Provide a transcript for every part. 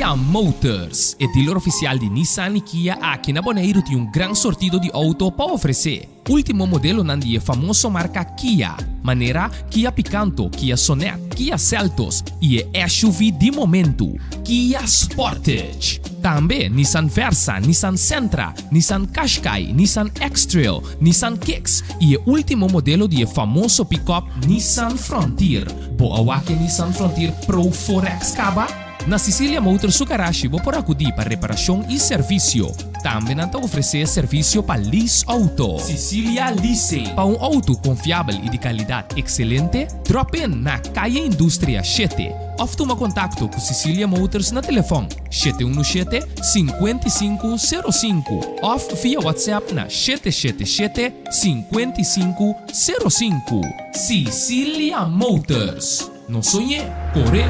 Cecilia Motors, e dealer oficial di Nissan y Kia aki na Boneiru tin un gran sortido di auto pa ofrece. Ultimo modelonan di e famoso marca Kia, manera Kia Picanto, Kia Sonet, Kia Seltos y e SUV di momento, Kia Sportage. Tambe Nissan Versa, Nissan Sentra, Nissan Qashqai, Nissan X-Trail, Nissan Kicks y e ultimo modelo di e famoso pick-up Nissan Frontier. Bo a wak e Nissan Frontier Pro 4X caba? Na Cecilia Motors su garashi bo por acudi pa reparacion y servicio. Tambe nan ta ofrece servicio pa lease auto. Cecilia Leasing. Pa un auto confiabel y di calidad excelente, drop in na Calle Industria shete of tuma contacto cu Cecilia Motors na telefon 717 5505 of via WhatsApp na 777 5505. Cecilia Motors. No soñ'é, cor'é!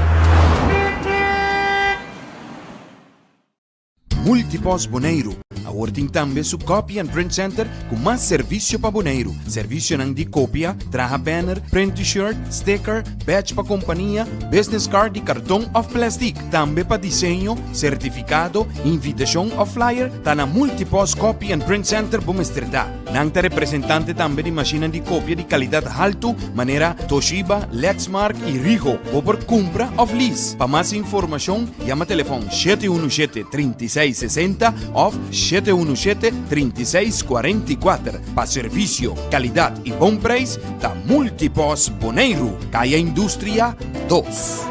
Multipost Boneiru awor tin tambe su Copy and Print Center ku mas servisio pa Boneiru. Servisionan di kopia, traha banner, print T-shirt, sticker, badge pa kompania, business card di karton òf plèstik. Tambe pa diseño, sertifikado, invitashon òf flyer ta na Multipost Copy and Print Center bo mester ta. Nan ta representante tambe di mashinnan di kopia di kalidat haltu manera Toshiba, Lexmark i Ricoh. Bo por kumpra òf lease. Pa mas informashon yama telefòn 717 36 60 òf 717 36 44. Pa servisio, kalidat i bon preis ta Multipost Boneiru, Kaya Industria dos.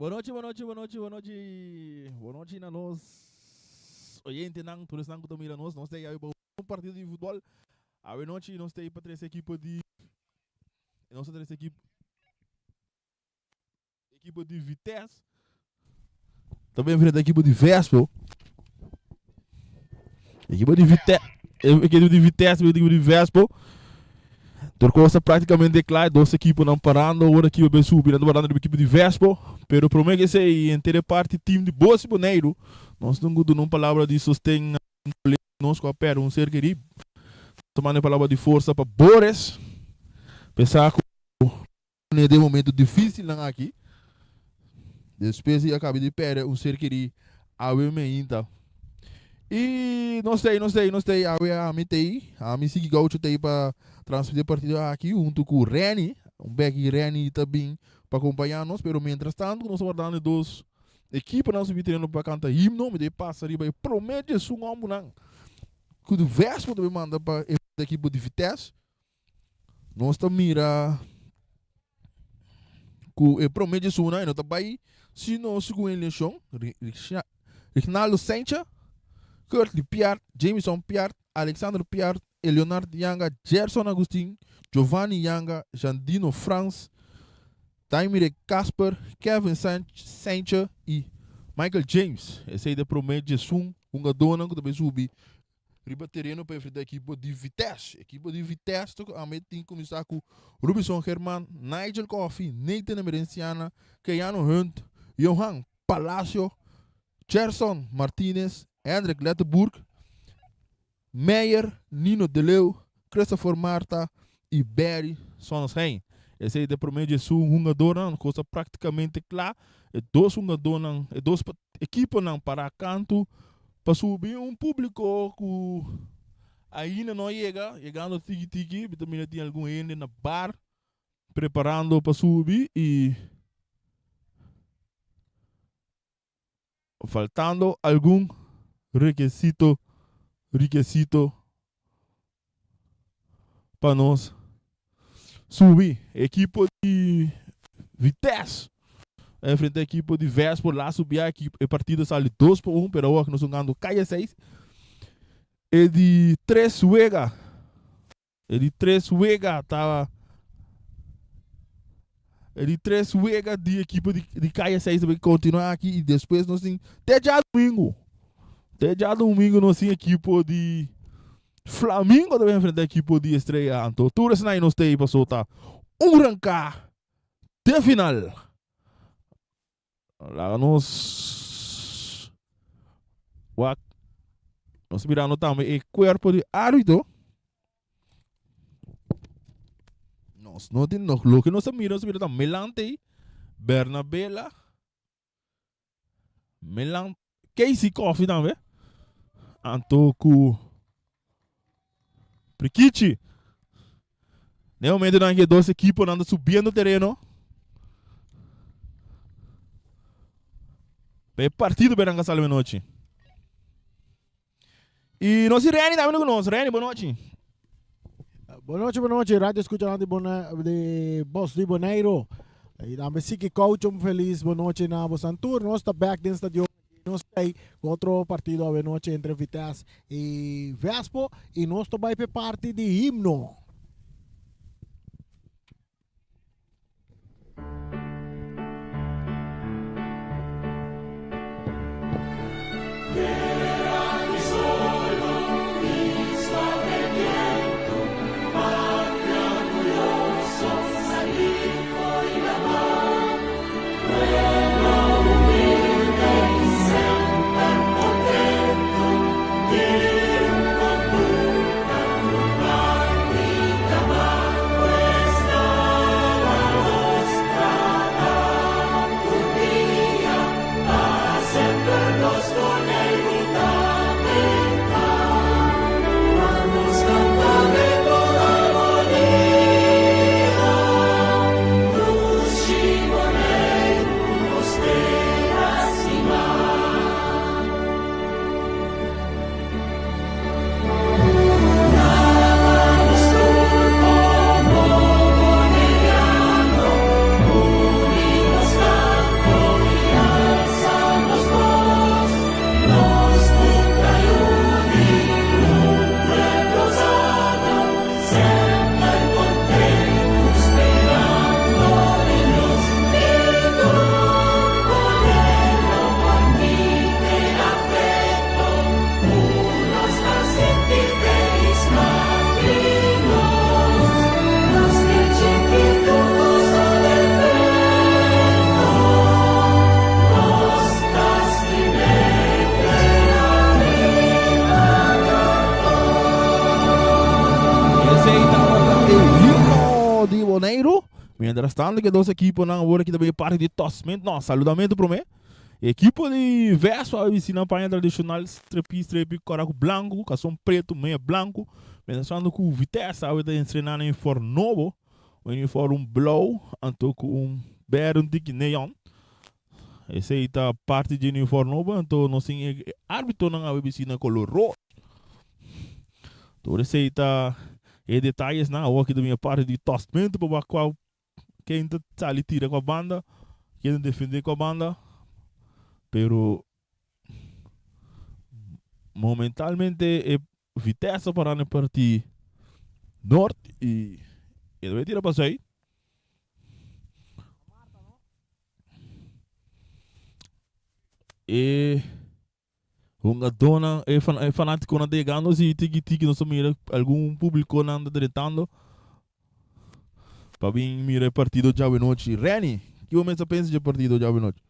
Bon nochi, bon nochi, bon nochi, bon nochi. Bon nochi na nos oyentenan, tur esnan ku ta mira nos. Nos ta yai pa un partido di futbol. Awe nochi nos ta pa trese ekipo di nos ta trese ekipo ekipo di Vitesse. Ta ben enfrenta ekipo di Vespo. Ekipo di Vitesse, ekipo di Vitesse, ekipo di Vespo. Tur cosa prácticamente klaar. Dos ekiponan parando. Ora ekipo ben subi, nan ta parando riba ekipo di Vespo. Pero prome ke esei henter e parti team di Bosi Boneiru. Nos tin ku duna un palabra di sosten Nos ku a pèrdè un ser kerí. Nos ta manda e palabra di forsa pa Boris. Pensá ku den momento difísilnan aki, despues di a kaba di pèrdè un ser kerí awe meinta. I nos t'ei, nos t'ei, nos t'ei, awe ami t'ei, ami Siki Gaucho t'ei pa transmití e partido aki huntu ku Renny. Un bèki Renny ta bin pa kompañá nos, pero mientras tanto ku nos ta wardando e dos Ekiponan subi tereno pa kanta himno, mi ta pasa riba e promé djesun òmbunan ku di Vespo ta bin manda pa e ekipo di Vitesse. Nos ta mira ku e promé djesunnan e no ta bai sino segun e leshon, Rignaldo Sencha, Kurtley Piart, Jamison Piart, Alexander Piart, Eleonard Yanga, Gerson Agustin, Giovanni Yanga, Jandino Frans, Daimire Casper, Kevin Saintje y Michael James. Esey ta e prome djesun hungadónan ku ta bay subi riba tereno pa enfrenta ekipo di Vitesse. Ekipo di Vitesse ta ku ame tin kuminsá ku Rubison German, Nigel Coffie, Nathan Emerenciana, Keanu Hunt, Johan Palacio, Gerson Martinez, Hendrik Letterburg, Meyer, Nino de Leeuw, Christopher Martha y Barry Sonnenschein. Esey ta e prome djesun hungadornan, cos ta practicamente cla. E dos hungadornan, e dos equiponan para canto pa subi un publico cu ainda no a yega, yegando tiki tiki. Mi ta mira tin algun hende na bar preparando pa subi y Faltando algun rekesito rikesito pa nos subi. Ekipo di Vitesse a enfrenta ekipo di Vespo laatste bia e partido sali dos pa un pero awor nos hungando kaya seis. E di tres wega. E di tres wega ta E di tres wega di ekipo di, di Kaya 6 ta continua aki y despues nos tin te djadomingo. Te djadomingo nos tin ekipo di. Flamingo ta bin enfrenta ekipo di Estrella anto tur esnan nos ta ei paso ta un ranka te final. Laga nos wak nos mirando tambe e cuerpo di arbitro. Nos no tin no loke nos a mira nos a mira ta Melante, Bernabela. Melan Casey Coffee tambe. Anto ku Prikichi. Den momento nan ke dos ekipo nan ta subiendo tereno. Pa e partido be nan ka sali nochi. Y nos y Renny tambe ku nos. Renny, bon nochi. Bon nochi, bon nochi. Radio escucha di, Bona, di Bos di Bonaire. Y tambe Siki Coach, un feliz bon nochi na bosan tur. Nos ta back den stadion. Nos ta ku otro partido awe nochi entre Vitesse y Vespo. Y nos ta bai pe parti di himno. Esei tabata e himno di Boneiru. Mientras tanto ke dos ekiponan awor aki ta bay parti di tosment, no, saludamento prome. Ekipo di Vespa a bisti nan paña tradishonal strepi strepi kora ku blanku, kason pretu, meya blanku. Mientras tanto ku Vitesse awe ta entrená na uniform nobo, un uniform blou anto ku un berde un tiki neon. Esei ta parti dje uniform nobo anto nos tin e arbitonan awe bisti na kolor rood. Tur esei ta e detayesnan. Awor aki ta bin e parti di tòstmentu pa wak kua Ken ta sali tira ku a banda, ken ta defende ku a banda, pero momentalmente e Vitesse a para na parti nort y e ta bay tira pa zuid. E hungadónan, e fanátikonan ta yegando si tiki tiki nos ta mira algun públikonan ta drentando pa bin mira e partido djawe nochi. Renny, ki bo mester pensa dje partido djawe nochi?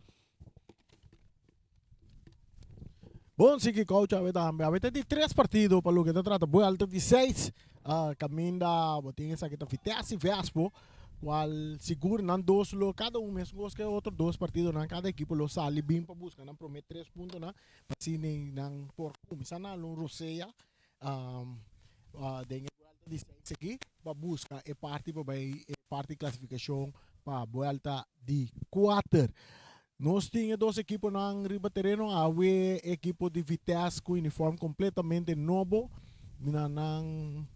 Bon siki coach awe tambe. Awe ta di tres partido pa loke ta trata buelta di seis. Caminda bo tin esaki ta Vitesse y Vespo. Cual sigur nan dos lo cada un mes cos ke otro dos partidonan cada ekipo lo sali bin pa busca nan prome tres puntonan pa asina nan por cuminsa na alun rosea den e buelta di seis aki pa busca e parti pa bay e parti clasificacion pa buelta di cuater. Nos tin e dos ekiponan riba tereno awe ekipo di Vitesse cu uniform completamente nobo na nan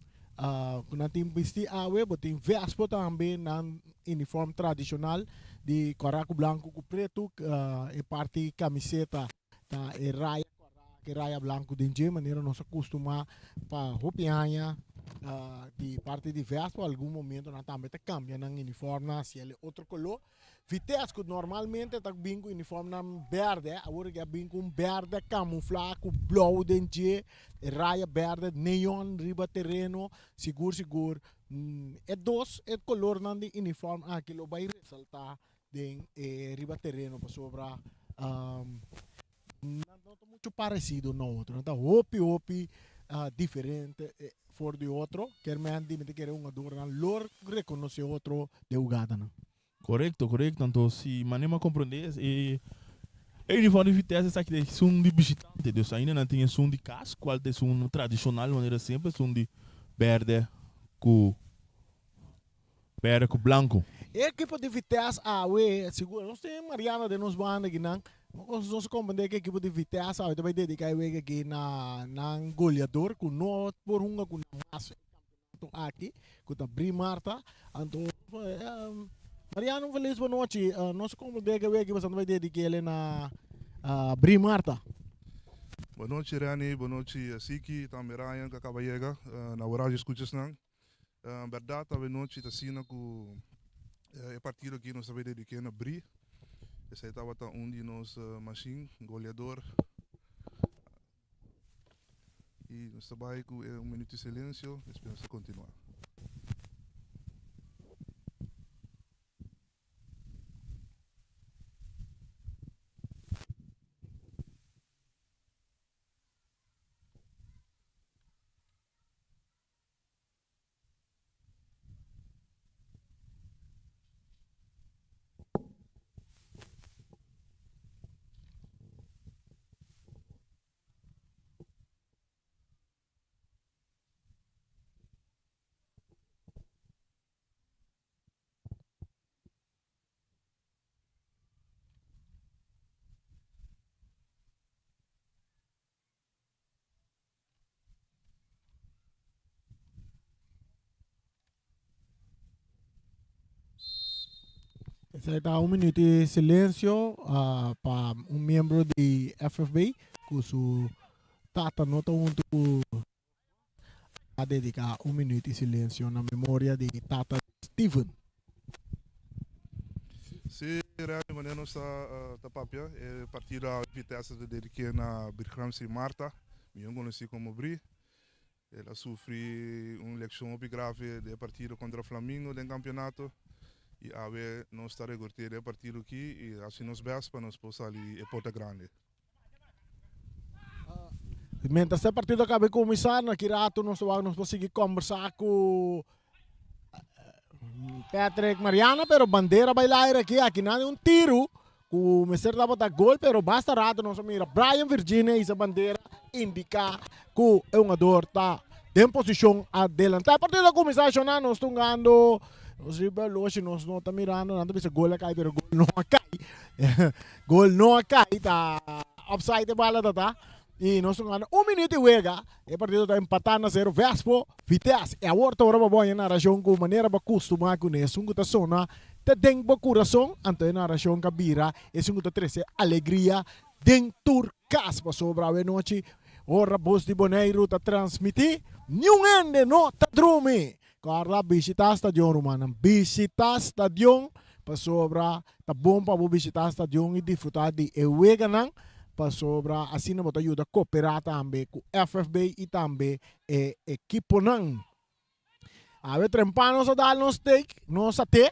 cu nan tin bisti awe bo tin Vespo tambe nan uniform tradicional di cora cu blanco cu preto e parti camiseta ta e raya cora cu e raya blanco den dje manera nos a custuma pa hopi aña. Di parti di Vespo algun momento nan tambe ta cambia nan uniformnan hacia el otro color. Vitesse cu normalmente ta bin cu uniformnan berde, awor aki a bin cu un berde camufla cu blauw den dje, e raya berde neon riba tereno, sigur sigur e dos e colornan di uniform aki lo bay resalta den e riba tereno pasobra Nan no ta mucho parecido na otro. Nan ta hopi hopi diferente for di otro. Ker men di mi ta kere hungadornan lo reconoce otro den hugadanan. Korekto, korekto. Anto si manera mi a komprondé e e uniform di Vitesse esaki ta esun di bishitante. Dus ainda nan tin esun di kas kual ta esun tradishonal manera semper esun di bèrdè ku Berde ku blanku. E ekipo di Vitesse awe, sigur, nos tin Mariano den nos banda akinan, nos a komprendé ku e ekipo di Vitesse awe ta bai dediká e wega aki na nan goleador ku no por hunga ku nan mas e kampeonato aki, ku ta Bri Martha. Anto, Mariano un felis bonochi, nos a komprendé ku e wega aki boso ta bai dedik'é na Bri Martha. Bonochi Renny, bonochi Siki, tambe Ryan ku a kaba yega na Horario Skuchasnan. Bèrdat awenochi ta asina ku e partido aki nos ta bay dediké na Bri. Esei tabata un di nos mashin goleador. I nos ta bay ku e un minuto di silensio despues nos ta kontinuá. Esei ta un minuut di silencio pa un miembro di FFB cu su tata no ta hunto cu a dedica un minuut di silencio na memoria di tata Steven. Sí, Remy, manera nos ta ta papia, e partido awe Vitesse ta dediké na Birgramsi Martha, mihó konosí komo Bri. El a sufri un lekshon hopi grave den e partido kontra Flamingo den kampionato i awe nos ta regort'é den e partido aki i hasi nos bèst pa nos por sali e porta grandi. Mientras e partido a caba di cuminsa, na ki rato nos ta wak nos por sigui combersa cu Patrick Mariana, pero bandera bay laira aki, aki nan un tiro cu mester tabata gol, pero basta rato nos a mira Brian Virginia hisa bandera indica cu e hungador ta den posicion adelanta. E partido a cuminsa shona, nos ta hungando, nos riba loshi nos no ta mirando, nan ta bisa gol a cay pero gol no a cay. Gol no a kai, ta offside e bala ta ta. I nos ta gana un minuut di wega. E partido ta empatá na sero Vespo, Vitesse. E awor ta ora pa bo haña narashon ku manera bo a kustumá kuné. Esun ku ta sona te den bo kurason, anto e narashon ka bira esun ku ta trese alegria den tur kas. Pasobra awenochi ora Bos di Boneiru ta transmití, niun hende no ta drumi. Kòrda bishitá stadion rumannan, bishitá stadion pasobra ta bon pa bo bishitá stadion i disfrutá di e weganan pasobra asina bo ta yuda koperá tambe ku FFB i tambe e ekiponan. Awe trempan nos a dal nos steak, nos saté,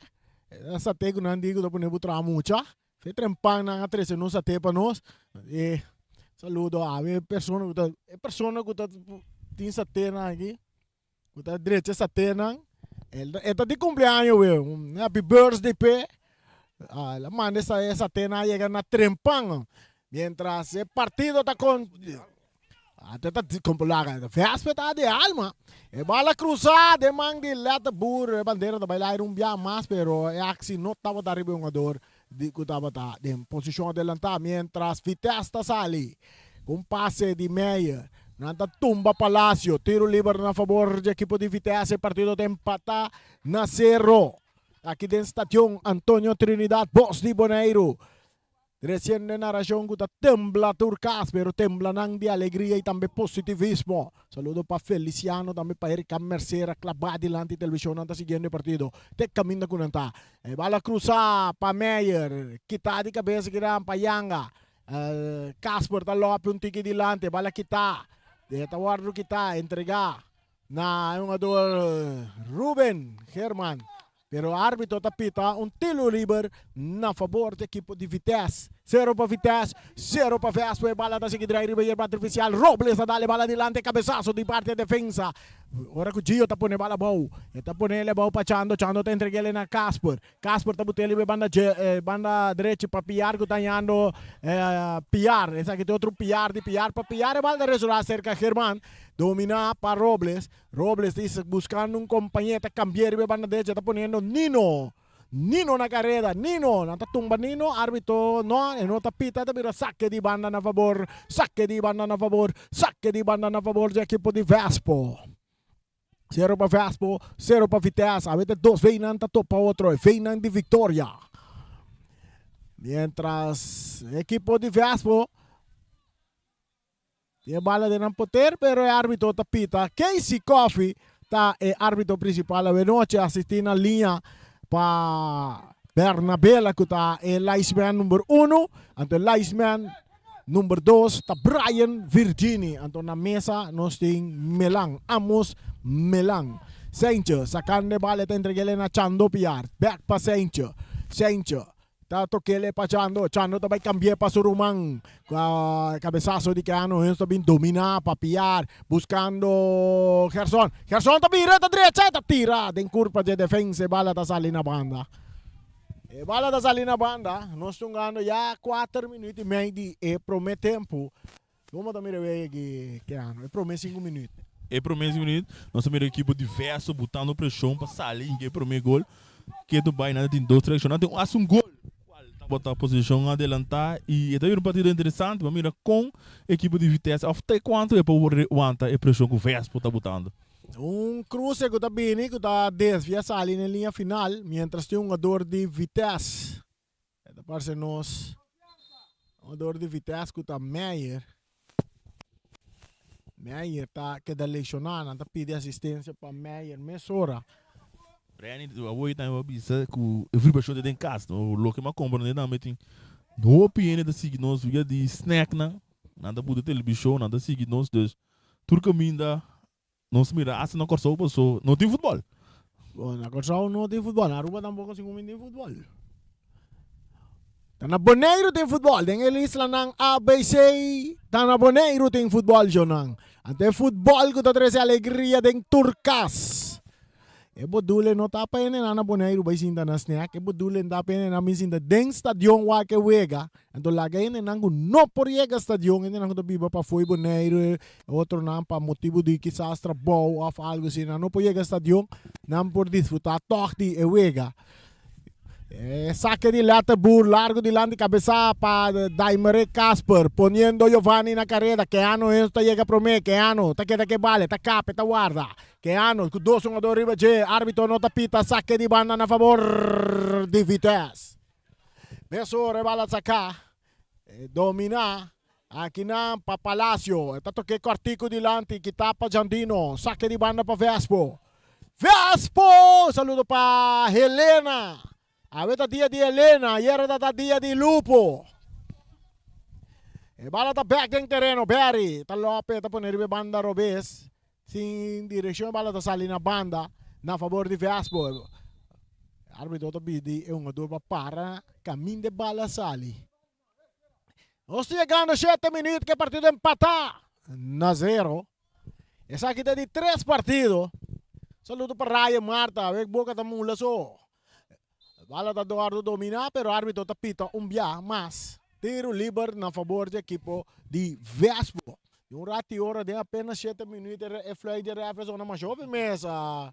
e saté ku nan di ku ta pone bo traha mucha, fe trempan nan a trese nos saté pa nos, e saludo awe e persona ku ta e persona ku ta tin saténan aki. Ku ta drecha saténan. El e ta di kumpleaño we. Un happy birthday p'e. El a manda e saténan a yega na trempan. Mientras e partido ta kon Ate ta kompolaga. Vespe ta di alma. E bala krusa den man di Letterboer. E bandera ta bai laira un bia mas pero e aksi no tabata riba e hungador di ku tabata den posishon adelantá miéntras Vitesse ta sali ku un pase di Meyer. Nan ta tumba Palacio. Tiro liber na fabor dje ekipo di Vitesse. E partido ta empatá na sero aki den Stadion Antonio Trinidad Bos di Boneiru. Treciendo e narracion cu ta tembla tur cas, pero tembla nan di alegria y tambe positivismo. Saludo pa Feliciano, tambe pa Erika Mercera, claba dilanti television nan ta siguiendo e partido. Te caminda cu nan ta. E bala cruza pa Meyer, kita di cabeza kinan pa Yanga. Casper ta lopi un tiki dilanti, e bala kita. E ta wordo kita, entrega na e hungador Ruben Herman. Pero arbitro ta pita un tiro liber na fabor di ekipo di Vitesse. Sero pa Vitesse, sero pa Vespo. E bala ta sigui drai riba yerba artificial. Robles ta dal e bala dilanti, cabesazo di parti e defensa. Ora cu Gio ta pone e bala abou, e ta pone el abou pa Chando, Chando ta entreg'el na Casper. Casper ta but'el riba e banda dje, banda drechi pa Piar cu ta hañando Piar. Esaki ta otro Piar di Piar pa Piar. E bala ta resura cerca German, domina pa Robles. Robles ta buscando un compañero, ta cambia riba e banda derecha, ta poniendo Nino. Nino na careda, Nino, nan ta tumba Nino, arbitro no, e no ta pita, ta bira saque di banda na favor, saque di banda na favor, saque di banda na favor di equipo di Vespo. Cero pa Vespo, cero pa Vitesse, awete dos veinan ta topa otro, e veinan di victoria. Mientras equipo di Vespo Tin e bala den nan poter pero e arbitro ta pita. Casey Coffey ta e arbitro principal awenochi asisti na liña pa Bernabela cu ta e linesman number uno. Anto e linesman number dos ta Brian Virgini. Anto na mesa nos tin Melan, Amos Melan. Saintje sacando e bala e ta entreg'el na Chando Piar. Back pa Saintje. Saintje Ta tok'el e pa Chando. Chando ta bai kambi'é pa su ruman. Kabesaso di Keanu Huns ta bin dominá pa Piar, buskando Gerson. Gerson ta bira, ta drecha, ta tira den kurpa dje defensa. E bala ta sali na banda. E bala ta sali na banda. Nos ta hungando ya kuater minuut i mei di e promé tempu. Como ta mira wega aki Keanu? E prome sinku minuut. E prome sinku minuut nos ta mira ekipo diverso butando presion pa sali hinka e prome gol. Ketu bai nan ta tin dos reaccion. Nan tin hasta un gol cual tabata posicion adelanta y e ta bira un partido interesante pa mira con ekipo di Vitesse of te cuanto e por wanta e presion cu Vespo ta butando. Un cruce cu ta bini cu ta desvia sali na e linea final mientras tin un hungador di Vitesse. E ta parse nos hungador di Vitesse ku ta Meijer. Meijer ta keda lesioná, nan ta pidi asistensia pa Meijer mesora. Renny, awor tambe bo a bisa ku e vibrashon ta den kas, no? Loke mi a komprende tambe tin hopi hende ta sigui nos via di snacknan, nan ta buta televishon, nan ta sigui nos, dus tur kaminda Nos mira hasta na Kòrsou paso no tin futbòl. Bon, na Kòrsou no tin futbòl, na Aruba tampoko sin kumin tin futbòl. Ta na Boneiru tin futbòl, den e islanan ABC ta na Boneiru tin futbòl shownan. Anto e futbòl ku ta trese alegria den tur kas. E bodule no ta pa hende nan na Boneiru bai sinta na snack, e bodule ta pa hende nan bin sinta den stadion wak e wega. Anto laga hende nan ku no por yega stadion, hende nan ku ta biba pafó di Boneiru, e otronan pa motibu di kisas trabou òf algu asina, nan no por yega stadion, nan por disfrutá tòg di e wega. E sake di Letterboer largo dilanti kabesa pa Daimere Kasper poniendo Giovanni na kareda. Keanu Enzo ta yega prome, Keanu ta keda ke bale, ta kap, e ta warda. Keanu ku dos hungador riba dje, arbitro no ta pita sake di banda na fabor di Vitesse. Mesora e bala saka, e domina akinan pa Palacio, e ta toke kortiku dilanti kita pa Jandino, sake di banda pa Vespo. Vespo! Saludo pa Helena. Awe ta dia di Helena, ayera ta ta dia di Lupo. E bala ta bek den tereno, Berry ta lope, ta pone riba e banda robes. Sin direccion e bala ta sali na banda na fabor di Vespo. Arbitro ta pidi e hungador pa para caminda e bala sali. Nos ta yegando shete minuut ku e partido empatá na zero. Esaki ta di tres partido. Saludo pa Ryan Marta, awek boka ta mula so. Bala ta wordo dominá pero arbitro ta pita un bia mas. Tiro liber na fabor di ekipo di Vespo. Di un rati ora den apenas shete minuut e fluit di refri a zona masha hopi mes a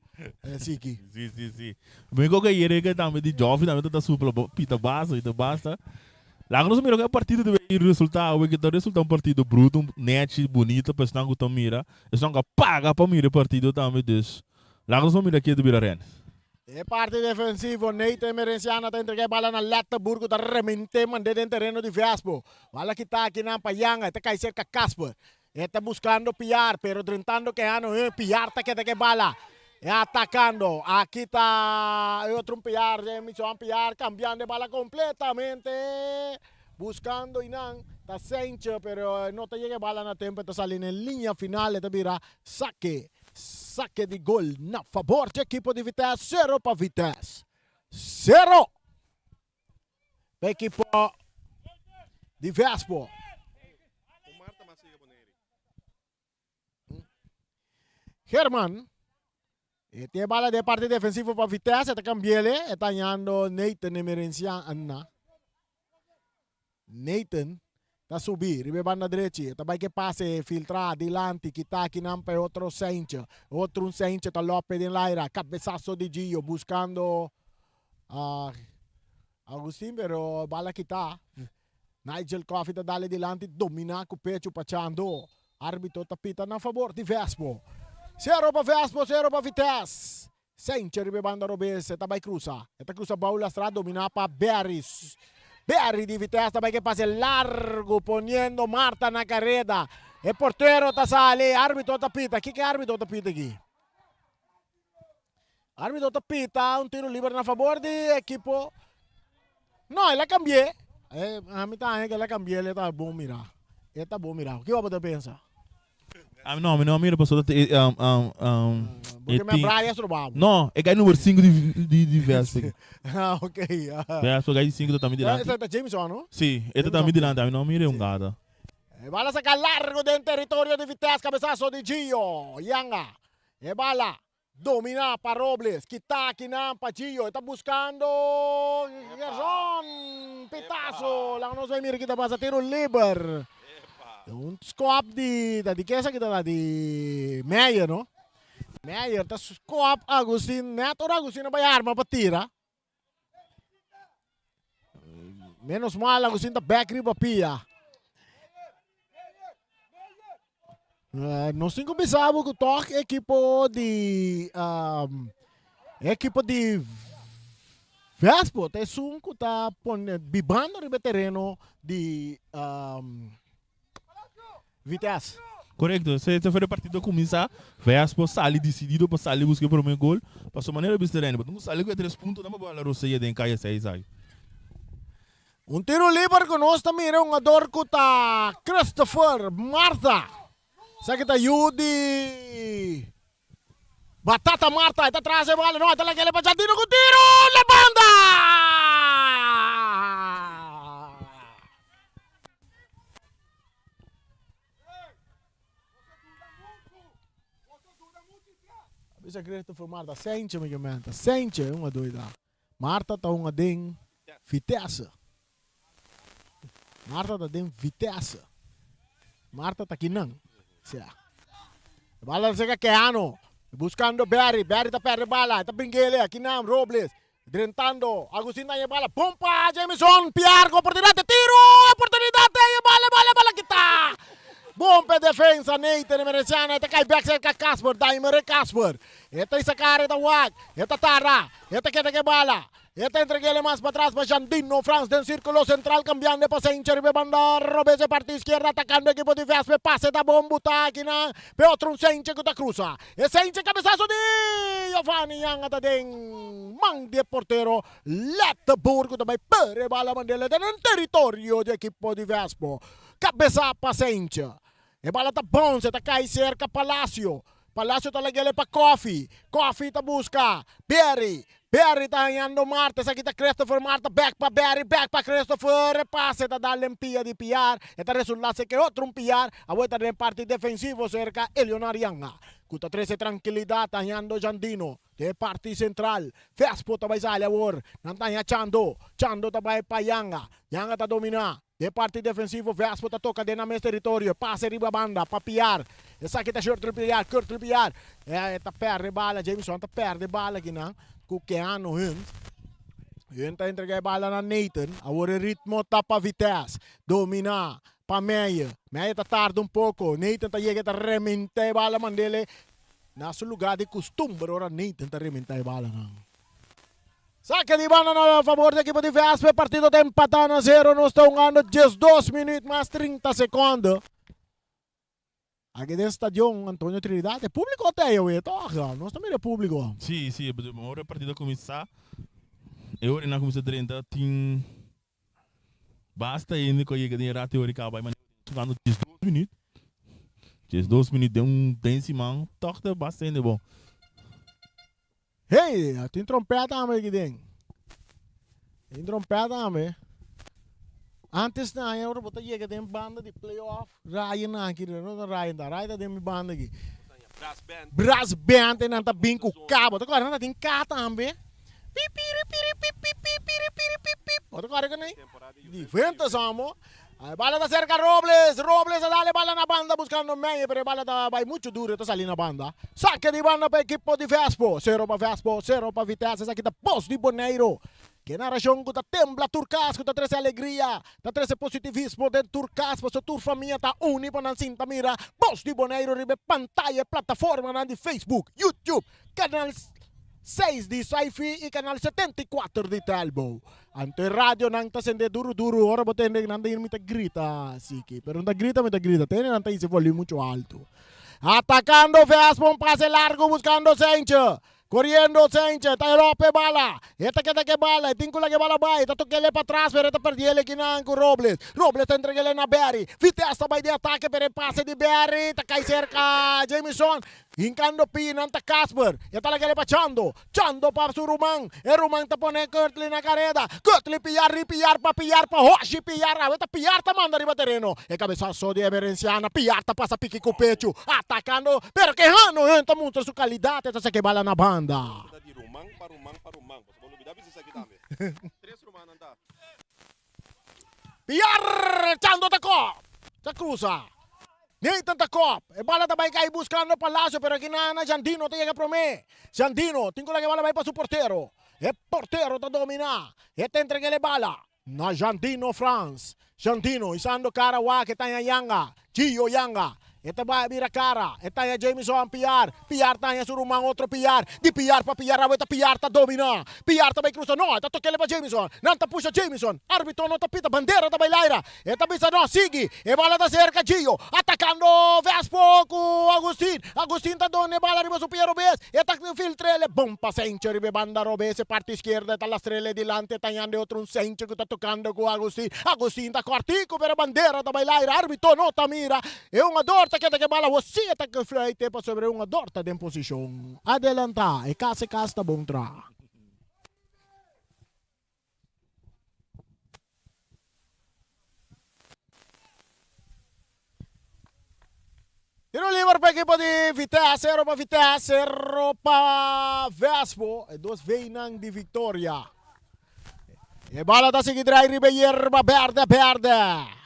Siki. Si, si, si. Mi ko ke yere ke tambe di Joffrey tambe ta supla pita basta, pita basta. Laga nos mira ku e partido debe i resulta awe ke ta resulta un partido bruto, un nechi, bunita pa esnan ku ta mira, esnan ku a paga pa mira e partido tambe, dus laga nos mira ke ta bira Rennes. E parti defensivo, Nathan Emerenciana ta entrega e bala na Letterburg ku ta remente mand'é den tereno di Vespo. Bala kita akinan pa Yanga, e ta kai serka Casper. E ta buskando Piar, pero drentando Keanu Hun, Piar ta keda ku e bala. E atakando, aki ta e otro un Piar, Jamison Piar kambiando e bala kompletamente. Buskando einan ta Sentje, pero e no ta yega e bala na tempo, e ta sali na e liña final, e ta bira sake. Sake di gol na fabor dje ekipo di Vitesse, sero pa Vitesse. Sero pa ekipo di Vespo. Herman e tin e bala den parti defensivo pa Vitesse, e ta cambiele, e ta hañando Nathan Emerenciana. Nathan ta subi riba e banda drechi, e ta bai ke pase filtra dilanti, kita akinan pa e otro Seintje. Otro un Seintje ta lope den laira, cabesazo di Gio buscando Augustin pero bala kita. Nigel Coffey ta dale dilanti, domina cu pecho pa Chando. Arbitro ta pita na favor di Vespo. Cero pa Vespo, cero pa Vitesse. Senche riba e banda robes, e ta bai cruza. E ta cruza bou lastra, domina pa Berry. Berry di Vitesse ta bai ke pase largo, poniendo Marta na careda. E portero ta sali, arbitro ta pita. Kiko e arbitro ta pita aki? Arbitro ta pita un tiro liber na favor di ekipo. No, el a cambi'é. Ami ta haña ke el a cambi'é, el ta bon mira. E ta bon mira. Kiko bo ta pensa? Ami no, ami no a mira pasobra ta e um um um e Porque mi tin Brian strobabo. No, e gai number 5 di di di Vespa aki. Ah, ok. Vespa gai 5 ta tambe dilanti. Esa ta Jameson, no? Si, e ta tambe dilanti, ami no a mira e un gata. E bala saca largo den territorio di Vitesse, cabezazo di Gio. Yanga. E bala Domina pa Robles, kita akinan pa Gio, e ta buscando Gerson, pitazo, laga nos bay mira kita pasa, tiro liber, un skop di, ta di ken esaki ta ta di Meyer no, Meyer ta skop Agustin, net ora Agustin a bay arma pa tira, Menos mal Agustin ta bek riba pia. Nos tin ku bisa bo ku tòg ekipo di ekipo di Vespo ta esun ku ta pone bibando riba e tereno di Vitesse. Korekto, se ta for e partido a kuminsá, Vespo sali disidido pa sali buska e promé gol. Pasobra manera bisa Randy, bo tin ku sali ku e tres puntonan pa bo hala Rosella den kaya seis aki. Un tiro liber ku nos ta mira e hungador ku ta Christopher Martha. Esaki ta yu di Batata Martha. E ta tras e bala, no, e ta laga el pa Jardino ku tiro na banda! Bisa Christopher Martha, Sentje mi ke menta, Sentje un a doida. Martha ta un a den Vitesse. Martha ta den Vitesse. Martha ta kinan. Sea. E bala ta sega Keano. Buscando Barry. Barry ta perde bala. Ta bringele. Akinan Robles. Drentando, Agustin daña e bala, bon pa Jamison, Piar ku oportunidat, e tiro, oportunidat den e bala, e bala, e bala kita! Bon pa e defensa, Nathan Emerenciana, e ta kai bek serka Casper, Daimer e Casper, e ta isa kara, e ta wak, e ta tarda, e ta keda ku e bala, e ta entreg'el e mas patras pa Jandino Frans den sirkulo sentral kambiando e pasencha riba e banda robes e parti iskierda atakando ekipo di Vespe, pase ta bon buta akinan p'e otro un Senche ku ta krusa. E senche cabezazo di Giovanni Yanga ta den man di e portero Letterburg cu ta bay pere bala mandela den territorio di ekipo di Vespo. Cabeza pa Senche. E bala ta bounce, e ta cay cerca Palacio. Palacio ta lagele pa Coffee. Coffee ta busca Berry. Berry ta hañando Marta, esaki ta Christopher Marta, bek pa Berry, bek pa Christopher, e pase ta dal den pia di Piar, e ta resulta ser ke otro un Piar, awor e ta den parti defensivo serka Elionar Yanga, ku ta trese trankilidat hañando Jandino den e parti sentral, Vespo ta bai sali awor, nan ta haña Chando, Chando ta bai pa Yanga, Yanga ta domina den e parti defensivo, Vespo ta toka den nan mes teritorio, e pase riba banda pa Piar, esaki ta Shurtley Piar, Kurtley Piar, e ta perde bala, Jameson ta perde bala akinan ku Keanu Hunt. Hunt ta entrega e bala na Nathan, awor e ritmo ta pa Vitesse, domina pa Meyer, Meyer ta tarda un poko, Nathan ta yega e ta reminta e bala mandele na su lugar di kustumber ora Nathan ta reminta e balanan. Sake di banda na favor di ekipo di Vespa. E partido ta empatá na zero. Nos ta hungando 12 minuut mas 30 sekonde. Aki den stadion Antonio Trinidad. E públiko ta ei awe tòg. Nos ta mira e públiko. Sí, sí, ora e partido a kuminsá, e ora nan a kuminsá drenta tin basta hende ku a yega den e rato e ora e kaba bai manera jugando 12 minuut. 12 minuut den un den siman tòg ta basta hende bon. Hey, tin trompet tambe aki den. Tin trompet tambe. Antes na ora bo ta yega den banda di playoff, Ryan aki, no ta Ryan ta, Ryan ta den mi banda aki. Brass band. Brass band en nan ta bin ku K, bo ta kòrda nan ta tin K tambe. Pi piri piri pi pi pi piri piri pi pi. Bo ta kòrda ku nan? Diferente amo. E bala ta cerca Robles, Robles a dal e bala na banda buscando Meñe pero e bala ta bay mucho duro e ta sali na banda. Saque di banda pa equipo di Vespo, cero pa Vespo, cero pa Vitesse, esaki ta Bos di Boneiro. Ke narracion cu ta tembla tur cas, cu ta trece alegria, ta trece positivismo den tur cas pasobra tur famia ta uni pa nan sinta mira Bos di Boneiro riba e pantaya, e plataformanan di Facebook, YouTube, Canal 6 di Saifi y Canal 74 di Telbo. Anto e radionan ta sende duru duru ora bo tende nan ta mi ta grita asiki pero no ta grita mi ta grita tende nan ta hisi volume mucho alto. Atacando Vespa un pase largo buscando Sentje coriendo Sentje ta rope bala e ta keda ke bala e tin ku laga e bala bai ta tokele patras pero e ta perdiele kinan ku Robles Robles ta entregele na Berry Vitesse ta bai di atake pero e pase di Berry ta kai serka Jamison Hincando pi nan ta Casper, e ta lag'e pa Chando, Chando pa su ruman, e ruman ta pone Curtly na careda, Curtly piar ri piar pa piar pa Hoshi piar, awe ta piar ta manda riba tereno, e cabesazo di Emerenciana, piar ta pasa piki cu pechu, atacando, pero Quejano hen ta mustra su calidad, e ta saca e bala na banda. Ta di ruman pa ruman pa ruman. Boso por lubida bisa esaki tambe. Tres rumannan ta. Piar! Chando ta kop! Ta cruza. Nathan ta kop. E bala ta bai cay buscando Palacio pero aki na na Jandino ta yega prome. Jandino tin cu laga e bala bai pa su portero. E portero ta domina. E ta entrega e bala na Jandino Frans. Jandino isando cara wak e taña Yanga. Gio Yanga. E ta bai bira cara. E taña Jamison Piar. Piar taña su ruman otro Piar. Di Piar pa Piar awe ta Piar ta domina. Piar ta bai cruza no e ta tokele pa Jamison. Nan ta pusha Jamison. Arbitro no ta pita. Bandera ta bai laira. E ta bisa no sigui. E bala ta cerca Gio. Atacando Vespo cu Agustin. Agustin ta done bala riba su pia robes. E ta filtrele. Bon pa Sencho riba e banda robes. E parti izquierda e ta lastrele dilanti. E tañando e otro un Sencho cu ta tocando cu Agustin. Agustin ta cortico pero bandera ta bai laira. Arbitro no ta mira. E hungador ta keda ke bala awor si e ta fluite pasobra e hungador ta den posishon adelantá. E kas e kas ta bon tra. Tiro liber pa ekipo di Vitesse, sero pa Vitesse, sero pa Vespo. E dos Vnan di victoria. E bala ta sigui drai riba e yerba berde berde.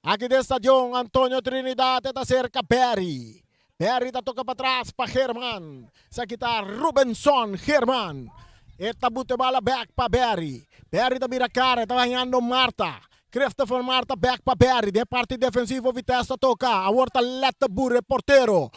Aki den stadion Antonio Trinidad e ta serka Berry. Berry ta toka patras pa German. Esaki ta Rubenson German. E ta buta e bala bek pa Berry. Berry ta bira kara, e ta hañando Marta. Christopher Marta bek pa Berry. Den e parti defensivo Vitesse ta toka. Awor ta Letterboer e portero.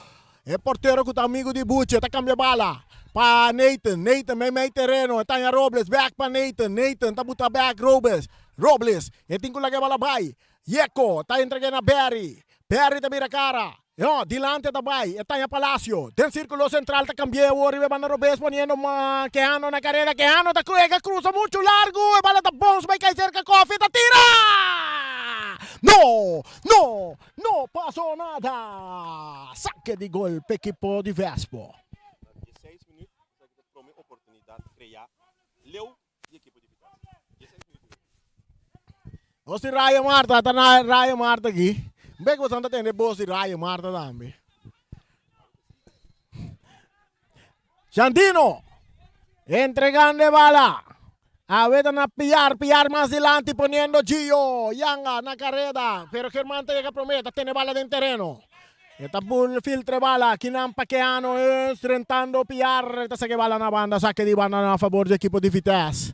E portero ku ta amigu di Buchi ta kambia bala pa Nathan. Nathan mei mei tereno e taña Robles bek pa Nathan. Nathan ta buta bek Robles. Robles e tin ku laga e bala bai. Yeko ta entreg'é na Berry. Berry ta bira kara. No, dilante ta bai. E taña Palacio. Den sirkulo sentral ta kambi'é awor riba e banda robes poniendo Quejano na karera. Quejano ta kruega krusa muchu largu. E bala ta bons bai kai serka Kofi ta tira! No! No! No pasó nada! Saque di gol p'ekipo di Vespo. Na dieseis minuut esaki ta prome oportunidat krea leu di ekipo di Vitesse. Dieseis minuut di wega. Nos tin Raya Marta, ta na Raya Marta aki. Mbe ku boso ta tende bos di Raya Marta tambe. Jandino entregando e bala. Awe ta na Piar, Piar mas dilanti poniendo Gio Yanga na careda, pero German ta yega prome, ta tene bala den tereno. E ta bul filtra e bala, kinan pa Keano es rentando Piar, ta saca e bala na banda, saque di banda na favor di ekipo di Vitesse.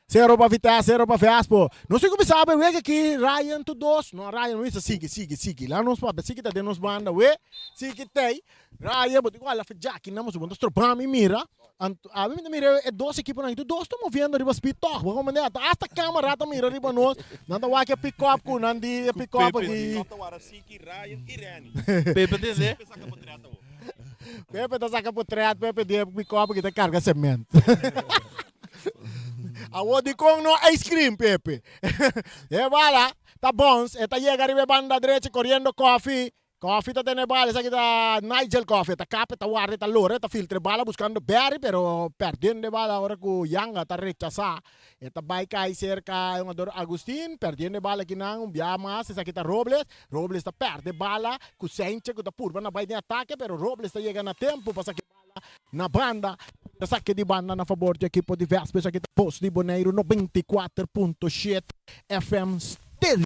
Sero pa Vitesse, sero pa Vespo. Nos tin kuminsá awe wega aki Ryan tur dos. No Ryan no bisa sigui, sigui, sigui. Laga nos papia. Sigui ta den nos banda we. Sigui tei. Ryan bo tin ku hala for djaki nan pasobra bo ta stroba mi mira. Anto awe mi ta mira e dos ekiponan aki tur dos ta moviendo riba speed tòg. Bo komprende? Ata asta camera ta mira riba nos. Nan ta wak e pick up ku nan di e pick up aki. Pepe tende. Pepe ta saka potret, Pepe di e pick up aki ta karga cement. Awor dikon no ice cream, Pepe? E bala ta bons, e ta yega riba e banda drechi koriendo Koffie. Koffie ta tene bala, esaki ta Nigel Koffie, e ta kap, e ta warda, e ta lora, e ta filtra e bala buskando Barry, pero perdiendo e bala ora ku Yanga ta rechasá. E ta bai kai serka e hungador Agustin, perdiendo e bala akinan un bia mas, esaki ta Robles. Robles ta perde bala ku Sanchez ku ta purba na bai den atake, pero Robles ta yega na tempo pa saki bala na banda. Ta saki di banda na fabor di ekipo di Vespa, esaki ta Bos di Boneiru 94.7 FM Stereo.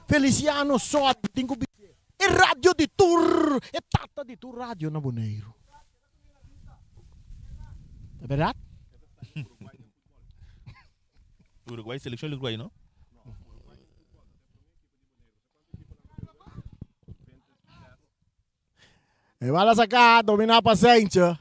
Feliciano Soto tin ku bis'é e radio di tur, e tata di tur radio na Boneiru. Ta berdad? Uruguay, seleccion di Uruguay, no? E bala saká, dominá pa Sentje.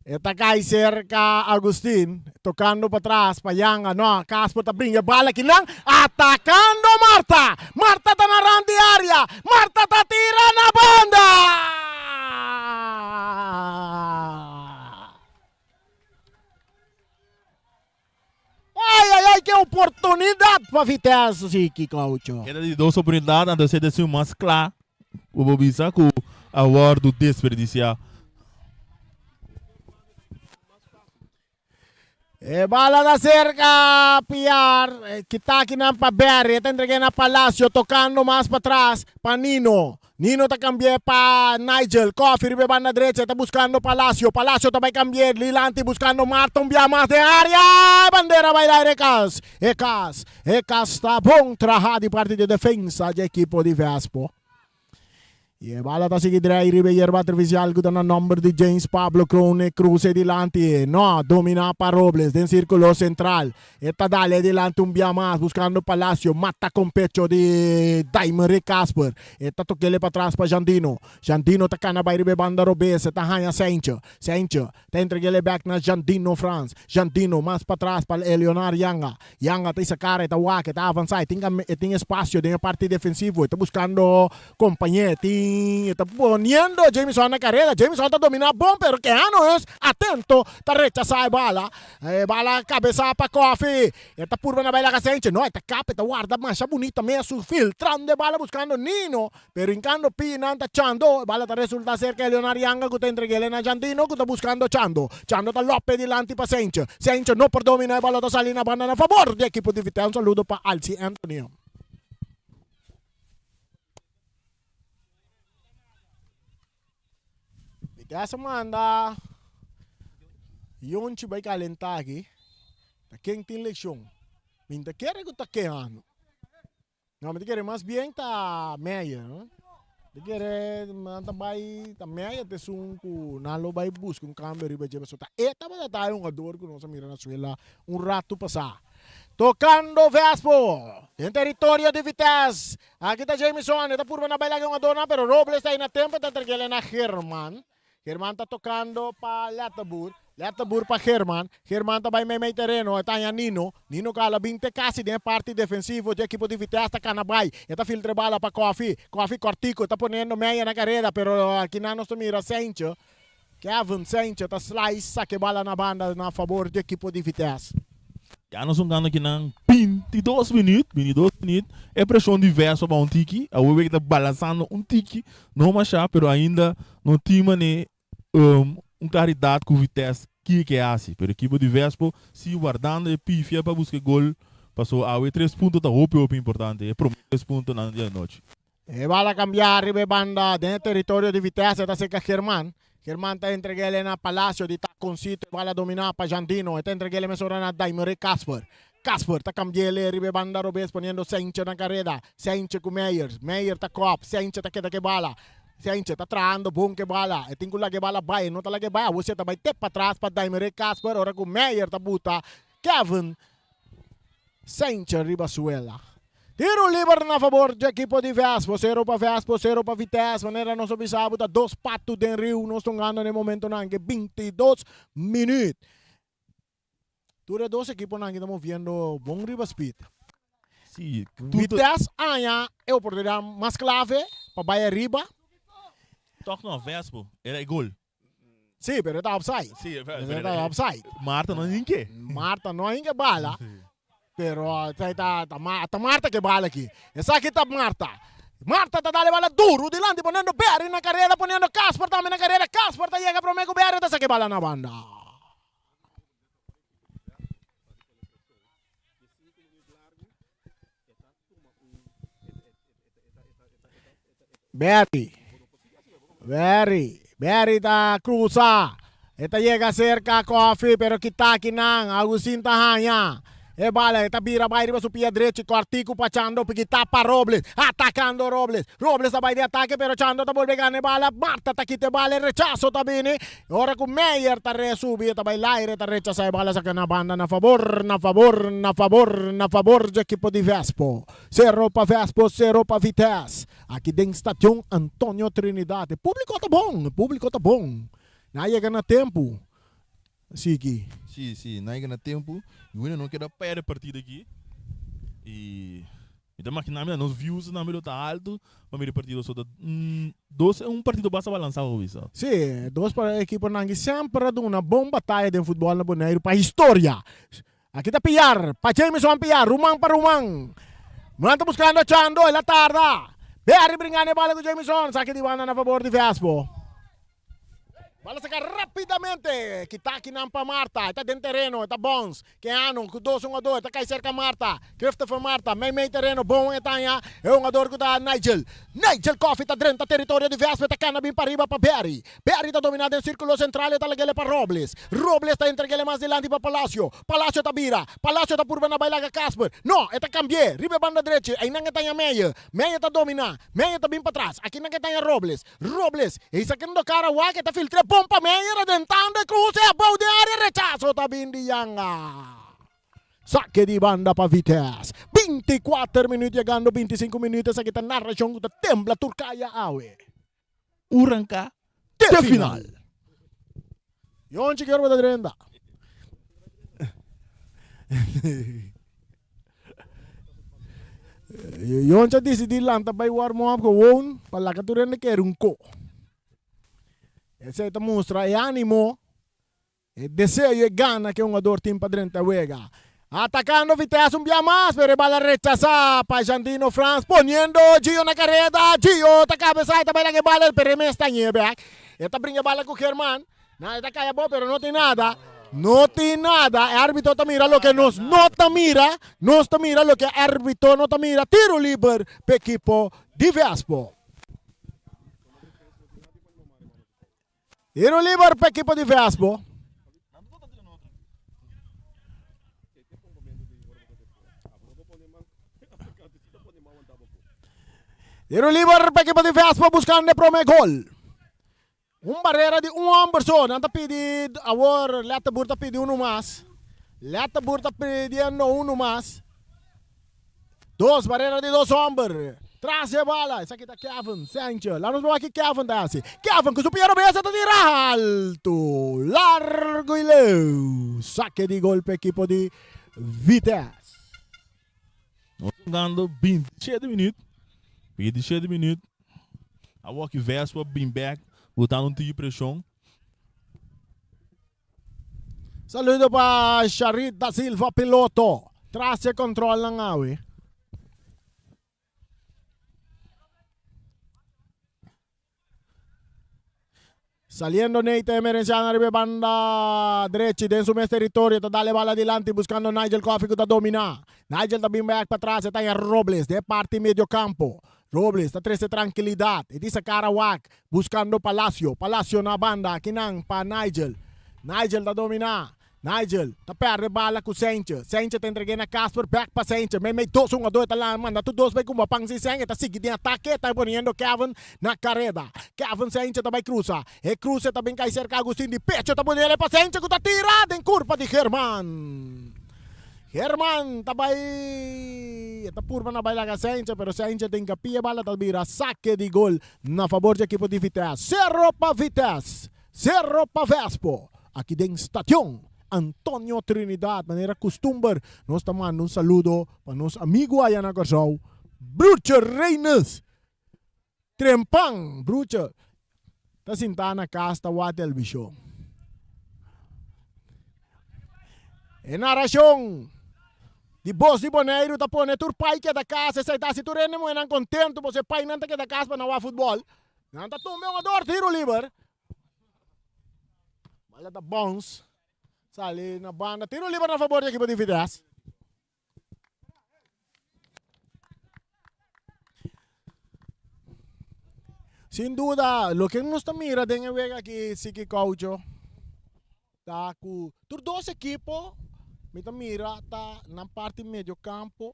E ta kai serka Agustin, tokando patras pa Yanga. No, Casper ta bringa e bala kinan, atakando Marta! Marta ta na rand di área, Marta ta tira na banda! Ai, ai, ai, ke oportunidat pa Vitesse, Siki Caucho. E ta di dos oportunidat, anto esei ta esun mas kla ku bo bisa ku a wòrdu desperdisiá. E bala ta serka Piar, kita akinan pa Berry, e ta entreg'é na Palacio, tokando mas patras pa Nino. Nino ta cambi'é pa Nigel Coffee riba e banda drecha, e ta buscando Palacio, Palacio ta bay cambi'é dilanti buscando Marta un bia mas den area, e bandera bay laira e cas, e cas, e cas ta bon traha di parti di defensa dje ekipo di Vespo. Y e bala ta sigui drei riba e yerba artificial cu ta na nomber di James Pablo Kroon, e cruce dilanti, no, domina pa Robles den circulo central. E ta dal e dilanti un bia mas buscando Palacio, mata con pecho di Daimerick Casper. E ta tokele patras pa Jandino. Jandino ta cana bay riba e banda robes, e ta haña Seintje. Seintje ta entregele bek na Jandino Frans. Jandino mas patras pa Eleonard Yanga. Yanga ta isa cara, e ta wak, e ta avansa, e tin e tin espacio den e parti defensivo, e ta buscando compañe, e tin e ta poniendo Jamison na careda. Jamison ta domina bon pero Keanu es atento ta rechasa e bala. E bala kabesá pa Koffie. E ta purba na bai laga Senche. No, e ta kap, e ta warda masha bunita mes. Su filtrando e bala buskando Nino. Pero hinkando pi nan ta Chando. E bala ta resulta serka e Leonard Yanga ku ta entreg'el na Jandino ku ta buskando Chando. Chando ta lope dilanti pa Senche. Senche no por domina e bala ta sali na banda na fabor di ekipo di Vitesse. Un saludo pa Alci Antonio. Vitesse a manda Yonchi bai kalentá aki. Ta ken tin lekshon? Mi ta kere ku ta kehando. No, mi ta kere mas bien ta Meyer. No? Mi ta kere nan ta bai ta Meyer ta esun ku nan lo bai buska un kambio riba dje pasobra ta e tabata ta e hungador ku nos a mira na suela un ratu pasá. Tokando Vespo den teritorio di Vitesse. Aki ta Jamison, e ta purba na baila ku e hungadornan, pero Robles ta ei na tempo, e ta entreg'el na German. German ta tokando pa Letterboer, Letterboer pa German, German ta bai meimei tereno, e ta haña Nino, Nino ku a bin te kasi den e parti defensivo dje ekipo di Vitesse ta kana bai, e ta filtra e bala pa Koffie, Koffie kòrtiku, e ta poniendo Meyer na kareda, pero akinan nos ta mira Seintje, Kevin Seintje ta slice saka e bala na banda na fabor dje ekipo di Vitesse. Ya nos hungando akinan 22 minuut, 22 minuut, e preshon di Vespa ba un tiki, awor wega ta balansando un tiki, no masha, pero ainda no tin mane un claridad cu Vitesse kico ke haci, pero ekipo di Vespo si wardando e pifia pa busca e gol, paso awe tres punto ta hopi hopi importante, e prome tres puntonan di anochi. E bal a cambia riba e banda den e territorio di Vitesse ta cerca German. German ta entreg'el na Palacio di taconcito e bal a domina pa Jandino e ta entreg'el mesora na Daimerick Casper. Casper ta cambi'el riba e banda robes poniendo Seintje na careda. Seintje cu Meyers. Meyer ta cop. Seintje ta keda cu e bala. Seintje ta trahando bon cu e bala. E tin cu laga e bala bai. E no ta laga e bai. Awor si e ta bai te patras pa Daimerick Casper ora cu Meyer ta buta Kevin. Sanchez riba suela. Tiro liber na fabor dje ekipo di Vespo. Sero pa Vespo, sero pa Vitesse. Manera nos a bisa bo ta dos patu den riu nos ta hungando na e momentonan ke 22 minuut. Tur e dos ekiponan aki ta moviendo bon riba speed. Sí, Vitesse haña e oportunidad mas clave pa bai ariba. Toch no, Vespo era e gol. Sí, pero e ta offside. Sí, e ta offside. Marta no hinke. Marta no hinke bala. Pero ta ta ta Marta ke bala aki. Esaki ta Marta. Marta ta dale bala duro dilanti poniendo Berry na careda, poniendo Casper tambe na careda. Casper ta yega prome ku Berry ta saki bala na banda. Berry, Berry, Berry ta cruza, e ta yega cerca Koffie, pero kita akinan, Agustin ta haña e bala, e ta bira bai riba su pia drechi, cortico pa Chando, piki tapa Robles, atacando Robles, Robles ta bai di atake, pero Chando ta bolbe gana e bala, Marta ta kita e bala, e rechazo ta bini, ora cu Meyer ta resubi, e ta bai laire, e ta rechaza e bala, saca na banda na fabor, na fabor, na fabor, na fabor dje ekipo di Vespo. Sero pa Vespo, sero pa Vitesse. Aki den Station Antonio Trinidad. E publico ta bon, e publico ta bon. Nan a yega na tempu. Sigui. Si, si, nan a yega na tempu. Y wina no keda perde partido aki. Y mi ta makina mi nos views nan lo ta alto pa mira e partido. So ta dos, un partido basta balansa bo bisa. Si, dos ekiponan aki semper a duna bon bataya den futbol na Boneiru pa historia. Aki ta Piar, pa Jameson Piar, ruman pa ruman. Munan ta buskando Chando, el a tarda. Berry bringando e bala ku Jameson, saki di banda na fabor di Vespo. Bala saka rapidamente, kita akinan pa Marta, e ta den tereno, e ta bons. Keanu ku dos hungador, e ta kai serka Marta. Christopher Marta, mei mei tereno, bon e taña e hungador ku ta Nigel. Nigel Coffie ta drenta teritorio di Vespo, e ta kana bin pariba pa Berry. Berry ta dominá den sírkulo sentral, e ta lag'é pa Robles. Robles ta entreg'é mas dilanti pa Palacio. Palacio ta bira. Palacio ta purba na bai laga Casper. No, e ta kambi'é riba e banda drechi. Einan e taña Meyer. Meyer ta dominá. Meyer ta bin patras. Akinan e taña Robles. Robles, ei sakendo kara wak, e ta filtr'é bon pa Meyer, adentando e kruse abou den área. Rechaso ta bin di Yanga. Sake di banda pa Vitesse. 24 minüt yegando 25 minüt esaki ta narashon ku ta tembla tur kaya awe. Uranka te final. Yonchi kier bo ta drenta. Yonchi a disidí lanta bai warm up gewoon pa laga tur hende kere un ko. Esei ta mustra e animo E deseo y e gana cu e hungador tin pa drenta wega. Atacando Vitesse un bia mas, pero e bala rechasa pa Jandino Frans, poniendo Gio na careda. Gio ta cabeza y ta baila cu e bala, pero e mes ta ñe bek. E ta bringa e bala cu German. Na, e ta cay abao, pero no tin nada. No tin nada. E arbitro ta mira loke nos no ta mira. Nos ta mira loke e arbitro no ta mira. Tiro liber pa ekipo di Vespo. Tiro liber pa ekipo di Vespo. Tiro liber pa ekipo di Vespo buscando e prome gol. Un barrera di un homber so. Nan ta pidi awor Letterboer ta pidi uno mas. Letterboer ta pidiendo uno mas. Dos barrera di dos homber. Tras e bala. Esaki ta Kevin Sanchez. Laat nos wak ki Kevin ta hasi. Kevin ku su pia robes ta tira alto. Largo y leu. Sake di gol pa ekipo di Vitesse. Nos jugando 27 minuut. 27 minuut. Awor ki Vespa bin back. Botando un tiki preshon. Saludo pa Sharit da Silva piloto. Tras e controlnan awe. Saliendo Neite Emerenciano riba e banda drechi den su mes territorio ta dale bala dilanti buscando Nigel Coffey cu ta domina. Nigel ta bin back patras e ta haña Robles den e parti medio campo. Robles ta trece trankilidad e di sacar a wak Buscando Palacio. Palacio na banda akinan pa Nigel. Nigel ta domina. Nigel ta perde bala cu Seintje. Seintje ta entregue na Casper. Back pa Seintje. Meimei dos hungador ta la manda tur dos bay cumba pan sin Seintje ta sigui den atake. Ta poniendo Kevin na careda. Kevin Seintje ta bay cruza. E cruze ta bin cay cerca Agustin di pecho ta ponele pa Seintje cu ta tira den curpa di German. Herman ta bai e ta purba na bai laga Saintje pero Saintje tin kapia bala ta bira sake di gol na fabor di ekipo di Vitesse. Sero pa Vitesse, sero pa Vespo aki den Station Antonio Trinidad. Manera kustumber nos ta manda un saludo pa nos amigu aya na Kòrsou Broertje Reynes. Trempan, brucha ta sintá na kas ta wak televishon. E narashon di Bos di Boneiru ta pone tur pai keda kas, esei ta hasi tur hende muhénan kontentu pasobra e painan ta keda kas pa nan wak futbòl. Nan ta tumba e hungador tiru liber. Bala ta bounce sali na banda. Tiru liber na fabor di ekipo di Vitesse. Sin duda, loke nos ta mira den e wega aki, Siki Caucho, ta ku tur dos ekipo mi ta mira ta nan parti medio kampo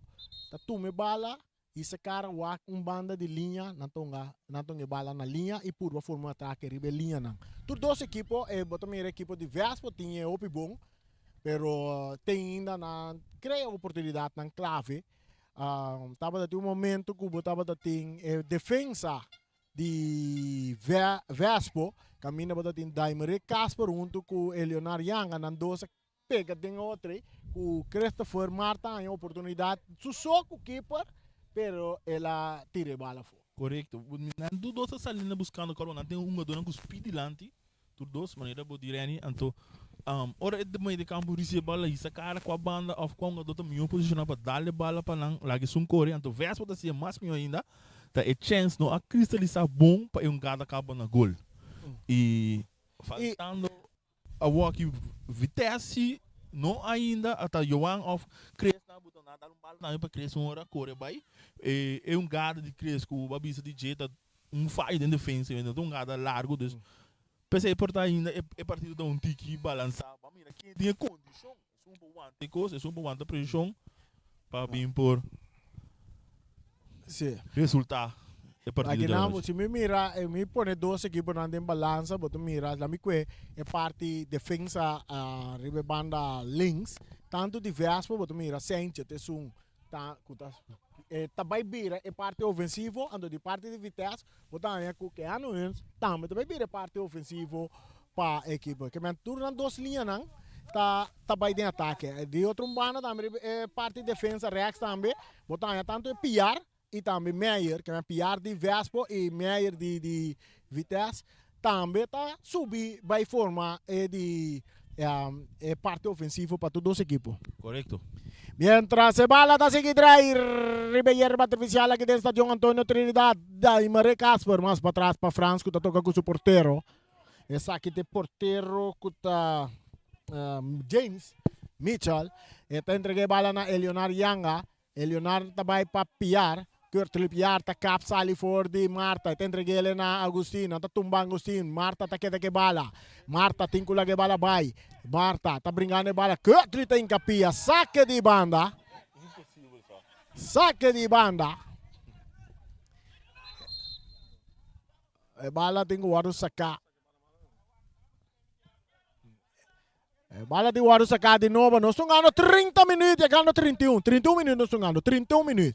ta tuma e bala i se kara wak un banda di liña, nan ta hunga, nan ta hunga e bala na liña i purba forma un atake riba e liñanan. Tur dos ekipo, e bo ta mira ekipo di Vespo tin e hopi bon, pero te ainda nan crea oportunidadnan clave. Tabata tin un momento cu bo tabata tin e defensa di Vespo, caminda bo ta tin Daimerick Casper hunto cu Eleonard Yanga, nan dos a pega den otro cu Christopher Marta haña oportunidad su so cu keeper, pero el a tira e bala afo. Correcto. Nan tur dos a sali na buscando cor, nan tin un hungadornan cu speed dilanti. Tur dos manera bo di Renny anto ora e medio di campo ricibi e bala hisa cara cua banda of cua hungador ta miho posiciona pa dal e bala pa nan laga esun core anto Vespa ta haci'e mas miho ainda ta e chens no a cristalisa bon pa e hungada caba na gol y faltando awoki Vitesse no ainda ata Johan of Chris nan a buta nan a dal un bala tambe pa Chris un ora core bay e hungada di Chris cu bo a bisa di dje ta un fayo den defensa no ta un gada largo dus p'esei por ta ainda e partido ta un tiki balansa bo a mira ken tin e kondishon esun por wanta e kos esun por wanta preshon pa bin por resulta e partido di anochi. Si mi mira mi pone dos ekiponan den balansa bo ta mira la mi kue e parti defensa riba e banda links tantu di Vespo bo ta mira Sanchez esun ta ku ta e ta bai bira e parti ofensivo anto di parti di Vitesse bo ta haña ku Keanu Huns tambe ta bai bira e parti ofensivo pa e ekipo. Ke men tur nan dos liñanan ta ta bai den atake. Di otro un banda tambe riba e parti defensa rèks tambe bo ta haña tantu e Piar i tambe Meyer, ke men Piar di Vespo i Meyer di di Vitesse tambe ta subi bai forma e di e parti ofensivo pa tur dos ekipo. Korekto. Mientras e bala ta sigui drai riba e yerba artificial aki den Stadion Antonio Trinidad, Daimare Casper mas patras pa Frans cu ta toca cu su portero. Esaki ta e portero cu ta James Mitchell. E ta entrega e bala na Eleonard Yanga. Eleonard ta bai pa Piar. Kurtley Piar ta kap sali for di Marta. E ta entreg'el na Agustin. Nan ta tumba Agustin. Marta ta keda ku e bala. Marta tin ku laga e bala bai. Marta ta bringando e bala. Kurtley ta hinka pia. Sake di banda. Sake di banda. E bala tin ku wòrdu saká. E bala di wòrdu saká di nobo. Nos ta hungando 30 minuut, yegando 31. 31 minuut nos ta hungando, 31 minuut.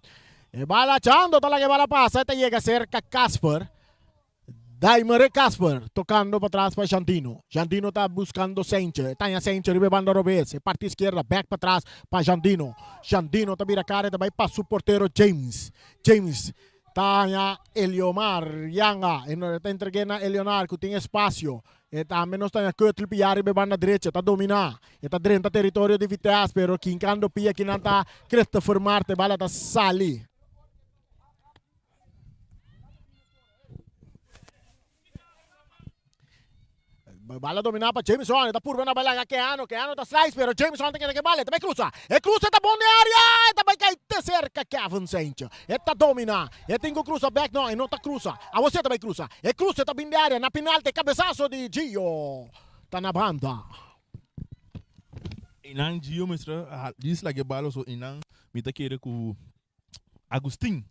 E bala Chando ta laga e bala pasa, e ta yega serka Casper. Daimere Casper tokando patras pa Jandino. Jandino ta buskando Sentje. E ta haña Sentje riba e banda robes. E parti izquierda bèk patras pa Jandino. Jandino ta bira kara e ta bai pa su portero James. James ta haña Eliomar Yanga. E ta entreg'é na Elionar ku tin espasio. E tambe nos ta haña Kutl pia riba e banda drecha, ta dominá. E ta drenta teritorio di Vitesse, pero kinkando pia kinan ta Christopher Marte, bala ta sali. Bala dominá pa Jameson, e ta purba na bai laga Keano, Keano ta slice, pero Jameson ta keda ku e bala, e ta bai krusa, e krusa ta bon den área, e ta bai kai te serka Kevin Saintje, e ta dominá, e tin ku krusa bèk, no, e no ta krusa, awor si e ta bai krusa. E cruce ta bin di area na penalti, cabezazo di Gio ta na banda. Einan Gio mester a djis laga e bal so einan mi ta kere ku Agustin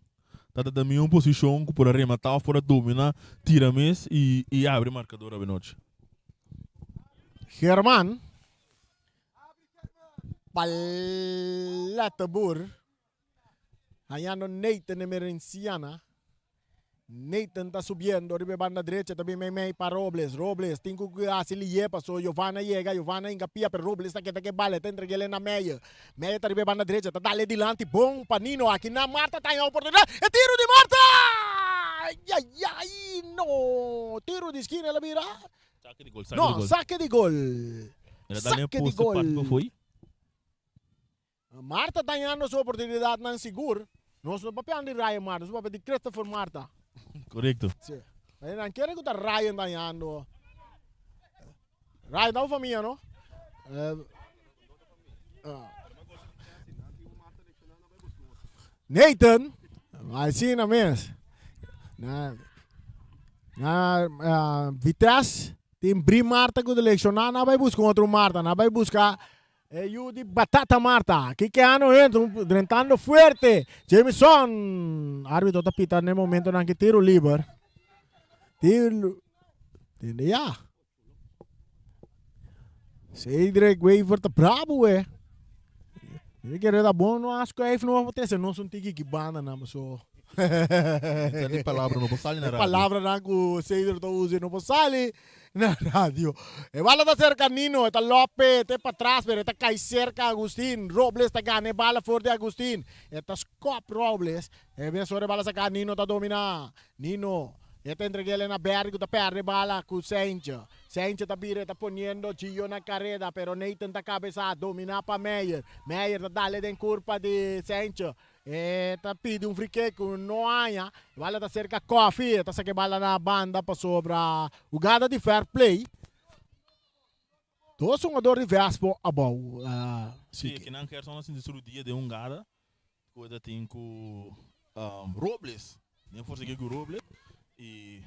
ta ta den miho posishon ku por a remata of por a domina tira mes i i abri markador awe nochi. German. pa Letterboer. Hañando Nathan Emerenciana. Nathan ta subiendo riba e banda drecha, ta bin meimei pa Robles. Robles tin ku hasi liye paso Giovanna yega, Giovanna hinka pia pero Robles ta keda ku e bala, e ta entreg'el na Meyer. Meyer ta riba e banda drecha, ta dale dilanti bon pa Nino. Aki na Marta ta haña oportunidat, e tiro di Marta! Ayayay no! Tiro di skina el a bira. Sake di gol, sake di No, gol. sake di gol. El a dal den e Sake di poste parti gol. pa fo'i. Marta ta hañando su oportunidatnan sigur. Nos no papiando di Ryan Marta, nos papia di Christopher Marta. Korekto. Sí. Pero nan kere ku ta Ryan ta hañando. Ryan ta un famia, no? Eh, ah. Nathan, asina mes. Na, na uh, Vitesse tin Bri Marta ku ta lekshoná, nan bai buska un otro Marta, nan bai buska E yu di Batata Marta. Kikeano entra drentando fuerte. Jamison. Arbitro ta pita n'e momentonan ki tiro liber. Tiro. Tende ya. Cedric Wever ta brabo we. Mi kere ta bon no a schuif no a trece nos un tiki ki banda nan so. Esa di palabra no por sali na radio. Palabra nan ku Cedric ta usa no por sali. Na radio. E bala ta serka Nino, e ta lope, te patras, pero e ta kai serka Agustin. Robles ta gana e bala for di Agustin. E ta skop Robles. E mes ora e bala saka, Nino ta domina. Nino, e ta entreg'el na Berry ku ta perde e bala ku Seintje. Seintje ta bira, e ta poniendo Gio na kareda, pero Nathan ta kabesá, domina pa Meyer. Meyer ta dale den kurpa di Seintje. E ta pidi un free kick cu no haña. E bala ta cerca Coffee. E ta saca e bala na banda pasobra hugada di fair play. Dos hungador di Vespo abou. Sí, kinan Gerson a sinti su rudia den hungada cu e ta tin cu Robles. Den forsa ke cu Robles y.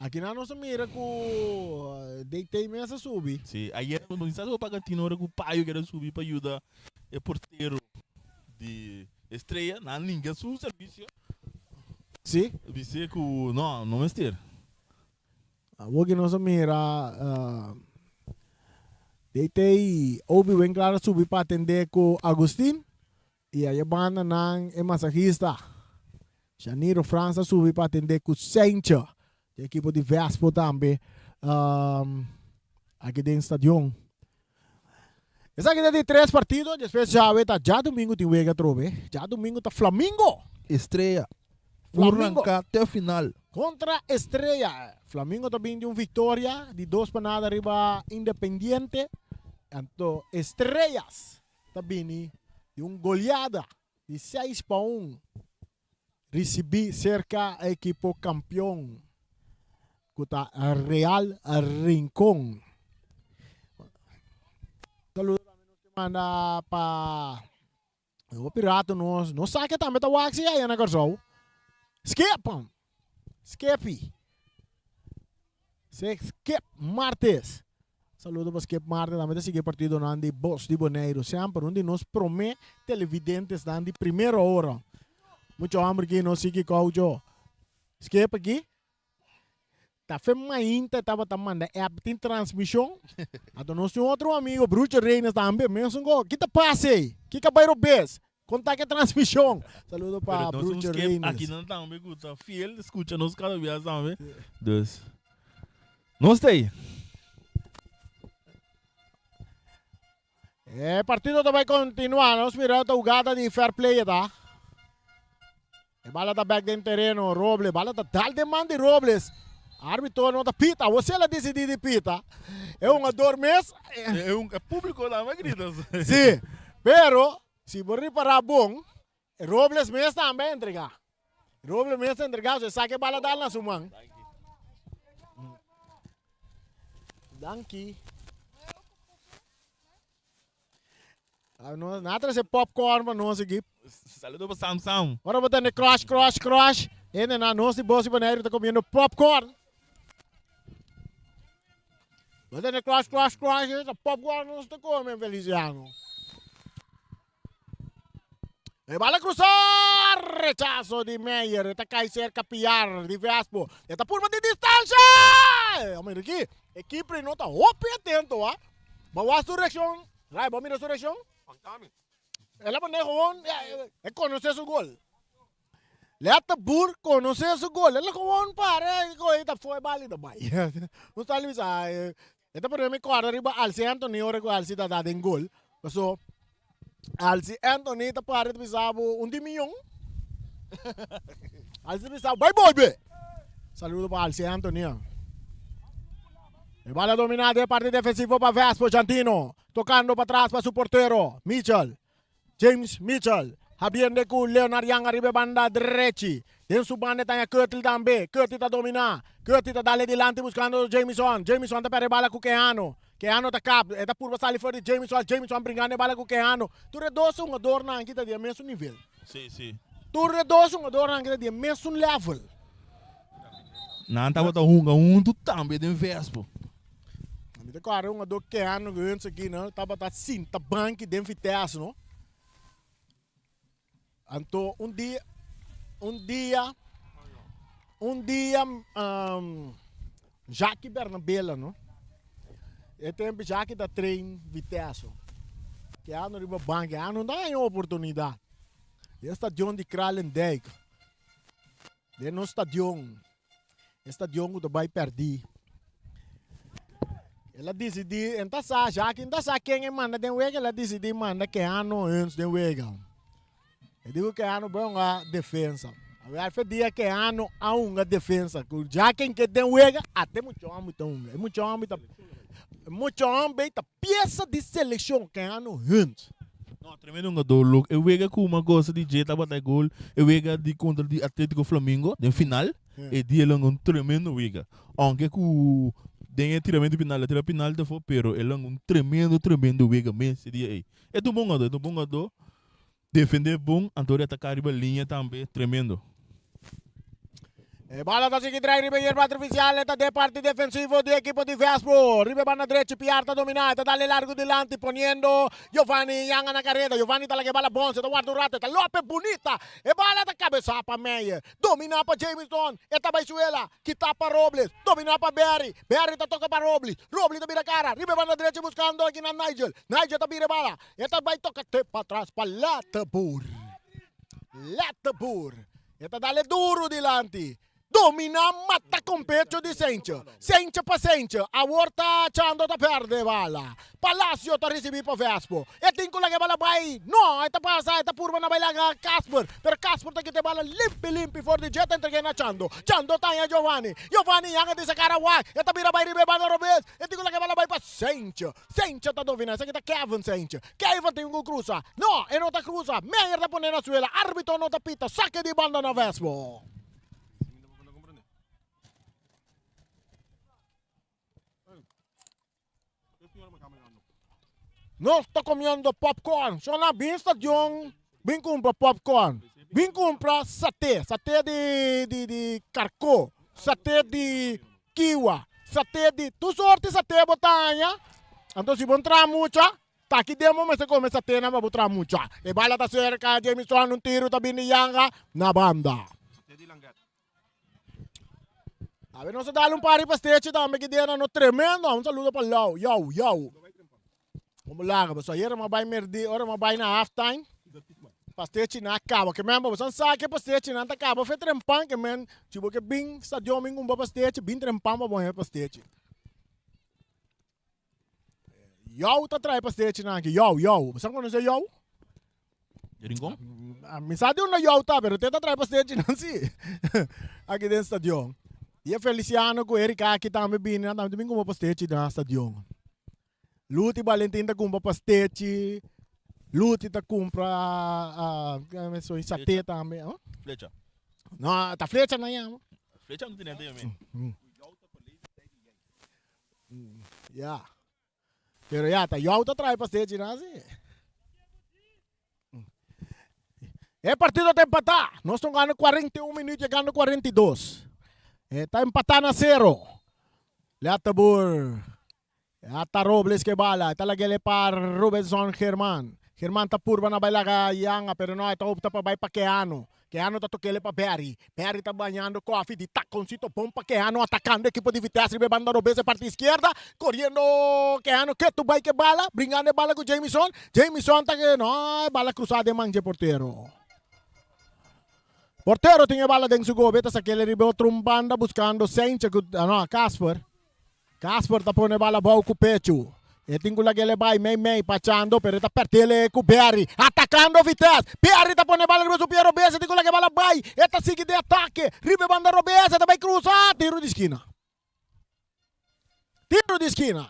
Akinan nos a mira ku DT mes a subi. Sí, ayer no sa si bo paga tino ora ku Payo kere subi pa yuda e portero di Estrella, nan ninga su servicio. Sí. Bis'é ku no, no mester. Awor ki nos a mira DT i Obi Winklaar a subi pa atendé ku Agustin. I aya banda nan e masahista Janiro Frans a subi pa atendé ku Seintje di ekipo di Vespo tambe aki den stadion. Esaki ta di tres partido, despues djawe ta djadumingu tin wega atrobe. Djadumingu ta Flamingo. Estrella. Flamingo. Urranka te final. Kontra Estrella. Flamingo ta bin di un viktoria di dos pa nada riba Independiente. Anto Estrellas ta bini di un goleada di seis pa un ricibi cerca e ekipo campeon cu ta Real Rincon. Saludo tambe nos te manda pa hopi rato nos no sa ke tambe ta wak si aya na Corsou. Skip! Skippy. Se Skip Martes. Saludo pa Skip Martes tambe ta sigui e partidonan di Bos di Boneiru. Semper un di nos prome televidentesnan di primera ora. Mucho homber aki no sigui koucho. Skip aki ta fe mainta e tabata manda app tin transmision. Anto nos tin otro amigo Brucho Reynes tambe mesun ko. Ki ta pasa ey? Kiko a bai robes? Konta ke transmishon. Saludo pa Pero nos un Brucho skip Reynes. aki nan tambe ku ta fiel skucha nos kada biaha tambe. Dus nos ta ei. E partido ta bai kontinuá. Nos mira ta hugada di fair play e ta. E bala ta bek den tereno. Robles. Bala ta dal den man di Robles. Arbitro no ta pita. Awor si el a disidí di pita. E hungador mes. E un e público tambe grita. Sí. Pero si bo ripará bon, Robles mes tambe a entregá. Robles mes a entregá, so e sa ke bala dal na su man. Danki. Ah, no, na trese popcorn pa nos aquí. Saludo pa Sam Sam. Ora bo tende crush, crush, crush. Hende na nos di Bos di Boneiru ta comiendo popcorn. Bo tende crush, crush, crush. Ta popcorn nos ta come, Feliciano. E bala cruza, rechazo di Meyer, e ta cai cerca Piar di Vespo. E ta purba di distancia! Hombre, aquí, e keeper no ta hopi atento, ah. Ba was su reaccion. Rai, bo mira su reaccion? El a pone gewoon, e conoce su gol. Letterboer conoce su gol. El a gewoon para y coge ta foe bal y ta bay. No sa bisa, e ta pone mi corda riba Alci Anthony ora cu Alci ta da den gol. Paso Alci Anthony ta para ta bisa bo un di miyon. Alci ta bisa bay bolbe. Saludo pa Alci Anthony. E bala domina den parti defensivo pa Vespo Jantino. Tocando patras pa su portero Mitchell. James Mitchell habiende ku Leonard Young ariba e banda drechi. Den su banda e taña Curtly tambe. Curtly ta dominá. Curtly ta dale dilanti buskando Jamison. Jamison ta pèrdè e bala ku Keanu. Keanu ta kap. E ta purba sali for di Jamison. Jamison bringando e bala ku Keanu. Tur e dos hungadornan aki ta di e mesun nivel. Sí, sí. Tur e dos hungadornan aki ta di e mesun level. Nan tabata hunga huntu tambe den Vespo. Mi ta kòrda un adó Keanu Guns aki no tabata sinta banki den Vitesse no. Anto un dia un dia un dia Jackie Bernabela no e tempo Jackie ta train Vitesse. Keanu riba banki Keanu no ta haña oportunidat. E stadion di Kralendijk den nos stadion. E stadion ku ta bai pèrdí. El a disidí, en ta sa, Jackie ta sa ken e manda den wega, el a disidí manda Keanu Huns den wega. E di ku Keanu bai hunga defensa. Awor fe dia Keanu a hunga defensa, ku Jackie ke den wega, ate mucha homber ta hunga. E mucha homber ta, mucha homber ta piesa di selekshon, Keanu Huns. No, tremendo hungador Luke. E wega ku ma gosa di dje tabata e gol, e wega di kontra di Atletico Flamingo den final, e dia el hunga un tremendo wega. Aunke ku den e tiramento di penal el a tira penal tafó, pero el hunga un tremendo tremendo wega mes e dia ei. E ta un bon hungador, e ta un bon hungador, defende bon, anto di ataka riba liña tambe tremendo. E bala ta sigui drai riba e yerba artificial, e ta den parti defensivo di ekipo di Vespo. Riba e banda drechi Piar ta domina, e ta dale largo dilanti poniendo Giovanni Yanga na careda. Giovanni ta laga e bala bonse, ta warda un rato, e ta lope bunita. E bala ta cabeza pa Meyer, domina pa Jamison, e ta bay suela, kita pa Robles, domina pa Berry, Berry ta toca pa Robles, Robles ta bira cara riba e banda drechi buscando aki na Nigel, Nigel ta bira e bala, e ta bay toca te patras pa Lateboer. Lateboer. E ta dale duru dilanti. Dominá mata con pecho di Sentje. Sentje pa Sentje. Awor ta Chando ta perde bala. Palacio ta ricibi pa Vespo. E tin cu laga e bala bay. No, e ta pasa, e ta purba na bay laga Casper. Pero Casper ta kita e bala limpi limpi for di dje ta entrega na Chando. Chando ta haña Giovanni. Giovanni yanga di sa cara wak. E ta bira bay riba e banda robes. E tin cu laga e bala bay pa Sentje. Sentje ta domina. Esaki ta Kevin Sentje. Kevin tin ku krusa. No, e no ta krusa. Meyer ta pone na suela. Arbitro no ta pita. Sake di banda na Vespo. Nos ta comiendo popcorn. Shona bin stadion, bin cumpra popcorn. Bin cumpra saté. Saté di, di, di carco. Saté di kiwa. Saté di tur sorti saté bo ta haña. Anto si bo ntra mucha, ta aki den bo mester come saté nan pa bo tra mucha. E bala ta cerca, Jamison un tiro ta bini yanga na banda. Awe nos a dal un par di pastechi tambe ki den no tremendo. Un saludo pa Lau. Yow, yow. Como laga, pasobra ayer mi a bai merdi, ora mi a bai na half time, pastechi nan a caba. Ke men, bo san sa ke pastechi nan ta caba fe trempan, ke men, si bo ke bin stadion bin cumpra pastechi, bin trempan pa bo haña pastechi. Yow ta trae pastechi nan aki, yow, yow. Bo san conoce yow? Di Rincon? Mi sa di unda yow ta, pero te ta trae pastechi nan si. Aki den stadion. Y e Feliciano cu Erika aki tambe bini, nan tambe ta bin cumpra pastechi na stadion. Luti Valentin ta cumpra pastechi, Luti ta cumpra saté tambe. Flecha. No, ta flecha nan yama. Flecha no tene antes. Ya. Pero ya, ta jou ta trae pastechi nan si. E partido ta empatá. Nos ta gana 41 minuut yegando 42. E ta empatá na sero. Letterboer. Ata Robles ke bala. E ta lag'el e pa Rubenson German. German ta purba na bai laga Yanga, pero no, e ta opta pa bai pa Keanu. Keano ta tokele pa Barry. Barry ta bañando kofi di takoncito bon pa Keano atakando ekipo di Vitesse riba e banda robes e parti izquierda. Koriendo Keano ketu bai ke bala, bringando e bala ku Jamison. Jamison ta no, e bala krusa den man dje portero. Portero tin e bala den su gobe, ta sakele riba e otro un banda buskando Seintje ku, no, Casper. Casper ta pone bala abou ku pechu. E tin ku lag'el e bai mei mei pa Chando, pero e ta pèrdel e ku Berry. Atakando Vitesse. Berry ta pone bala riba su pia robes, e tin ku laga e bala bai. E ta sigui den atake. Riba e banda robes, e ta bai krusa. Tiro di skina. Tiro di skina.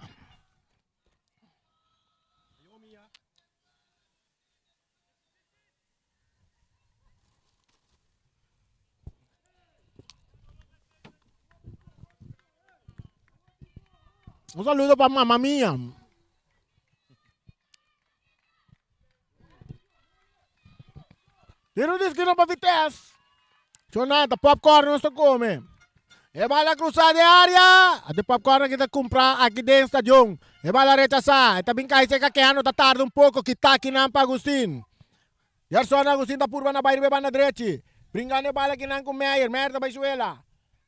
Un saludo pa mamá mía. Tiro di esquina pa Vitesse. Chonata, popcorn nos ta come. E bala cruza den area. Ate popcorn aki ta cumpra aki den stadion. E bala rechasa. E ta bin cay cerca Keanu ta tarda un poco. Kita kinan pa Agustin. Gerson Agustin ta purba na bay riba e banda drechi. Bringando e bala kinan cu Meyer. Meyer ta bay suela.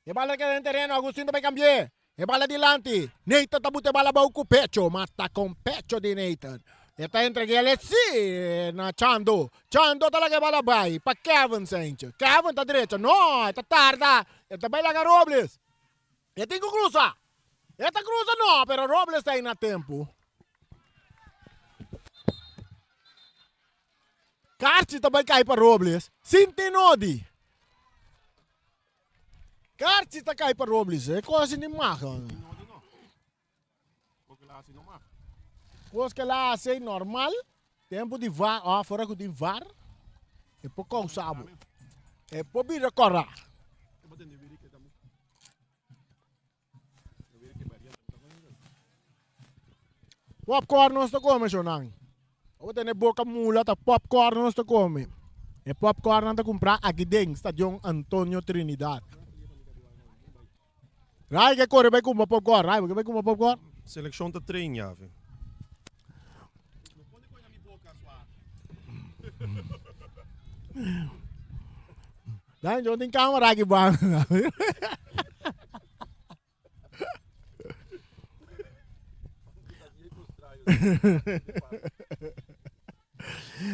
E bala ta keda den tereno. Agustin ta bay cambi'e. E bala dilanti, Nathan ta buta e bala abou ku pecho, ma ta kon pecho di Nathan. E ta entreg'el e si na Chando. Chando ta laga e bala bai pa Kevin Saintje. Kevin ta drecha, no, e ta tarda, e ta bai laga Robles. E tin ku krusa. E ta krusa no, pero Robles ta ei na tempu. Karchi ta bai kai pa Robles, sin tin nodi. Karchi ta kai pa Robles, e kos ni mag. Kos ke la hasi normal, tempu di var, oh, fora ku tin var, e por kousa bo. E por bira kora. Popcorn nos ta come shownan. Abo tene boca mula ta popcorn nos ta come. E popcorn nan ta cumpra aki den Stadion Antonio Trinidad. Rai ke corre bay cumpra popcorn. Rai, bo ke bay cumpra popcorn? Seleccion ta train yavi. Dan yo tin camera aki banda.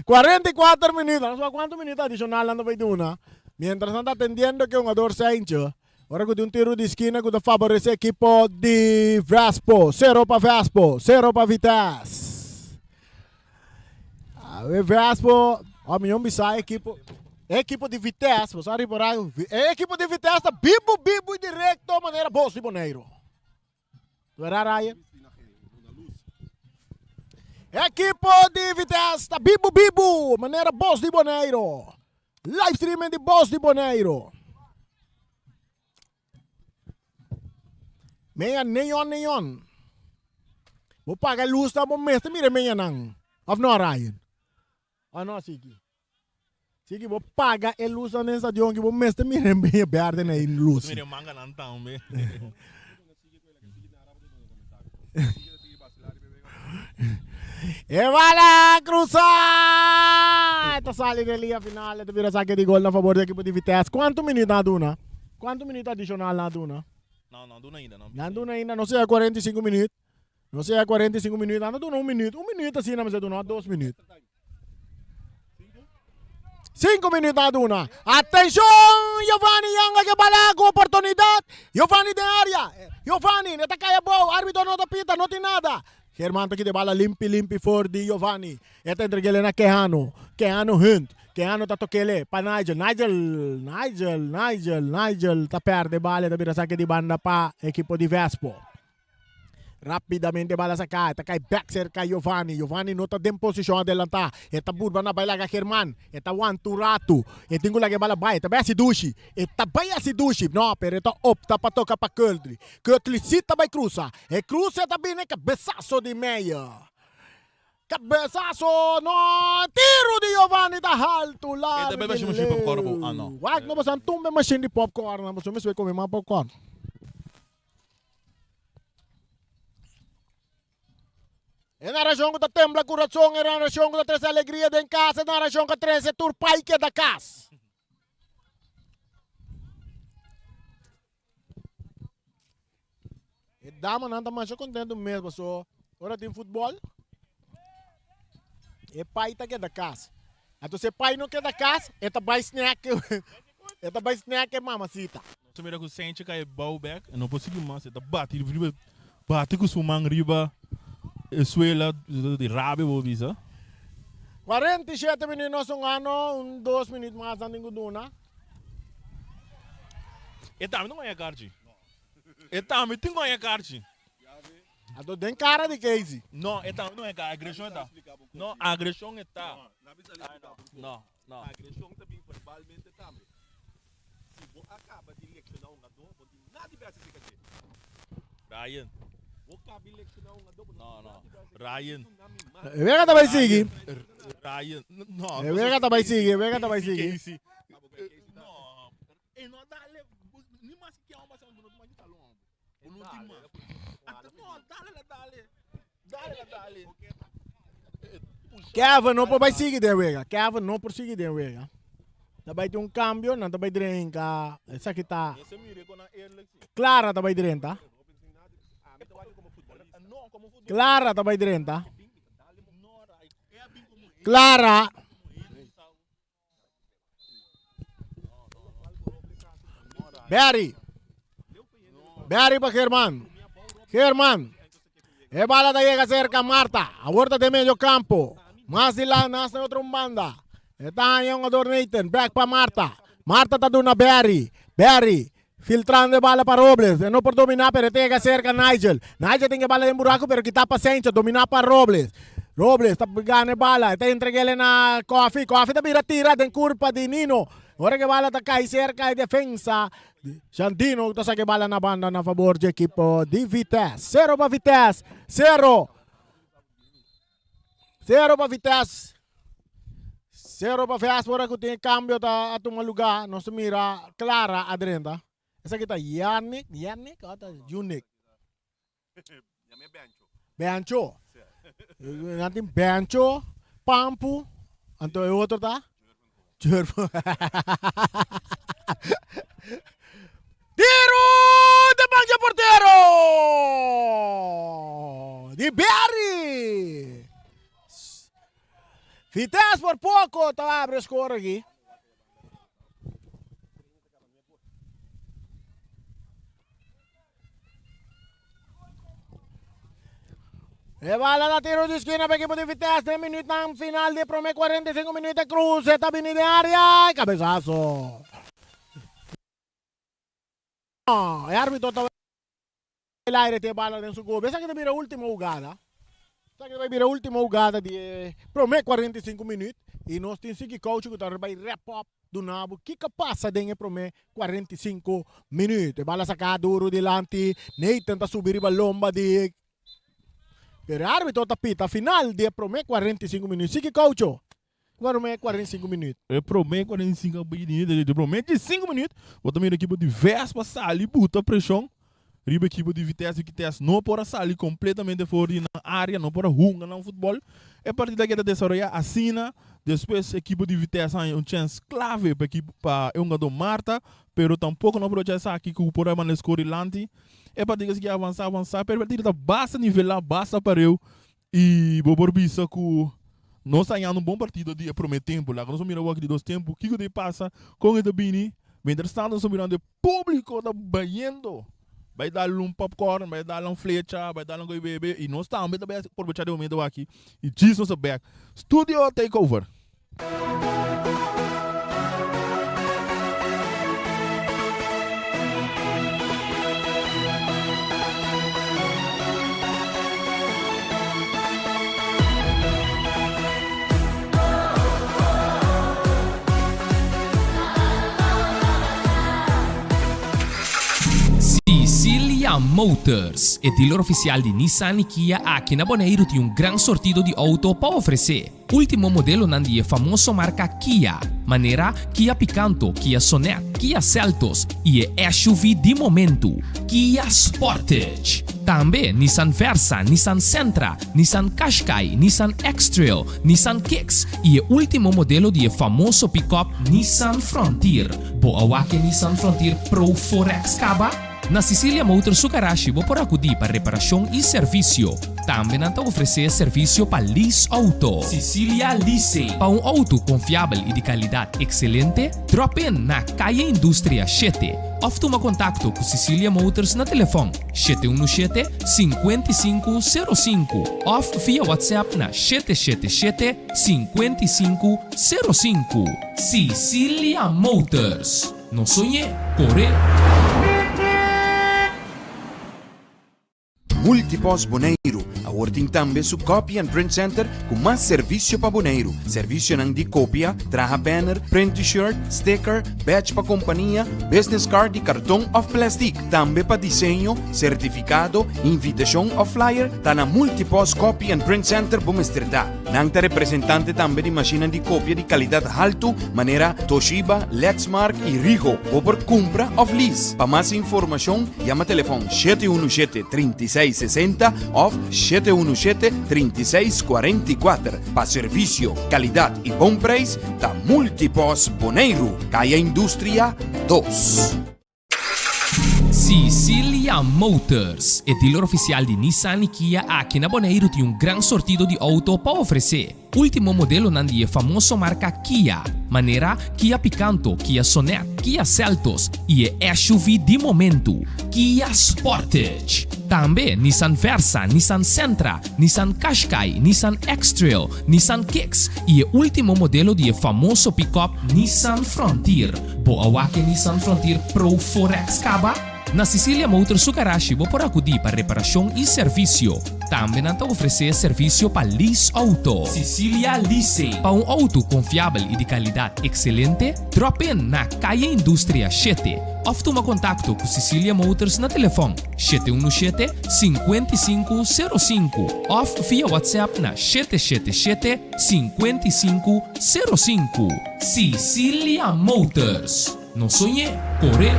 44 minuut. Nos cuánto minuut adicional nan ta bay duna. Mientras nan ta atendiendo ke hungador Saintje. Ora ku tin un tiro di esquina ku ta favorece ekipo di Vespo. 0 pa Vespo, 0 pa Vitesse. Awe Vespo, oh, mi bisa ekipo. Ekipo di Vitesse, bo sa ripará, e ekipo di Vitesse ta bibu bibu directo manera bos di Boneiru. Wera Ryan? Ekipo di Vitesse ta bibu bibu manera bos di Boneiru. Live streaming di bos di Boneiru. Meya neon neon. Bo paga luz ta bo mester mira meya nan. Of no Ryan? Oh no Siki. Siki bo paga e luz nan den stadion ki bo mester mira meya berde na e luz. Mira manga nan tambe. E bala cruza! Ta sali den liga final. E ta bira saque di gol na favor di equipo di Vitesse. Cuanto minuut nan a duna? Cuanto minuut adicional nan a duna? No, no duna ainda. Nan duna ainda. No sea 45 minuut. No sea 45 minuut. Nan a duna un minuut. Un minuut asina mester duna. Dos minuut. Cinco minuut nan a duna. Atencion! Giovanni Yanga ke bala ku oportunidad. Giovanni den area. Giovanni, e ta kai abou. Arbitro no ta pita, no tin nada. German ta kita e bala limpi limpi for di Giovanni. E ta entreg'ele na Kehano. Kehano Hunt. Kehano ta tok'ele pa Nigel. Nigel, Nigel, Nigel, Nigel ta perde bala. E ta bira sake di banda pa ekipo di Vespo. Rapidamente bala sa kai, ta kai bek serka Giovanni. Giovanni no ta den posishon adelantá. E ta burba na bai laga German. E ta wanta un ratu. E tin ku laga e bala bai. E ta bai hasi dushi. E ta bai hasi dushi. No, pero e ta opta pa toka pa Curtly. Curtly si ta bai krusa. E krusa e ta bini kabesaso di Meyer. Kabesaso no. Tiru di Giovanni ta haltu E largu ta bai i bashi mashin di popcorn bo? Ah, no. leu. Wak no boso a tumba e mashin di popcorn nan. Boso mester bai kome mas popcorn. E narashon ku ta tembla kurason, e narashon ku ta trese alegria den kas, e narashon ku a trese tur pai keda kas. E damanan ta masha kontentu mes paso ora tin futbòl e pai ta keda kas. Anto si e pai no keda kas e ta bai snack e ta bai snack e mamasita. Nos a mira ku Sentje kai bou bek e no por sigui mas e ta bati riba bati ku su man riba e suela di rabia bo bisa. 47 minüt nos un ano un dos minüt mas nan tin ku duna. E tambe ta guaña karchi. E tambe tin guaña karchi. Anto den kara di Casey. No, e tambe tin guaña karchi. Agreshon e ta. No, agreshon e ta. No, no. Agreshon ta bin verbalmente tambe. Si bo a kaba di lekshoná un hungadó, bo tin nada di bèsè serka dje. Ryan. Bo kaba di lekshoná un hungadó, bo no tin nada di bèsè serka dje. Ryan. E wega ta bai sigui. Ryan. No. E wega ta bai sigui, e wega ta bai sigui. Casey. No. E no dale, ni mas que ama sa no mas talon. Bo no tin mas. No, dale la dale. Dale la dale. Kevin no por bai sigui den wega. Kevin no por sigui den wega. Ta bai tin un cambio, nan ta bai drenka. Esaki ta Clara ta bai drenta. Clara ta bai drenta. Clara. Barry. Barry pa Germán. Germán. E bala ta llega cerca Marta. Awor ta den medio campo. Mas di la nas na otro banda. E ta haña un jugador Nathan. Back pa Marta. Marta ta duna Barry. Barry. Filtrando e bala pa Robles. E no por domina pero e ta yega cerca Nigel. Nigel tin e bala den buraco pero kita pa Sencho. Domina pa Robles. Robles ta gana e bala. E ta entreg'ele na Koffie. Koffie ta bira tira den curpa di Nino. Ora cu e bala ta cay cerca e defensa. Jandino ta saca e bala na banda na favor di ekipo di Vitesse. Cero pa Vitesse. Cero. Cero pa Vitesse. Cero pa Vitesse ora ku tin e cambio ta a tuma lugar. Nos ta mira Clara a drenta. Esaki ta Yannick, Yannick o ta Unick? Bencho. Nan tin Bencho, Pampu, anto e otro ta? Jurgen. Tiro de banca portero di Berry. Vitesse por poco ta abre score aquí. E bala ta tiro di esquina pa equipo di Vitesse den minuutnan final di prome 45 minuut. Cruz ta bini den area. Cabezazo. E arbitro ta el aire te bala den su gobe. Esaki ta bira ultimo hugada. Esaki ta bai bira ultimo hugada di e prome 45 minuut. Y nos tin Siki Coach cu ta bai wrap up duna bo kico pasa den e prome 45 minuut. E bala saca duro dilanti. Nathan ta subi riba lomba di Pero e arbitro ta pita final di e prome 45 minuut. Siki Coach. Prome 45 minuut. E prome 45 minuut, e prome 15 minuut, bo ta mira ekipo di Vespa sali buta preshon riba ekipo di Vitesse. Vitesse no por a sali completamente for di nan area, no por a hunga nan futbol. E partida a keda desaroya asina. Despues ekipo di Vitesse haña un chens clave pa ekipo pa e hungador Marta, pero tampoco no aprovecha esaki cu por a manda e score dilanti. E partida a sigui avansa, avansa, pero e partida ta basta nivela, basta pareu. I bo por bisa ku nos ta hañando un bon partido di e promé tempu. Laga nos a mira wak di dos tempu kiko ta pasa, kon e ta bini. Mientras tanto nos ta mirando e públiko ta bayendo, bai dal un popcorn, bai dal un flecha, bai dal un koi bebe i nos tambe ta bai aprovechá di e momento aki i djis nos ta bèk. Studio take over. Sicilia Motors, e dealer oficial di Nissan y Kia aki na Boneiru tin un gran sortido di auto pa ofrece. Ultimo modelonan di e famoso marka Kia, manera Kia Picanto, Kia Sonet, Kia Seltos i e SUV di momentu, Kia Sportage. Tambe Nissan Versa, Nissan Sentra, Nissan Qashqai, Nissan X-Trail, Nissan Kicks i e ultimo modelo di e famoso pickup Nissan Frontier. Bo a wak e Nissan Frontier Pro 4X kaba? Na Sicilia Motors su garashi bo por akudí pa reparashon i servisio. Tambe nan ta ofresé servisio pa lease outo. Sicilia Leasing. Pa un outo konfiabel i di kalidat ekselente, drop in na Kaya Industria shete òf tuma kontakto ku Sicilia Motors na telefòn 717 5505 òf via WhatsApp na 777 5505. Sicilia Motors. No soñ'é, kor'é! Multipost Boneiru awor tin tambe su Copy and Print Center ku mas servisio pa Boneiru. Servisionan di kopia, traha banner, print t-shirt, sticker, badge pa kompania, business card di karton òf plèstik. Tambe pa diseño, sertifikado, invitashon òf flyer ta na Multipost Copy and Print Center bo mester ta. Nan ta representante tambe di mashinnan di kopia di kalidat haltu manera Toshiba, Lexmark i Rigo. Bo por kumpra òf lease. Pa mas informashon yama telefòn 717 36 60 òf 717 36 44. Pa servisio, kalidat i bon preis ta Multipos Boneiru, Kaya Industria 2. Sicilia Motors, e dealer oficial di Nissan y Kia aki na Boneiru tin un gran sortido di auto pa ofrece. Ultimo modelonan di e famoso marca Kia, manera Kia Picanto, Kia Sonet, Kia Seltos y e SUV di momento, Kia Sportage. Tambe Nissan Versa, Nissan Sentra, Nissan Qashqai, Nissan X-Trail, Nissan Kicks y e ultimo modelo di e famoso pick-up Nissan Frontier. Bo a wak e Nissan Frontier Pro 4X kaba? Na Sicilia Motors su garashi bo por akudí pa reparashon i servisio. Tambe nan ta ofresé servisio pa lease outo. Sicilia Leasing. Pa un outo konfiabel i di kalidat ekselente, drop in na Kaya Industria 7 òf tuma kontakto ku Sicilia Motors na telefòn 717 5505 òf via WhatsApp na 777 5505. Sicilia Motors. No soñ'é, kor'é!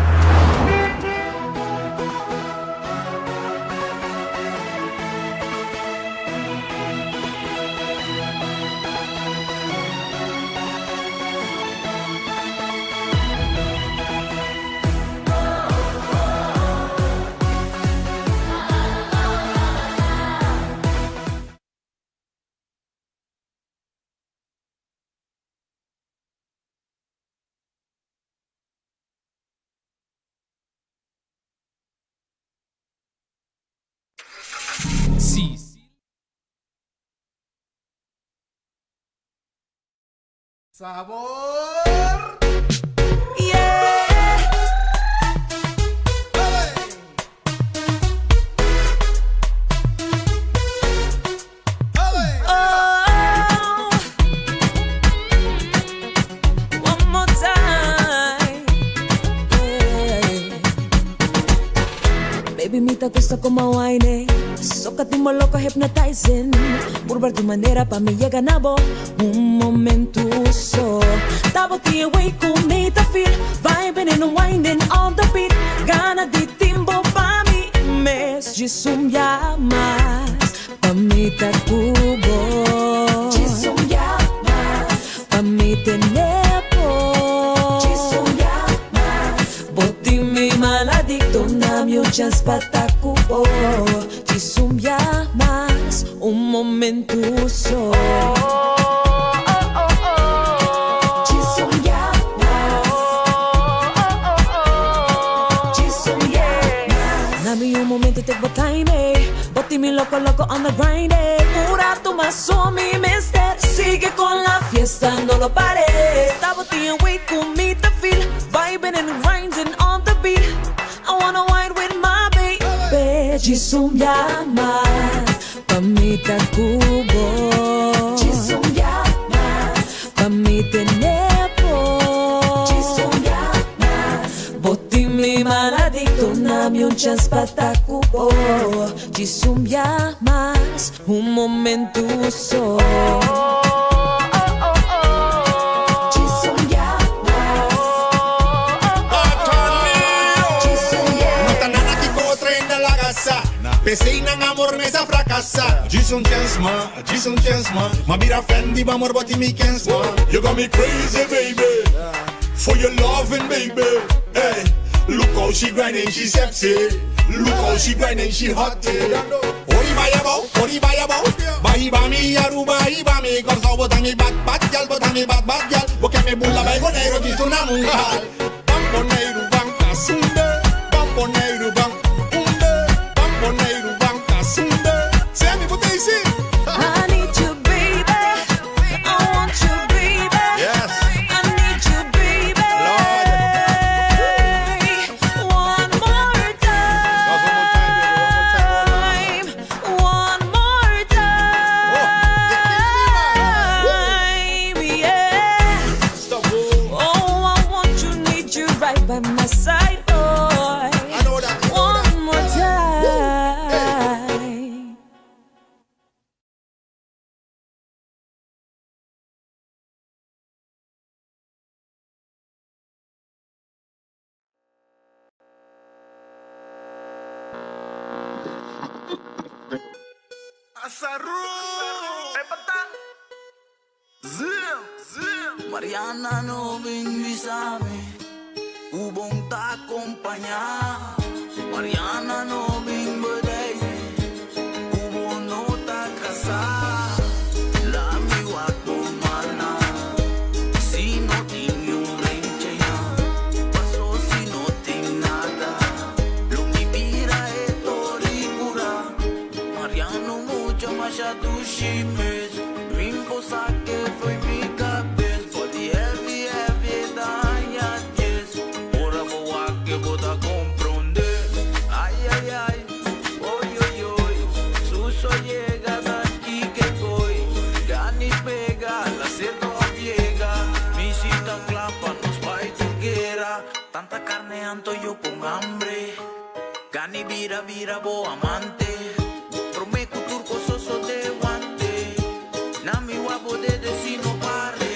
Si. Sabor! Baby, mi ta gusta como wine. Soca timbo loco hypnotizing. Purba tu manera pa mi llega na bo. Un momento so. Tabo ti way ku mi ta feel. Vibing and winding on the beat. Gana di timbo pa mi mes. Jisum llamas. Pa mi ta cubo. Jisum llamas. Pa mi tenepo. Jisum llamas. Boti mi maladicto na mi un chance pa ta cubo. Jisum llamas. Un momento so. Dame un momento take my time, eh. Boti mi loco loco on the grind, eh. Un rato más so mi mister. Sigue con la fiesta, no lo pares. Está botiendo way con mi te feel. Vibing and grinding on the beat. I wanna wine with my baby. Jisum llama, pa mi ta cubo. Jisum llama, pa mi tenepo. Jisum llama, boti mi maladicto, nami un chance pa ta cubo. Jisum llamas, un momento so. Jisum llamas. No ta nada ki contra la casa. Pensei nan amor mesa fracasa. Djis un chance ma, djis un chance ma. Ma bira Fendi, amor boti mi kens ma. You got me crazy baby, for your loving baby. Hey. Look how she grinding, she sexy. Look how she grinding, she hot. Ori baya bo, ori baya bo. Bai ba mi Aruba, iba mi Kòrsou, bo ta mi bad bad gyal, bo ta mi bad bad gyal. Bo ke mi bula bai Boneiru, di su na mundial. Ban Boneiru, ban kasunde. Ban Boneiru, ban unde. Ban Boneiru, ban kasunde. Sammy, bo ta isi. I need you, baby. I want you, baby. Yes. I need you, baby. Lord. One more time. One more time, baby. One more time. One more time. Yeah. Stop. Oh. Oh, I want you, need you right by my side, boy. I know that. I know that. One more time. Mariana no bin bisami U bon ta acompañá Mariana no bin bedei U bo no ta kasá Lami wak bo mana Si no tin un renchi Paso si no tin nada Lo mi bira e tori cura Mariano mucha masha dushi mes Min posa que foi mi cabez Body heavy heavy daña yes Ora boa que bota comprende Ay ay ay Oy oy oy Suso llega de aquí que voy Gani pega la cerca llega Mi cita clapa nos va y tuguera Tanta carne anto yo con hambre Gani vira vira bo amante Prome ku turco soso de guante Nami guapo de no pare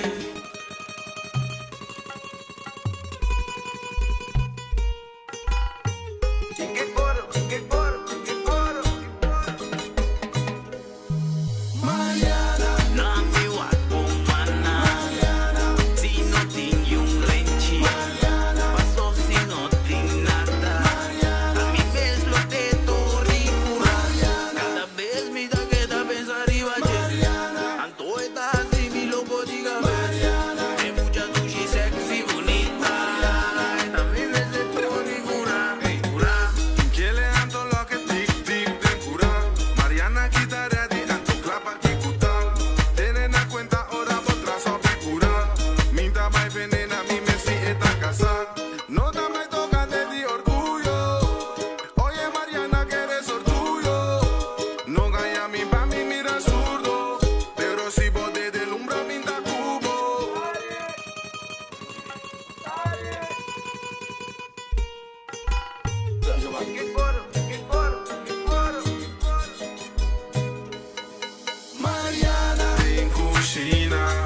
Nami wak mana Si no tin un renchi Paso si no tin nada A mi mes lo te torricura Cada vez mi da queda pensar iba Anto está así mi loco diga De mucha dushi sexy bonita A mi mes de torricura Cura Kiele anto loke tik tik den cura. Mariana kita ready anto klapa kikuta. Tene na cuenta ora botra so cura. Minta mai venena mi mesi eta casa. No ta mai toca de di orgullo. Oye Mariana que eres orgullo. No gaya mi pa mi mira zurdo. Pero si bote de lumbra minta cubo. En cucina,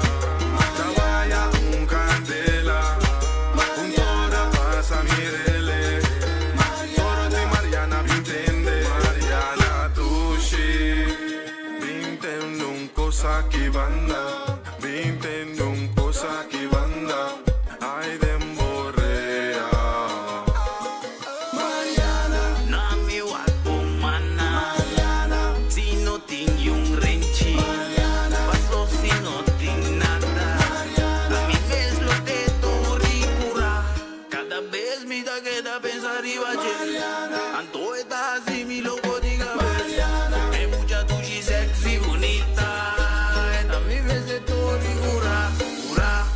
tabaya un candela, un tora pasa mirele, toro de Mariana vintende, Mariana tushi, vintende un cosa que banda, vintende un cosa que banda, ay demborrea. Nami wak mana Si no tin un renchi Paso si no tin nada A mi mes lo te torricura Cada vez mi da queda pensar iba Anto está así mi loco diga Es mucha dushi sexy bonita A mi vez de torricura Cura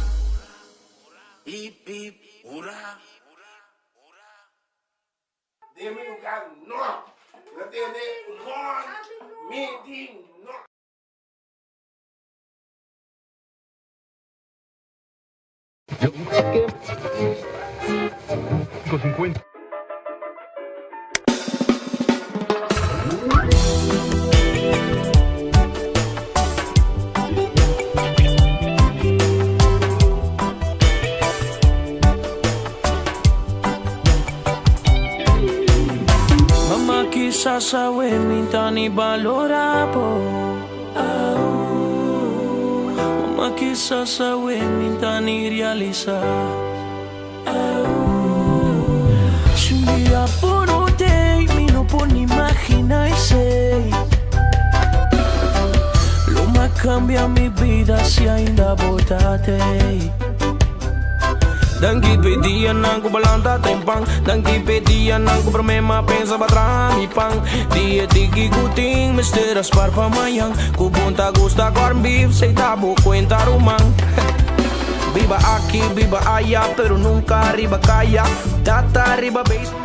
Hip hip hurra Den mi lugar no. No tiene one meeting no. Mama quizás sabe minta ni valora po. Mama quizás sabe minta ni realiza. cambia mi bida si ainda bo ta tey. Danki p'e dianan ku bo lanta trempan. Danki p'e dianan ku promé m'a pensa pa traha mi pan. Di e tiki ku tin mester a spar pa mañan. Ku bon ta gusta corn beef, sey ta bo kuenta ruman. Biba aki, biba aya, pero nunka riba kaya. Tata riba base.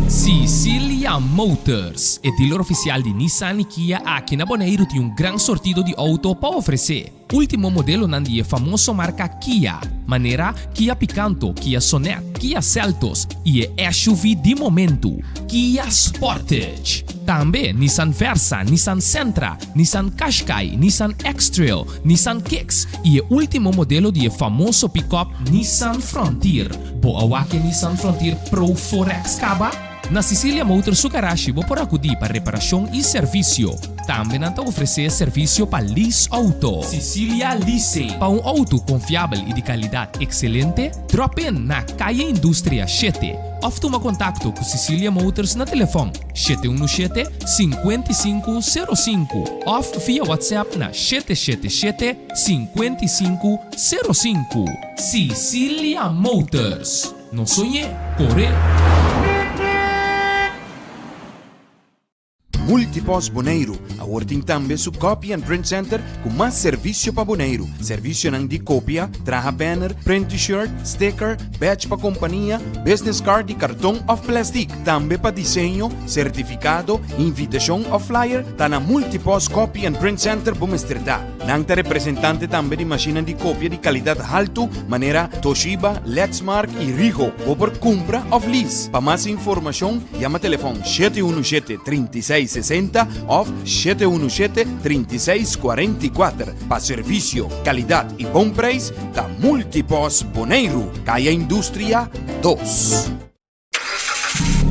Sicilia Motors, e dealer oficial di Nissan y Kia aki na Boneiru tin un gran sortido di auto pa ofrece. Ultimo modelonan di e famoso marka Kia, manera Kia Picanto, Kia Sonet, Kia Seltos i e SUV di momentu, Kia Sportage. Tambe Nissan Versa, Nissan Sentra, Nissan Qashqai, Nissan X-Trail, Nissan Kicks i e ultimo modelo di e famoso pickup Nissan Frontier. Bo a wak e Nissan Frontier Pro 4X kaba? Na Sicilia Motors su garashi bo por akudí pa reparashon i servisio. Tambe nan ta ofresé servisio pa lease outo. Sicilia Leasing. Pa un outo konfiabel i di kalidat ekselente, drop in na Kaya Industria shete òf tuma kontakto ku Sicilia Motors na telefòn 717 5505 òf via WhatsApp na 777 5505. Sicilia Motors. No soñ'é, kor'é! Multipost Boneiru awor tin tambe su Copy and Print Center ku mas servisio pa Boneiru. Servisionan di kopia, traha banner, print t-shirt, sticker, badge pa kompania, business card di karton òf plèstik. Tambe pa diseño, sertifikado, invitashon òf flyer ta na Multipost Copy and Print Center bo mester ta. Nan ta representante tambe di mashinnan di kopia di kalidat haltu manera Toshiba, Lexmark i Ricoh. Bo por kumpra òf lease. Pa mas informashon yama telefòn 717 36 60 òf 717 36 44. Pa servisio, kalidat i bon preis ta Multipos Boneiru, Kaya Industria dos.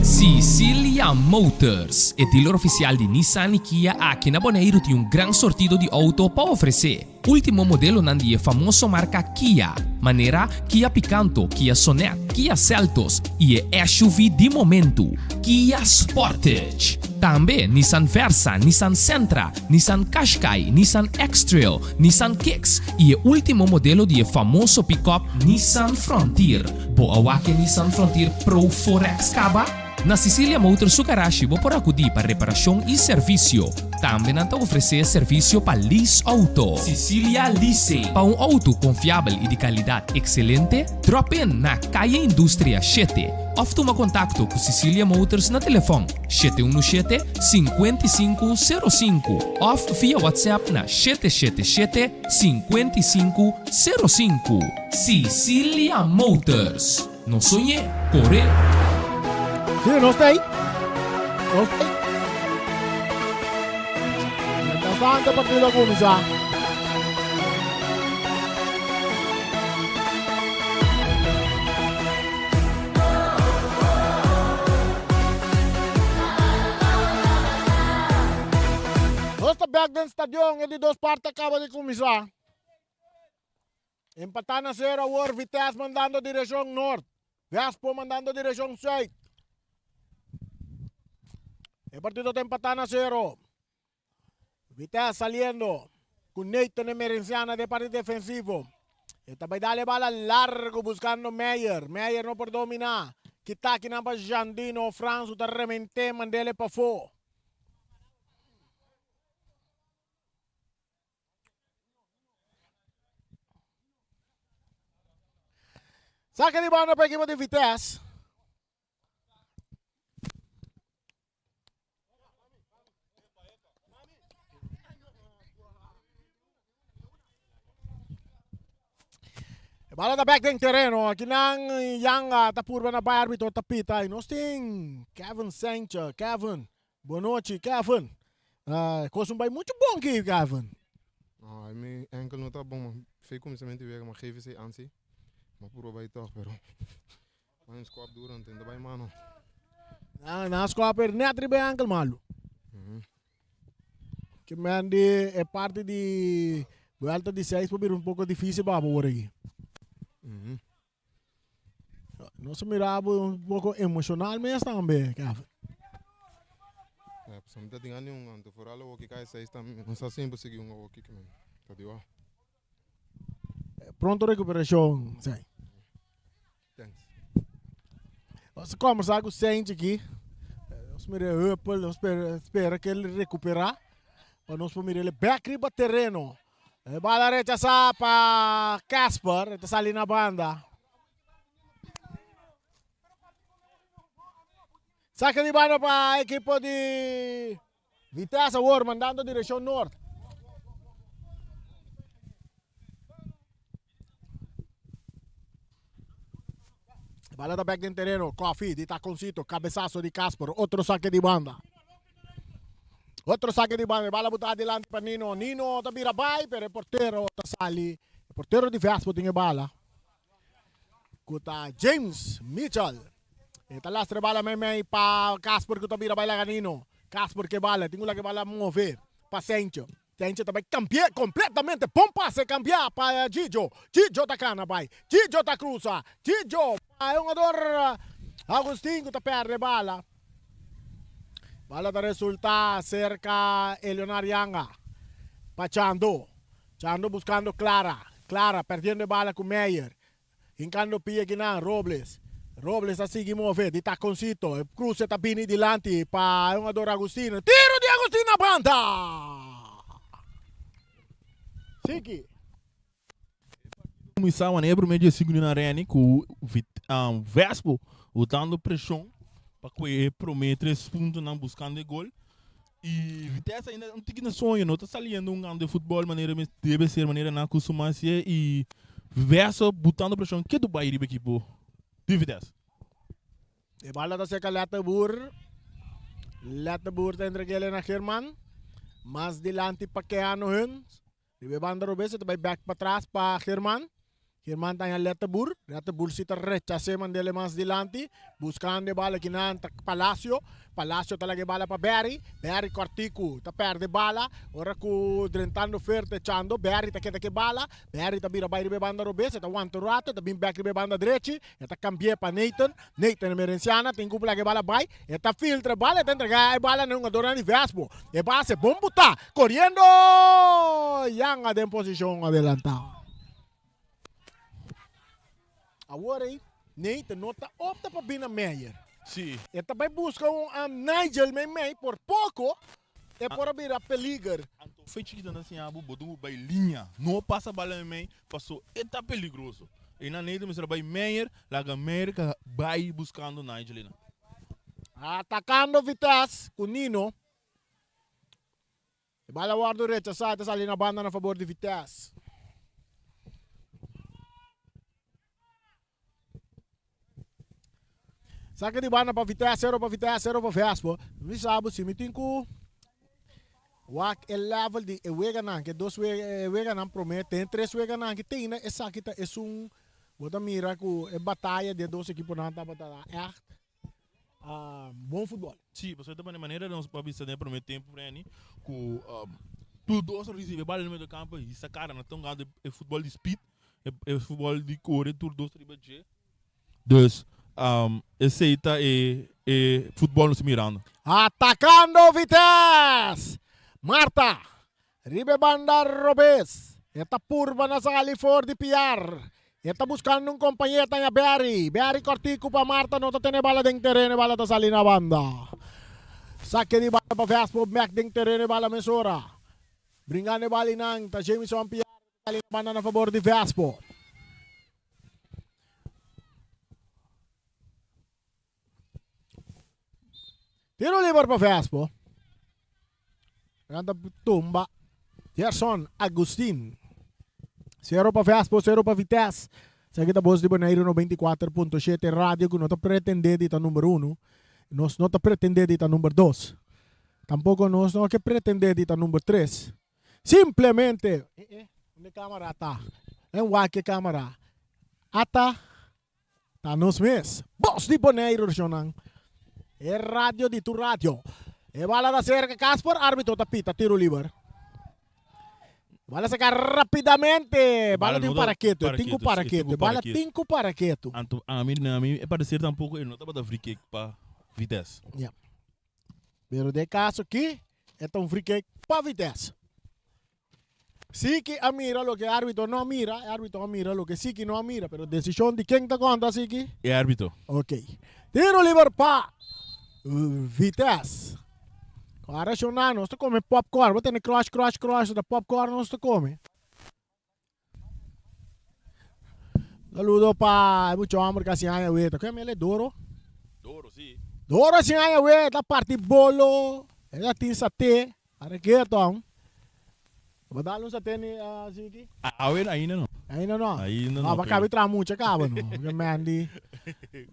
Sicilia Motors, e dealer oficial di Nissan y Kia aki na Boneiru tin un gran sortido di auto pa ofrece. Ultimo modelonan di e famoso marca Kia, manera Kia Picanto, Kia Sonet, Kia Seltos y e SUV di momento, Kia Sportage. Tambe Nissan Versa, Nissan Sentra, Nissan Qashqai, Nissan X-Trail, Nissan Kicks y e ultimo modelo di e famoso pick-up Nissan Frontier. Bo a wak e Nissan Frontier Pro 4X kaba? Na Sicilia Motors su garashi bo por akudí pa reparashon i servisio. Tambe nan ta ofresé servisio pa lease outo. Sicilia Leasing. Pa un outo konfiabel i di kalidat ekselente, drop in na Kaya Industria shete òf tuma kontakto ku Sicilia Motors na telefòn 717 5505 òf via WhatsApp na 777 5505. Sicilia Motors. No soñ'é, kor'é! Sí, nos ta ei. Nos ta ei. Mientras tanto, e partido a kuminsá. Nos ta bek den stadion, e di dos parti a kaba di kuminsá. Empatá na sero awor, Vitesse mandando direkshon nort, Vespo mandando direkshon sùit. E partido ta empatá na sero. Vitesse saliendo ku Nathan Emerenciana den parti defensivo. E ta bai dal e bala largo buscando Meyer. Meyer no por domina. Kita kinan pa Jandino Frans ku ta remente mandele pafó. Sake di banda pa ekipo di Vitesse. E bala ta bek den tereno. Aki nan Yanga ta purba na bai arbitro ta pita. Y nos tin Kevin Sancho. Kevin, bonochi Kevin. Uh, kos un bai mucho bon ki Kevin. No, mi enkel no ta bon, man. Fe kuminsamentu di wega, ma GVC ansi. Ma purba bai toch, pero. Mano squab duro, ntende bai mano. Nan a skòp nèt riba e ankel malu. Ke men di e parti di buelta di seis por bira un poko difísil pa bo awor aki. Nos a mira bo un poko emoshonal mes tambe, Kevin. Ja, pues mi ta tin ani un anto vooral awor ki kai seis tambe. No sa simpel sigui un awor ki men. Ta di wa. Pronto recuperacion, Sein. Thanks. Nos a conversa cu Saint aki. Nos mira Huppel, nos spera, spera que el recupera. Pa nos por mira el back riba terreno. E bala rechasa pa Casper, e ta sali na banda. Saque di banda pa equipo di Vitesse awor mandando direccion noord. Bala ta back den terreno. Coffee di taconcito. Cabezazo di Casper. Otro saque di banda. Otro saque di banda. Bala buta adelante pa Nino. Nino ta bira bay, pero e portero ta sali. E portero di Vespo tin e bala. Ku ta James Mitchell. E ta lastra e bala meimei pa Casper ku ta bira bai laga Nino. Casper ke bala, tin ku laga e bala move pa Sencho. Sencho ta bai kambi'é kompletamente. Bon pase kambiá pa Gigio. Gigio ta kana bai. Gigio ta krusa. Gigio pa e hungador Agustin ku ta pèrdè e bala. Bala ta resultá serka Eleonard Yanga. Pa Chando. Chando buscando Clara. Clara perdiendo e bala cu Meyer. Hincando pia kinan Robles. Robles ta sigui move di taconcito. E cruce ta bini dilanti pa e hungador Agustino. Tiro di Agustin na banda! Siki. Cuminsa wanneer e primer dje sinku na Renny cu Vespo botando presion pa cu e prome tres puntonan buscando e gol. Y Vitesse ainda un tiki na soño, no ta saliendo un gando de futbol manera mes debe ser, manera nan acostuma hacié y Verso botando presion ketu bay riba ekipo di Vitesse. E bala ta cerca Letterboer. Letterboer ta entreg'el na German. Mas dilanti pa Keanu Huns. Riba e banda robes e ta bai bek patras pa German. German ta haña Letterboer. Letterboer si ta rechas'é mand'el mas dilanti. Buskando e bala kinan ta Palacio. Palacio ta laga e bala pa Berry. Berry kòrtiku ta pèrdè bala. Ora ku drentando fuerte echando, Berry ta keda ku e bala. Berry ta bira bai riba e banda robes. E ta wanta un rato, e ta bin bèk riba e banda drechi. E ta kambi'é pa Nathan. Nathan Emerenciana tin ku laga e bala bai. E ta filtra e bala, e ta entregá e bala na e hungadornan di Vespo. E base bon butá, koriendo! Yanga den posishon adelantá. Awor ei, Nathan no ta opta pa bina Meyer. Sí. E ta bai buska un Nigel meimei, por poko e por a bira peliger. Anto fe chikito nan siña bo, bo tin ku bai liña, no pasa bala meimei, paso e ta peligroso. Einan Nathan mester a bai Meyer, laga Meyer ka bai buskando Nigel einan. Atakando Vitesse ku Nino. E bala a wòrdu rechasá, e ta sali na banda na fabor di Vitesse. Saka di banda pa Vitesse, sero pa Vitesse, sero pa Vespo. Mi sa bo si mi tin ku wak e level di e weganan, ke dos e weganan promé, ten tres weganan ki tin, esaki ta esun bo ta mira ku e bataya di e dos ekiponan tabata ègt. bon futbol. Sí, pasobra ta pone manera nos por a bisa den e prome tempu, Renny, ku tur dos a risibi e bal den medio kampo i sa kara nan ta hungando e futbol di speed, e futbol di kore tur dos riba dje. Dus esei ta e e futbol nos ta mirando. Atakando Vitesse! Marta Riba e banda robes, e ta purba na sali for di Piar. E ta buskando un kompañer ta haña Berry. Berry kòrtiku pa Marta no ta tene bala den tereno, e bala ta sali na banda. Sake di bala pa Vespo, bèk den tereno e bala mesora. Bringando e bala einan ta Jamison Piar ta sali na banda na fabor di Vespo. Tiro liber pa Vespo. Nan ta tumba Gerson Agustin. Sero pa Vespo, sero pa Vitesse. Esaki ta Bos di Boneiru 94.7 radio ku no ta pretende di ta number uno. Nos no ta pretende di ta number dos. Tampoko nos no ke pretende di ta number tres. Simplemente, eh eh, unda e kamera ta? En wak e kamera. Ata. Ta nos mes. Bos di Boneiru, shonnan. E radio di tur radio. E bala ta serka Casper, arbitro ta pita tiro liber. Bala saka rapidamente. Bala tin para ketu, e tin ku para ketu. E bala tin ku para ketu. Anto ami na mi e parecer tampoco e no tabata free kick pa Vitesse. Ja. Pero den caso aki e ta un free kick pa Vitesse. Siki a mira loke e arbitro no a mira, e arbitro a mira loke Siki no a mira, pero decision di ken ta conta Siki? E arbitro. Ok. Tiro liber pa Vitesse. Ora shona nos ta come popcorn, bo tene crush crush crush ta popcorn nos ta come. Saludo pa e mucho homber casi aña weta. Kue mele Doro? Doro, si. Doro si aña weta parti bolo, e tin saté. Ara ke ton? Bo dal un saté ni Ziki? Awe ainda no. Ainda no? Ainda no. Bo kabi traha mucha kaba no. Ke Mandy.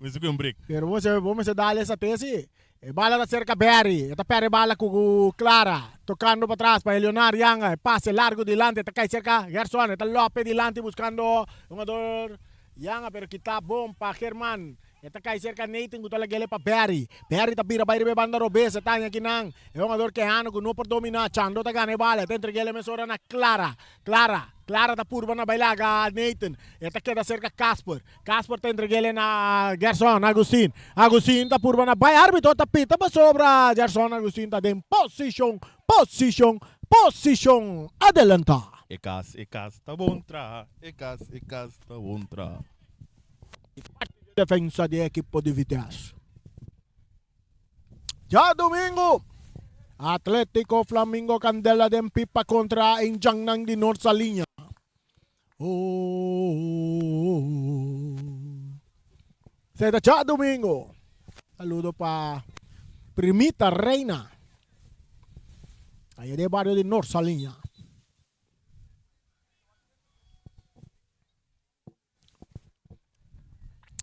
Mester ku un break. Pero bo bo mester dal e saté si. E bala ta serka Barry. E ta perde bala ku Clara. Tokando patras pa Eleonard Yanga. E pase largo dilanti. E ta kai serka Gerson. E ta lope dilanti buskando hungador Yanga pero kita bon pa German. E ta kai serka Nathan ku ta lag'el pa Barry. Barry ta bira bai riba e banda robes. E ta haña kinan. E hungador kehano ku no por dominá. Chando ta gana e bala. E ta entreg'el e mesora na Clara. Clara. Clara ta purba na bai laga Nathan. E ta keda serka Casper. Casper ta entreg'el na Gerson Agustin. Agustin ta purba na bai. Arbitro ta pita pasobra Gerson Agustin ta den posishon, posishon, posishon adelantá. E kas, e kas ta bon traha. E kas, e kas ta bon traha. Defensa di ekipo di Vitesse. Djadumingu, Atletico Flamingo kandela den pipa kontra Indjannan di Noord Saliña. Esei ta djadumingu. Saludo pa Primita Reina, aya den bario di Noord Saliña.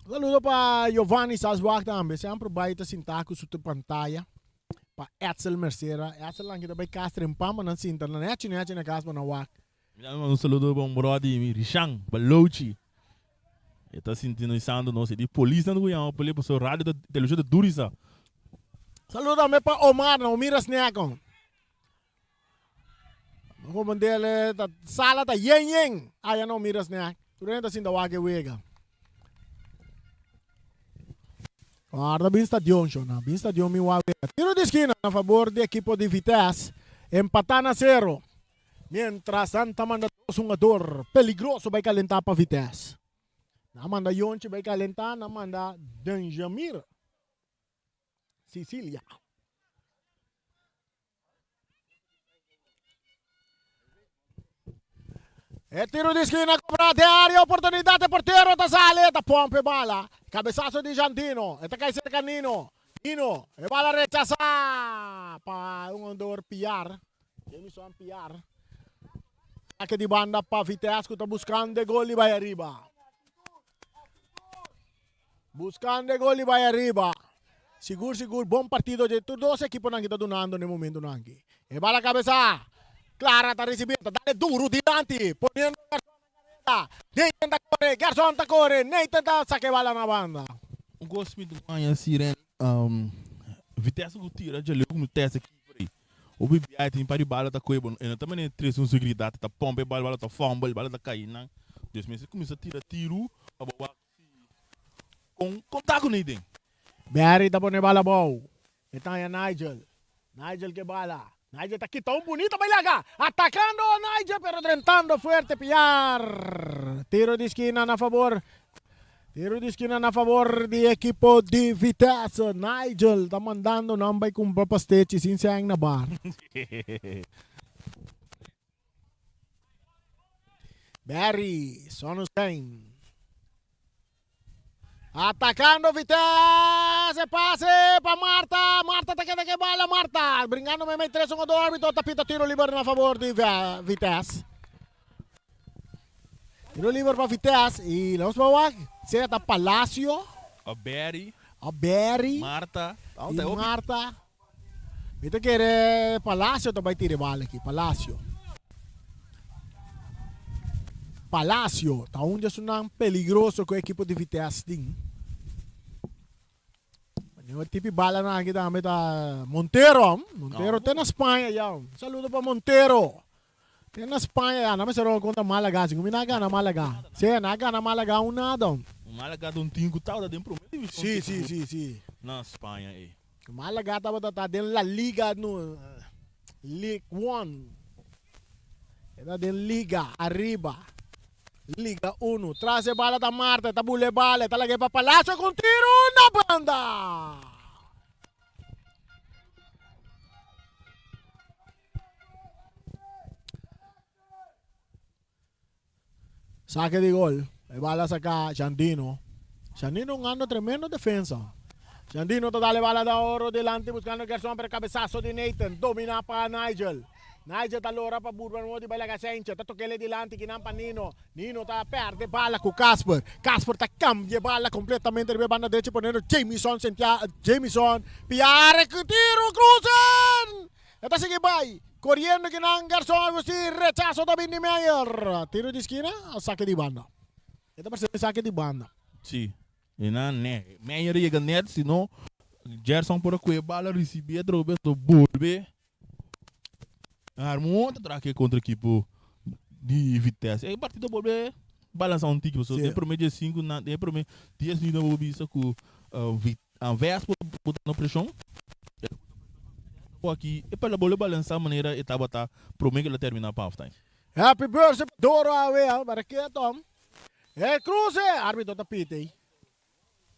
Saludo pa Giovanni Saswak tambe, semper bai ta sinta ku su pantaya. Pa Edsel Mercera, Edsel nan kita bai kas trempan pa nan sinta nan nechi nechi na kas pa nan wak. Mi ta manda un saludo pa un bròder di mi, Rishan Balochi. E ta sintonisando nos, e di polisnan ku yama p'e pasobra radio ta televishon ta duru isa. Saludo tambe pa Omar na Omira Snack. Komandele ta sala ta yen yen. Aya no mira snack. Tur hende ta sinta wak e wega. Guarda bin stadion shona. Bin stadion mi wak wega. Tiro di skina na fabor di ekipo di Vitesse. Empata na sero. Mientras Santa manda dos hungador peligroso bai kalenta pa Vitesse. Nan manda Yonchi bai kalenta, nan manda Denjamir Sicilia. E tiro di skina cobra den area, oportunidad e portero ta sali, ta pompa e bala. Cabezazo di Jandino, e ta cay cerca Nino. Nino, e bala rechasa pa un jugador Piar, Jamison Piar. Saque di banda pa Vitesse cu ta buscando e gol di bay ariba. Buscando e gol di bay ariba. Sigur sigur bon partido dje tur dos ekiponan ki ta dunando na e momentonan aki. E bala kabesa. Clara ta risibi ta dale duru dilanti poniendo Gerson na kareda. Nathan ta kore, Gerson ta kore, Nathan ta saka e bala na banda. Un kos mi ta baña si Ren Vitesse ku tira dje leu ku mi testa keeper ei. Hopi biaha tin par di bala ta koe bo e no ta manera trese un seguridat ta pompa e bala, bala ta fumble, bala ta kai nan. Dus mester kuminsa tira tiru pa bo wak Kon kon ta ku Nathan? Barry ta pone bala abou. E ta haña Nigel. Nigel ke bala. Nigel ta kita un bunita bai laga. Atakando Nigel pero drentando fuerte Piar. Tiro di skina na fabor. Tiro di skina na fabor di ekipo di Vitesse. Nigel ta mandando nan bai kumpra pastechi sin sèn na bar. Barry Sonnenstein. Atacando Vitesse, pase pa Marta, Marta ta keda ke bala, Marta bringando meimei tres un do arbitro ta pita tiro liber na favor di Vitesse. Tiro liber pa Vitesse y nos ba wak sea ta Palacio. A Barry. A Barry. Marta. Y Marta. Mi ta kere Palacio ta bai tira e bala aki. Palacio. Palacio ta un di esunnan peligroso ku e ekipo di Vitesse tin. E tipi balanan aki tambe ta Montero. Montero te na Spaña ya. Un saludo pa Montero. Te na Spaña ya. Nan mester roga kontra Malaga. Si ku mi nan a gana Malaga. Si, nan a gana Malaga un nada. Malaga ta un team ku tabata den prome divishon. Si, si, si, si. Na Spaña ei. Malaga tabata ta den La Liga no League One. E ta den Liga ariba. Liga Uno. Tras e bala ta Marta, e ta bula e bala, e ta lag'é pa Palacio ku un tiru na banda. Sake di gol. E bala saka Jandino. Jandino hungando tremendo defensa. Jandino ta dal e bala da oro dilanti buscando Gerson pero cabezazo di Nathan domina pa Nigel. Nigel ta lora pa Burban Modi bai laga Sencha ta tokele dilanti kinan pa Nino. Nino ta perde bala ku Casper. Casper ta cambia e bala completamente riba e banda derecho poniendo Jamison Santiago Jamison Piare ku tiro cruisen. E ta sigui bai coriendo kinan Gerson Agustin rechazo ta bin di Meyer. Tiro di skina a sake di banda. E ta parse sake di banda. Si. E nan ne. Meyer a yega net si no Gerson por a kue bala ricibi atrobe anto bolbe Armó ta traha kontra ekipo di Vitesse. E partido bolbe balansa un tiki pasobra den prome dies sinku nan den prome dies minuto bo bisa ku Anvers por pone na preshon. Aki e pela bolbe balansa manera e tabata prome ku el a termina pa halftime. Happy birthday pa Doro awe para ke Tom. E cruce! Arbitro ta pita ei.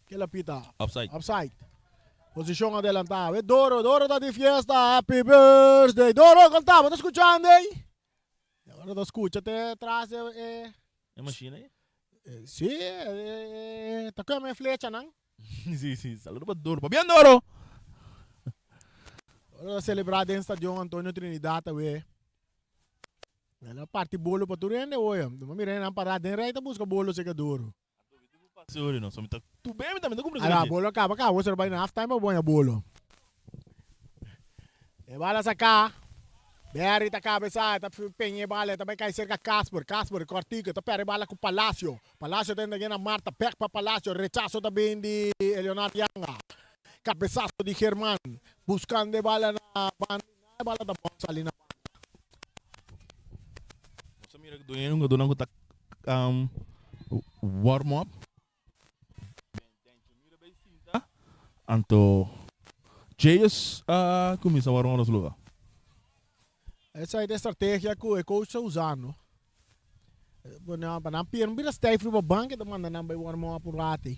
Kela pita. Offside. Offside. Posicion adelantá. We Doro, Doro ta di fiesta. Happy birthday. Doro, contá, bo ta scuchando ei? Doro ta scucha te tras e e E machine ei? Si, e ta come e flechanan. Si, si. Saludo pa Doro. Pabien Doro! Doro ta celebra den Stadion Antonio Trinidad awe. El a parti bolo pa tur hende oye. Mi mira nan pará den rij ta busca bolo seca Doro. Sorry no, so mi ta tu bem mi ta mi ta cumpra Ara bolo caba caba bo bai na half time pa boña bolo. E bala saca. Berry ta cabeza, ta peña e bala, ta bai cai cerca Casper. Casper cortico, ta perde bala cu Palacio. Palacio ta entra na Marta, back pa Palacio, rechazo ta bin di Leonard Yanga. Cabezazo di German, buscando e bala na banda, e bala ta bon sali na banda. Nos a mira ku doño hungadónan ku ta warm up. Mira bay sinta. Anto Jayus a kuminsá warm up na su lugar. Esei ta e strategia ku e coach ta usando. Pa nan pierna bira stijf riba bank e ta manda nan bay warm up un rato.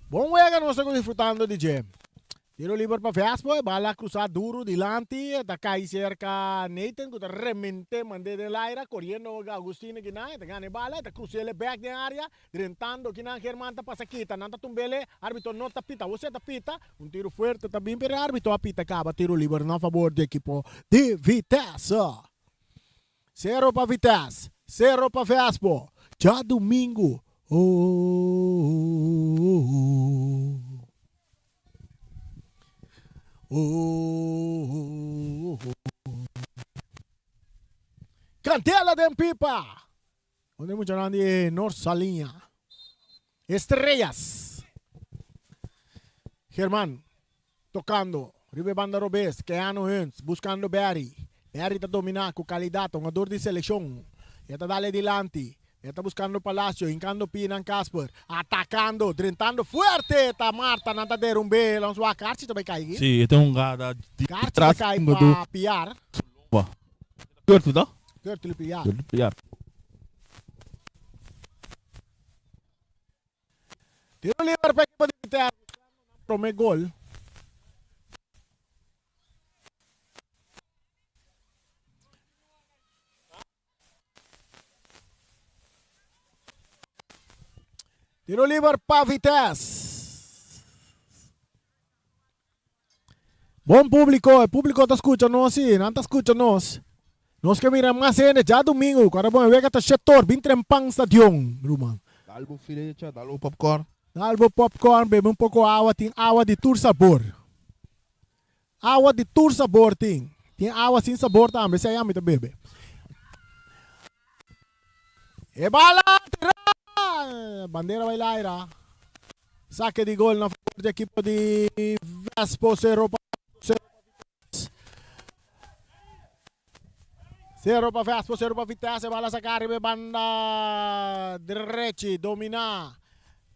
Bon wega nos ta disfrutando di dje. Tiro liber pa Vespo, e bala cruza duro dilanti, e ta cay cerca Nathan cu ta remente mand'e den laira, coriendo Augustino kinan, e ta gana e bala, e ta cruc'ele bek den area, drentando kinan German ta pasa kita, nan ta tumb'ele, arbitro no ta pita, awor si e ta pita, un tiro fuerte ta bin pero e arbitro a pita caba tiro liber na favor di ekipo di Vitesse. Cero pa Vitesse, cero pa Vespo, djadumingu, oh. Oh, Candela den pipa. Donde muchanan di North Saliña. Estrellas. Germán tocando. Riba e banda robes. Keanu Huns buscando Barry. Barry ta domina cu calidad. Hungador di seleccion. E ta dale dilanti. E ta buscando Palacio, hincando pinan Casper, atacando, drentando fuerte ta Marta, nan ta derumbe, langs wak Karchi ta bay cay aki. Si, e ta un hungada di Karchi ta tras cay hungador. pa Piar. Lomba. Kurtley ta? Kurtley Piar. Kurtley Piar. Tiro liber pa ekipo di Vitesse buscando nan prome gol. Tiro liber pa Vitesse. Bon publico, e publico ta scucha nos si, nan ta scucha nos. Nos ke mira mas hende djadumingu, cuando bon e wega ta shetor, bin trempan stadion, ruman. Dal bo filecha, dal bo popcorn. Dal bo popcorn, bebe un poco awa, tin awa di tur sabor. Awa di tur sabor tin. Tin awa sin sabor tambe, esei ami ta bebe. E bala tira! Bandera bai laira. Sake di gol na. di ekipo di Vespo, sero pa sero pa Vitesse. Sero pa Vespo, sero pa Vitesse, bala saca riba e banda drechi, domina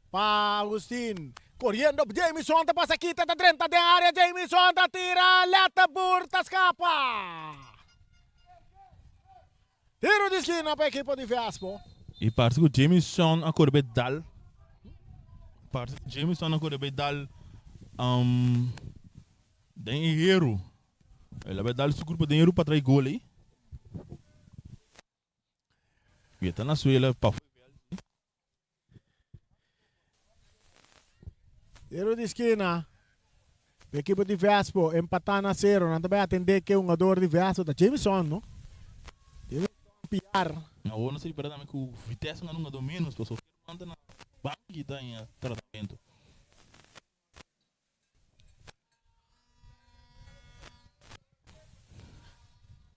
pa Agustin. Coriendo Jamison ta pasa kita ta drenta den area, Jamison ta tira, Letterboer ta scapa. Tiro di skina pa ekipo di Vespo. E parse ku Jamison a kore bai dal. Parse ku Jamison a kore bai dal um, den e heru. El a bai dal su kurpa den heru pa trai gol ei. I e ta na suela pafó e vèlt. Tiro di skina. E ekipo di Vespo empatá na sero. Nan ta bai atendé ke hungador di Vespo ta Jamison, no? Jamison Piar. Awor nos ta ripara tambe ku Vitesse un hungador menos pasobra German ta na banki ta haña tratamentu.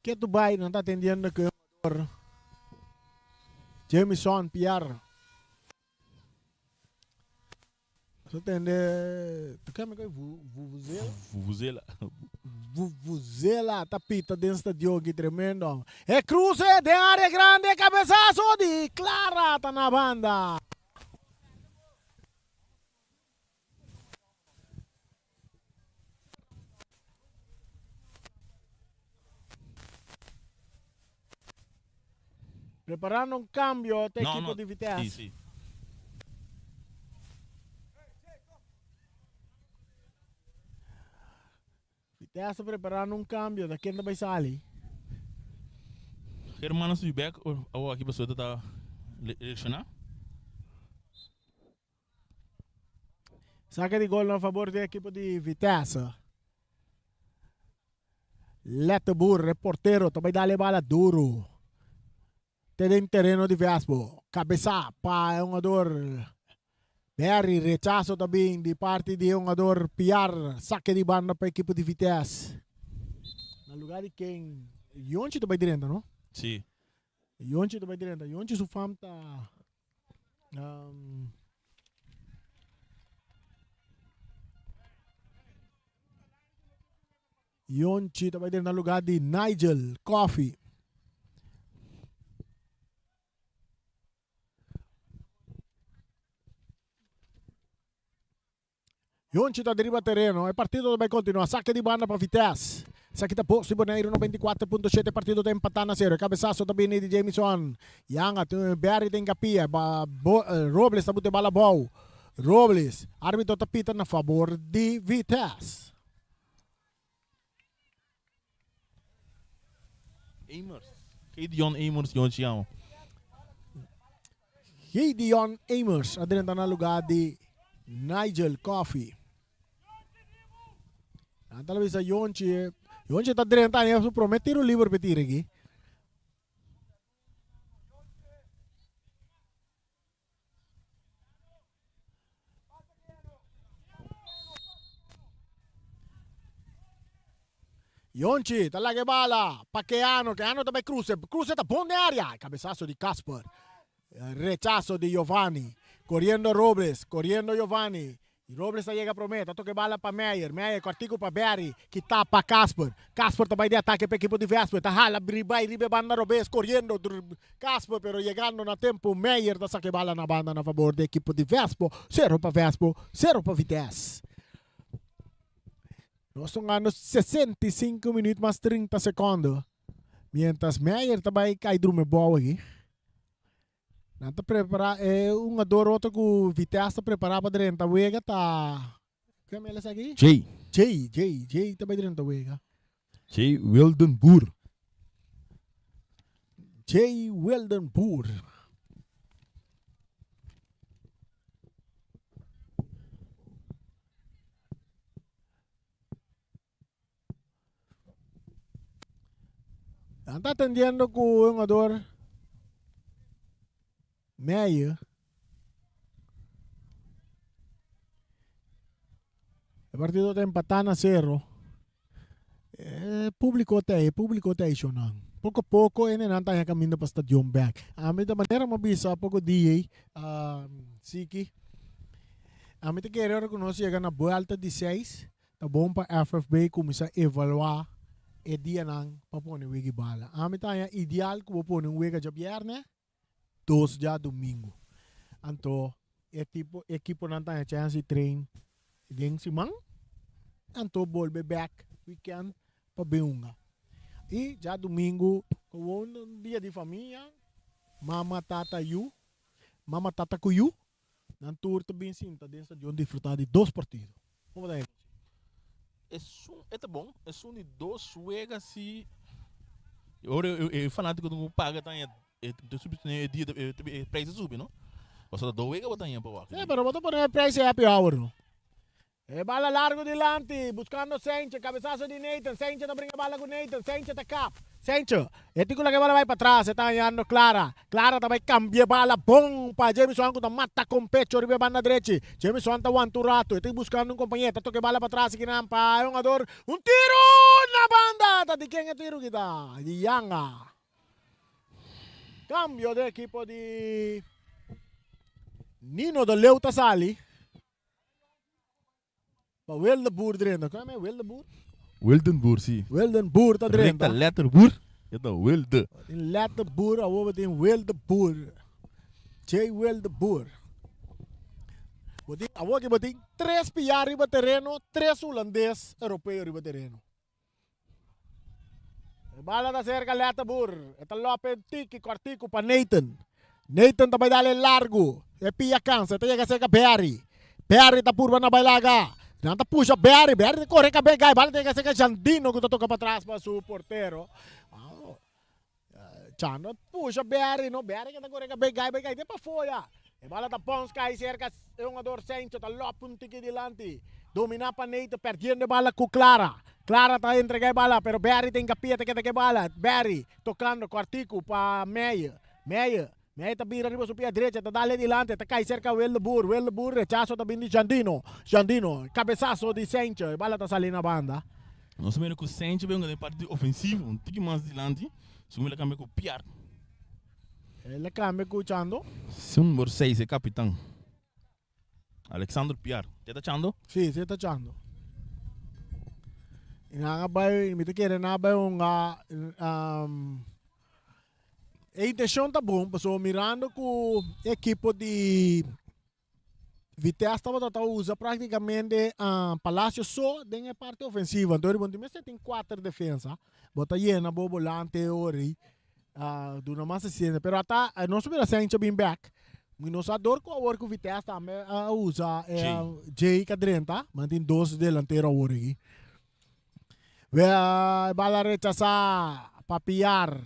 Ke tu bai nan ta atendiendo ke hungador Jamison Piar. Bo tende ta keme ku vuvuzela? Vuvuzela. Vuvuzela ta pita den stadion ki tremendo. E cruce den area grande cabezazo di Clara ta na banda. Preparando un cambio ta No, equipo no. di Vitesse. Sí, sí. Vitesse ta preparando un cambio, ta ken ta bai sali? Germán a subi bek awor aki pasobra ta lesioná. Saque di gol na favor di equipo di Vitesse. Letterboer, e portero, ta bai dale bala duro. Te den tereno di Vespo. Cabeza pa e hungador Berry. Rechazo ta bin di parti di e hungador Piar. Saque di banda pa equipo di Vitesse. Na lugar di ken Yonchi ta bai drenta, no? Sí. Yonchi ta bai drenta. Yonchi su fam ta Um, Yonchi ta bai den na lugar di Nigel Coffee. Yonchi ta riba tereno. E partido ta bai continua. Saque di banda pa Vitesse. Esaki ta Bos di Boneiru 94.7. Partido ta empatá na sero. E cabezazo ta bini di Jamison. Yanga Barry ta hincapia. Robles ta bute bala abou. Robles. Arbitro ta pita na fabor di Vitesse. Amers. Gideon Amers Yonchi yama. Gideon Amers a drenta na lugar di Nigel Coffey. Nan ta bisa Yonchi, Yonchi ta drenta en su prome tiro liber pe tira aki. Yonchi ta laga e bala pa Keano. Keano ta bai cruce. Cruce ta bon den area. Cabezazo di Casper. Rechazo di Giovanni. Coriendo Robles. Coriendo Giovanni. Robles ta yega prome, ta toka e bala pa Meyer, Meyer kòrtiku pa Barry, kita pa Casper, Casper ta bai di atake pa ekipo di Vesper, ta hala bai riba e banda robes koriendo Casper pero yegando na tempu Meyer ta saka e bala na banda na fabor di ekipo di Vespo, sero pa Vespo, sero pa Vitesse. Nos ta hungando 65 minuut mas 30 sekondo, mientras Meyer ta bai kai drumi bou aki. Nan ta prepara e hungador otro ku Vitesse ta prepara pa drenta wega ta ken el esaki? Jay. Jay, Jay, Jay ta bai drenta wega. Jay Wildenboer. Jay Wildenboer. Nan ta atendiendo ku e hungador Meyer. E partido ta empatá na sero. E públiko ta ei, e públiko ta ei shonnan. Poko poko e nenan ta haña kaminda pa stadion bèk. Ami ta manera mi a bisa poko dia ei, Siki. Ami ta kere ora ku nos yega na buelta di seis, ta bon pa FFB kuminsá evaluá e dianan pa pone wega i bala. Ami ta haña ideal ku bo pone un wega djabièrnè, dos djadumingu. Anto e tipo ekiponan ta haña chèns di train den siman, anto bolbe bèk wikènt pa bin hunga. I djadumingu gewoon un dia di famia, mama, tata, yu, mama, tata ku yu. Nan tur ta bin sinta den stadion disfruta di dos partido. Como ta hende? Esun e ta bon, esun di dos wega si ora e fanatico tin cu paga ta haña e ta subi e dia e prijs ta subi no. Pasobra ta dos wega bo ta haña pa wak. Sí, pero bo ta pone e prijs e happy hour no. E bala largo dilanti, buscando Sentje, cabesazo di Nathan, Sentje ta bringa bala cu Nathan, Sentje ta kap, Sentje, e tin cu laga e bala bay patras, e ta hañando Clara, Clara ta bay cambia e bala bon pa Jamison cu ta mata con pecho riba e banda drechi, Jamison ta wanta un rato, e ta buscando un compañero, ta toca e bala patras akinan pa e hungador, un tiro na banda, ta di ken e tiro kita? Di Yanga. Cambio den ekipo di Nino de Leeuw ta sali. Pa Wildenboer drenta. Kon e Wildenboer? Wildenboer, si. Wildenboer ta drenta. Rekta letterboer, e ta Wilde. Tin letterboer, awor bo tin Wildenboer. Jay Wildenboer. Bo tin, awor ki bo tin tres piar riba tereno, tres hulandes europeo riba tereno. E bala ta serka Letterboer. E ta lope un tiki kortiku pa Nathan. Nathan ta bai dale largu. E pia kansa. E ta yega serka Barry. Barry ta purba na bai laga. Nan ta pusha Barry. Barry ta kore kabe gai. Bala ta yega serka Jandino ku ta toka patras pa su portero. Chando pusha Barry. No, Barry ke ta kore kabe gai bai kai te pafó ya. E bala ta pons kai serka e hungador Sancho ta lop un tiki dilanti. Domina pa Nathan perdiendo e bala ku Clara. Clara ta entrega e bala pero Barry ta hinkapia ta keda ku e bala. Barry tokando kòrtiku pa Meyer. Meyer. Meyer ta bira riba su pia drecha ta dale dilanti ta kai serka Wildeboer. Wildeboer rechaso ta bin di Jandino. Jandino kabesaso di Sancho e bala ta sali na banda. Nos a mira ku Sancho bai hunga den parti ofensivo un tiki mas dilanti. Segun el a kambia ku Piar. El a cambia cu Chando. Si number seis e capitan. Alexander Piar. Te ta Chando? Si, si ta Chando. Y nan a bay, mi ta kere nan a bay hunga, um, e intencion ta bon, pasobra mirando cu e ekipo di Vitesse tabata ta usa práktikamente Palacio so den e parti ofensivo. Anto riba un mester tin kuater defensa. Bo ta yena bo bolante ori duna mas asistencia. Pero ata nos mira Sancho bin bek. Mi no sa dor ku awor ku Vitesse tambe a usa Jay ka drenta. Man tin dos delantero awor aki. E bala rechasa pa Piar.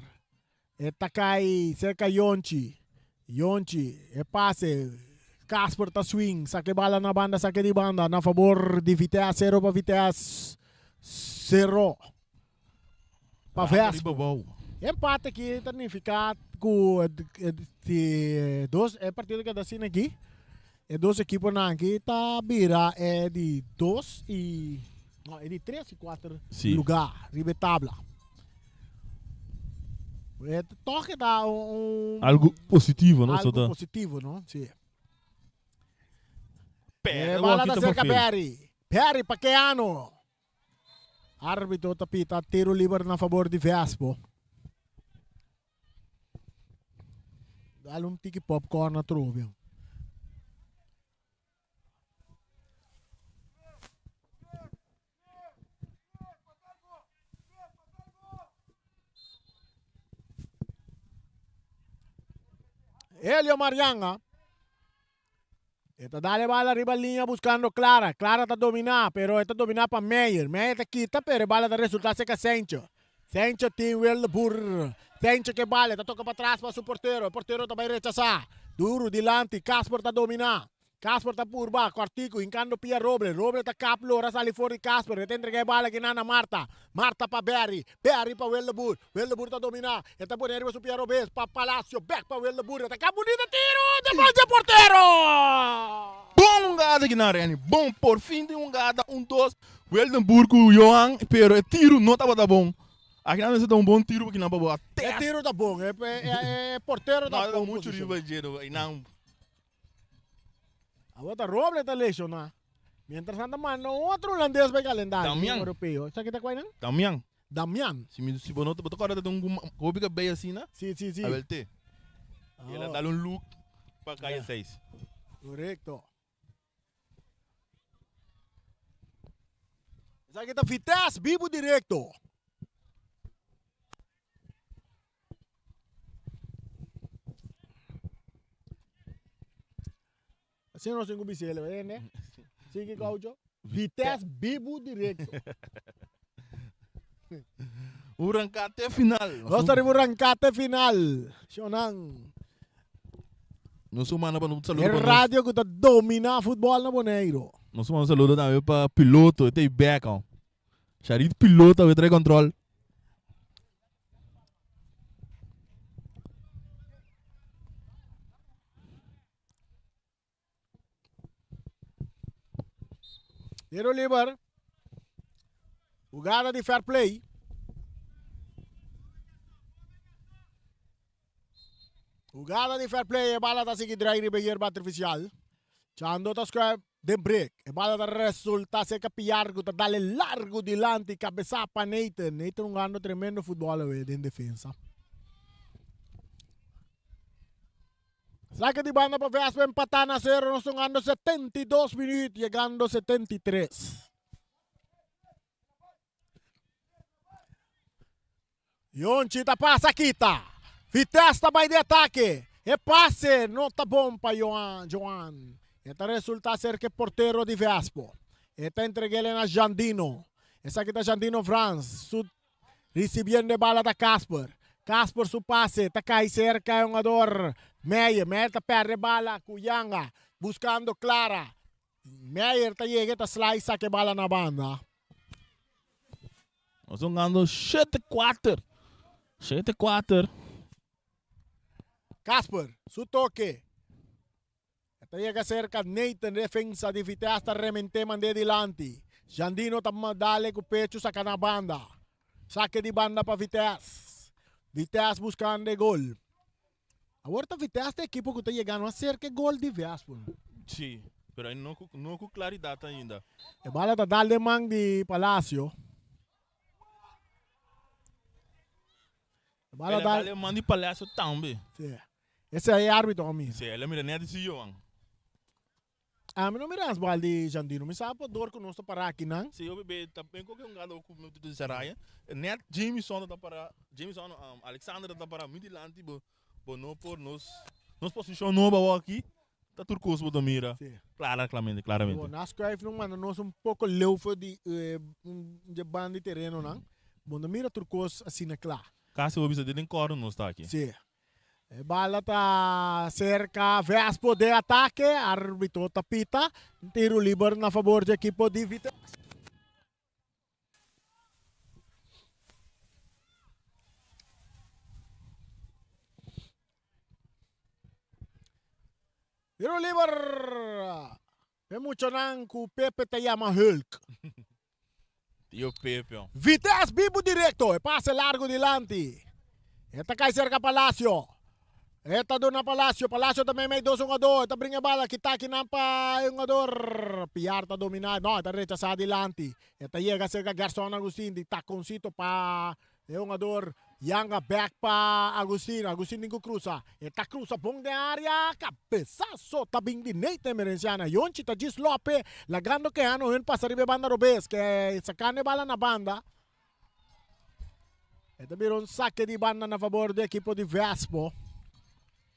E ta kai serka Yonchi. Yonchi, e pase. Casper ta swing, saka e bala na banda, saka di banda na fabor di Vitesse, sero pa Vitesse, sero pa Vespo. Empate aki ta nifiká ku e dos e partido keda asina aki, e dos ekiponan aki ta bira e di dos i no e di tres i kuater lugá riba e tabla. E toch e ta un, un Algo positivo, no? Algo positivo, no? Sí. Perde E bala aki ta ta cerca vervelend. Perry. Perry pa Keano. Arbitro ta pita tiro liber na favor di Vespo. Dale un tiki popcorn atrobe. Helio Marianga. E ta dale bala riba linea buscando Clara. Clara ta domina, pero e ta domina pa Meyer. Meyer ta kita, pero e bala ta resulta seca Sancho. Sancho tin Wildeboer. Sancho ke bala, ta toca pa tras pa su portero. E portero ta bay rechasa. Duro dilanti, Casper ta domina. Casper ta purba, kòrtiku, hinkando pia Roble. Roble ta kap lora sali for di Casper. E ta entrega e bala kinan na Marta. Marta pa Berry. Berry pa Wildeboer. Wildeboer ta dominá. E ta pone riba su pia robes pa Palacio. Bèk pa Wildeboer. E ta kap bunita tiro! Defensa dje portero! Bon hungada kinan Renny. Bon, por fin tin hungada un dos. Wildenboer ku Johan, pero e tiro no tabata bon. Akinan mester ta un bon tiro pa kinan pa bo a E test. tiro ta bon. E portero ta No, bon muchu posishon. riba dje, no. Einan. Awor ta Roble ta lesioná. Mientras nan ta manda un otro hulandes pa e kalendario Damian. europeo. Esaki ta kuai nan? Damian. Damian. Si mi si bo no bo ta kòrda ta un hopi kabei asina? Si, si, si. Abel te. El a dal un look pa kaya seis. Korekto. Esaki ta Vitesse bibu direkto. Asina nos tin ku bis'el, bo tende? Sigui gaucho. Vitesse bibu direkto. Un rankate final. Nos ta riba un rankate final. Shonnan. Nos un manda pa un saludo E pa nos. radio ku ta dominá futbòl na Boneiru. Nos manda un saludo tambe pa piloto, e ta ei bek aun. Sharit piloto awe trae control. Tiro liber. Jugada di fair play. Jugada di fair play. E bala ta sigui drai riba yerba artificial. Chando ta schuif den break. E bala ta resulta cerca Piar cu ta dale largo dilanti. Cabeza pa Nathan. Nathan jugando tremendo futbol awe den defensa. Saque di banda pa Vespa empatá na sero nos tungando 72 minuut yegando 73. Yonchi ta pasa kita. Vitesse ta bai di atake. E pase no ta bon pa Joan. Joan. E ta resulta ser ke portero di Vespo. E ta entregele na Jandino. Esaki ta Jandino Frans. Su Ricibiendo e bala ta Casper. Casper su pase ta cay cerca e hungador Meyer. Meyer ta perde e bala cu Yanga buscando Clara. Meyer ta yega e ta slice saca e bala na banda. Nos ta hungando shete kuater. Shete kuater. Casper su toke. E ta yega serka Nathan, defensa di Vitesse ta remente mand'é dilanti. Jandino ta dale ku pechu saka na banda. Sake di banda pa Vitesse. Vitesse buskando e gol. Awor ta Vitesse ta ekipo ku ta yegando mas serka e gol di Vespo. Sí, pero no ku no ku klaridat ainda. E bala ta dal den man di Palacio. E bala dal den man di Palacio tambe. Sí. Ese e arbitro a mira. Sí, el a mira net di Johan. Ami no mira asbal di Jandino. Mi sa por dor ku nos ta para akinan. Sí, hopi be ta ben koke un gado ku mi ta Saraya. Net Jameson ta para, Jameson no, Alexander ta para mi dilanti bo bo no por nos nos posishon nobo awor aki ta tur kos bo ta mira. Sí. Clara, claramente, claramente. Bo na schuif no manda nos un poko leu for di dje banda di terenonan. Bo no mira tur kos asina kla. Kasi bo bisa den kòrner nos ta aki. Sí. E bala ta serka Vespo den atake, arbitro ta pita, tiro liber na fabor di ekipo di Vitesse. Tiro liber e muchanan ku Pepe ta yama Hulk. Tio Pepe. Vitesse bibu directo, e pase largo dilanti. E ta kai cerca Palacio. E ta duna Palacio, Palacio ta meimei dos hungador, e ta bringa e bala, kita akinan pa e hungador. Piar ta domina, no, e ta rechasa dilanti. E ta yega cerca Gerson Agustin, di taconcito pa E hungador yanga bek pa Agustin, Agustin tin ku krusa, e ta krusa bon den area, kabesaso ta bin di Nathan Emerenciana, Yonchi ta djis lope, lagando Keanu Hun pasa riba e banda robes, ke sakando e bala na banda. E ta bira un sake di banda na fabor di ekipo di Vespo.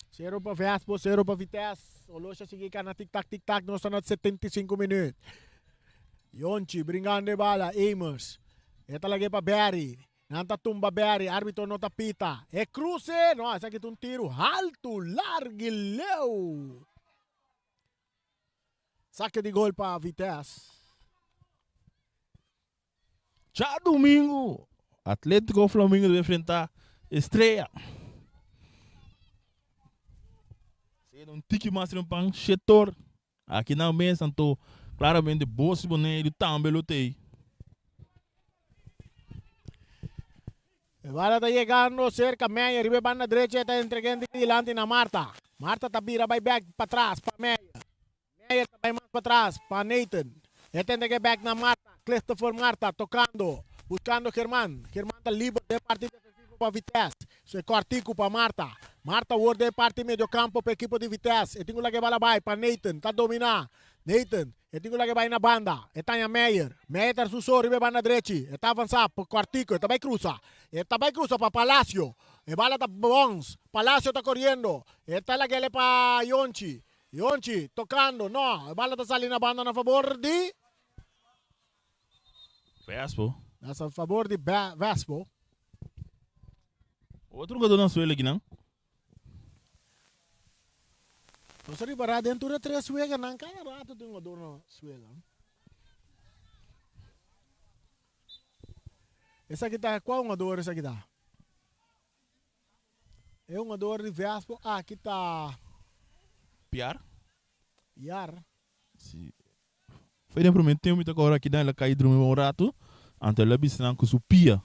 Sero pa Vespo, sero pa Vitesse. Olosha sigui kana tik tak tik tak, nos ta na 75 minuut. Yonchi bringando e bala, Amers. E ta lag'é pa Barry. Nan ta tumba Barry, arbitro no ta pita. E kruse, no, esaki ta un tiru haltu, largu i leu. Sake di gol pa Vitesse. Djadumingu, Atletico Flamingo ta enfrenta Estrella. Sendo un tiki mas trempan, shetor. Aki nan mes anto claramente Bos Boneiru tambe lo t'ei. E bala ta yegando serka Meyer riba e banda drecha e ta entreg'é dilanti na Marta. Marta ta bira bai bek patras pa Meyer. Meyer ta. Patras pa Nathan. E ta entrega bek na Marta. Christopher Marta tocando. Buscando German. German ta liber den parti defensivo pa Vitesse. Su e cortico pa Marta. Marta awor den parti mediocampo pa ekipo di Vitesse. E tin cu laga e bala bay pa Nathan. Ta domina. Nathan. E tin cu laga e bay na banda. E taña Meyer. Meyer ta su so riba e banda drechi. E ta avansa pa cortico. E ta bay cruza. E ta bay cruza pa Palacio. E bala ta bons. Palacio ta coriendo. E ta lag'ele pa Yonchi. Yonchi tocando, no, e bala ta sali na banda na fabor di. Vespo. Na fabor di Vespo. Otro jugador na suelo aki nan. Nos a ripara den tur e tres weganan cada rato tin jugador na suelo. Esaki ta cua jugador esaki ta? E hungador di Vespo aki ta. Piar. Piar. Si. Foi den primer tempo mi ta kòrda aki dan el a kai drumi un ratu, anto el a bisa nan ku su pia.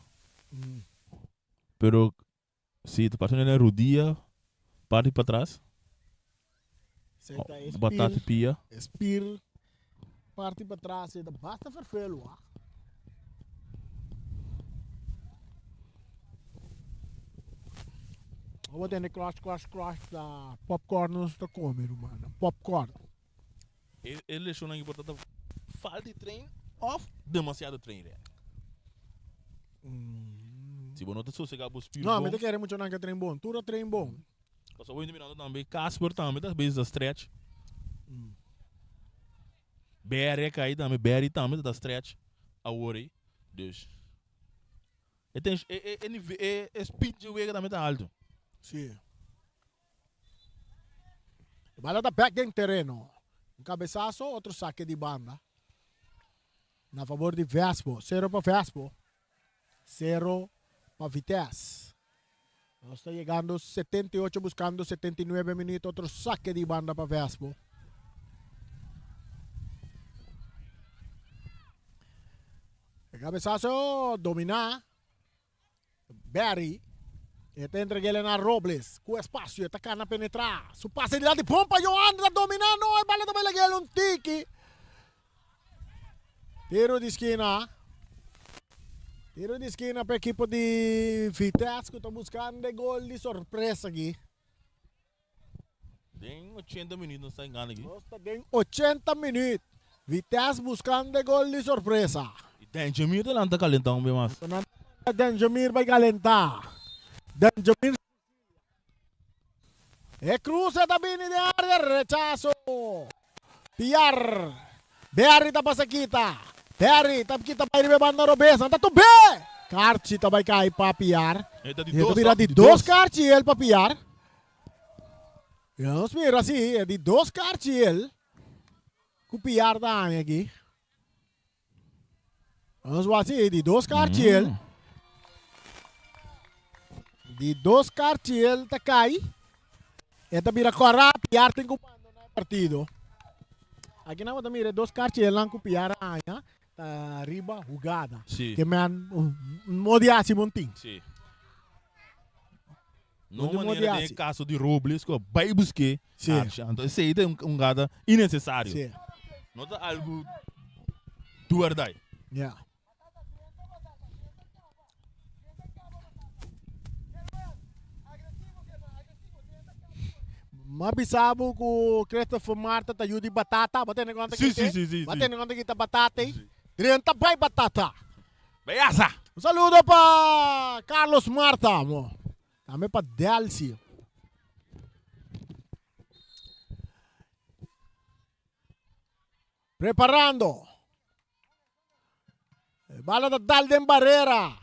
Pero si ta parse na rudia parti patras. Batata pia. E spier parti patras e ta basta ferfelu ah. Bo tende crush crush crush ta popcorn nos ta come ruman, popcorn. E lesionnan aki por ta ta falta di train of demasiado train rea. Si bo no ta sosega bo spier bon. No, mi ta kere muchanan ke train bon. Tur a train bon. Pasobra bo mirando tambe Casper tambe ta bezig ta stretch. Berry a kai tambe, Berry tambe ta stretch awor ei. Dus e ten e e e nive e e speed dje wega tambe ta alto. Sí. E bala ta bek den tereno. Un cabezazo, otro saque di banda. Na favor di Vespo. Cero pa Vespo. Cero pa Vitesse. Nos ta yegando 78 buscando 79 minuut. Otro saque di banda pa Vespo. E cabezazo domina. Barry. E ta entreg'el na Robles. Cu espacio e ta cana penetra. Su pase dilanti bon pa Johan. Ta domina. No, e bala ta bay lag'el un tiki. Tiro di skina. Tiro di skina pa ekipo di Vitesse ku ta buskando e gol di sorpresa aki. Den 80 minuut nos ta gana aki. Nos ta den 80 minuut. Vitesse buskando e gol di sorpresa. I Denjemir ta lanta kalentá un be mas. Denjemir bai kalentá. Denjemir E cruce ta bini den area, rechazo. Piar. Berry ta pasa kita. Berry ta kita bai riba e banda robes. Nan ta tubé! Karchi ta bai kai pa Piar. E ta di E ta dos, bira no? di Di dos dos. karchi el pa Piar. Nos mira si, e di dos karchi el ku Piar ta haña aki. Nos wak si di dos karchiel. Di dos karchiel ta kai. E ta bira kora, Piar tin ku bandona e partido. Aki nan bo ta mira e dos karchielnan ku Piar a haña ta riba hugada. Si. Ke men no di hasi montin. Si. No No di manera den hasi. e kaso di Robles ku a bai busk'é Si. karchi. Anto esei ta un hugada innesesario. Si. No ta algu do or die. Ya. M'a bisa bo ku Christopher Marta ta yu di batata. Bo tene konta Si, kite? si, si, si, Bo si. tene konta kita batata ei? Drenta bai batata. Bai asa! Un saludo pa Carlos Marta, mo. Tambe pa Delcy. Preparando. E bala ta dal den barera.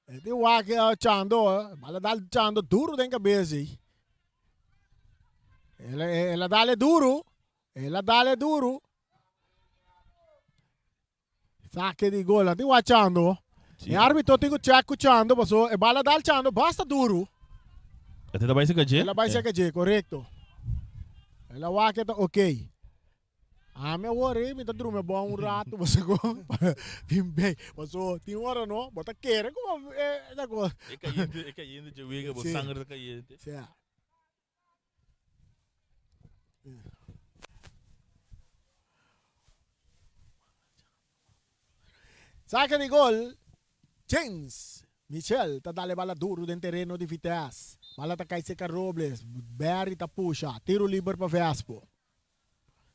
E tin wak eh, chando, eh. Bala dal chando duro den cabeza. El, el a dale duro. El a dale duro. Sake di gol. Nan tin wak chando. E arbitro tin ku check ku chando paso e bala dal chando basta duru. E ta bai seka dje? El a bai seka dje, korekto. El a wak e ta ok. Ami awor ei mi ta drumi bon un rato paso ku bin bei. Paso tin ora no bo ta kere ku e ta kos. E kayente, e kayente dje wega bo sanger ta kayente. Si. Sake di gol, James Michel ta dal e bala duru den tereno di Vitesse. Bala ta kai serka Robles, Barry ta pusha, tiro liber pa Vespo.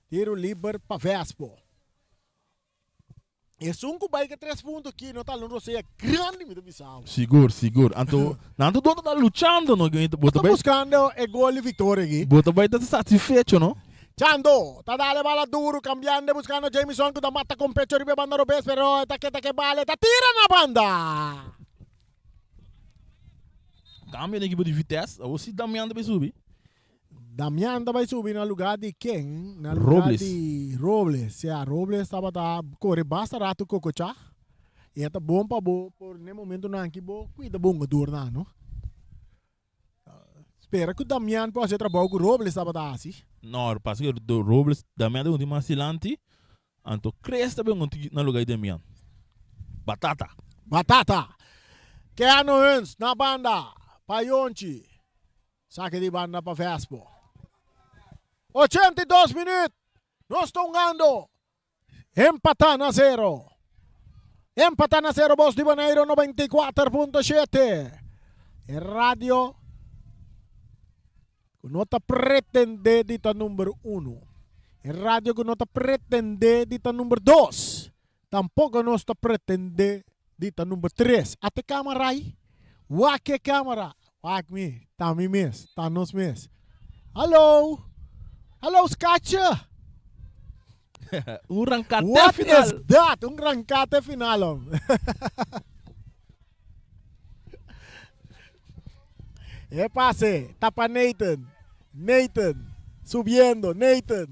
Tiro liber pa Vespo. Esun ku bai ke tres punto aki no ta alun rosea grandi mi ta bisa bo. Sigur, sigur. Anto nan tur ta luchando no. Bo ta buskando e gol di viktoria aki. Bo ta bai ta satisfecho no. Chando ta dal e bala duru kambiando buskando Jamison ku ta mata kon pecho riba e banda robes pero e ta keda ke bala e ta tira na banda. Kambio den ekipo di Vitesse. Awor si Damian ta bai subi. Damian ta bai subi na lugar di ken? Na lugar Robles. di Robles. Sea, Robles tabata kore basta rato kokochá. I e ta bon pa bo por n'e momentonan aki bo kuida bo hungadornan, no? Spera ku Damian por hasi e trabou ku Robles tabata hasi. No, pasa ku Robles, Damian ta un tin mas dilanti, anto Chris ta bin un tin na lugar di Damian. Batata. Batata. Keanu Huns na banda pa Yonchi. Sake di banda pa Vespo. 82 minuut. Nos ta hungando. Empatá na zero. Empatá na zero Bos di Boneiru 94.7. E radio ku no ta pretendé di ta number uno. E radio ku no ta pretendé di ta number dos. Tampoco nos ta pretende di ta number tres. Ata e camara ai. Wak e camara. Wak mi. Ta mi mes. Ta nos mes. Hallo. Hallo skatje. Un rankate What final. is that? Un rankate final hom. E pase. Tapa Nathan. Nathan. Subiendo. Nathan.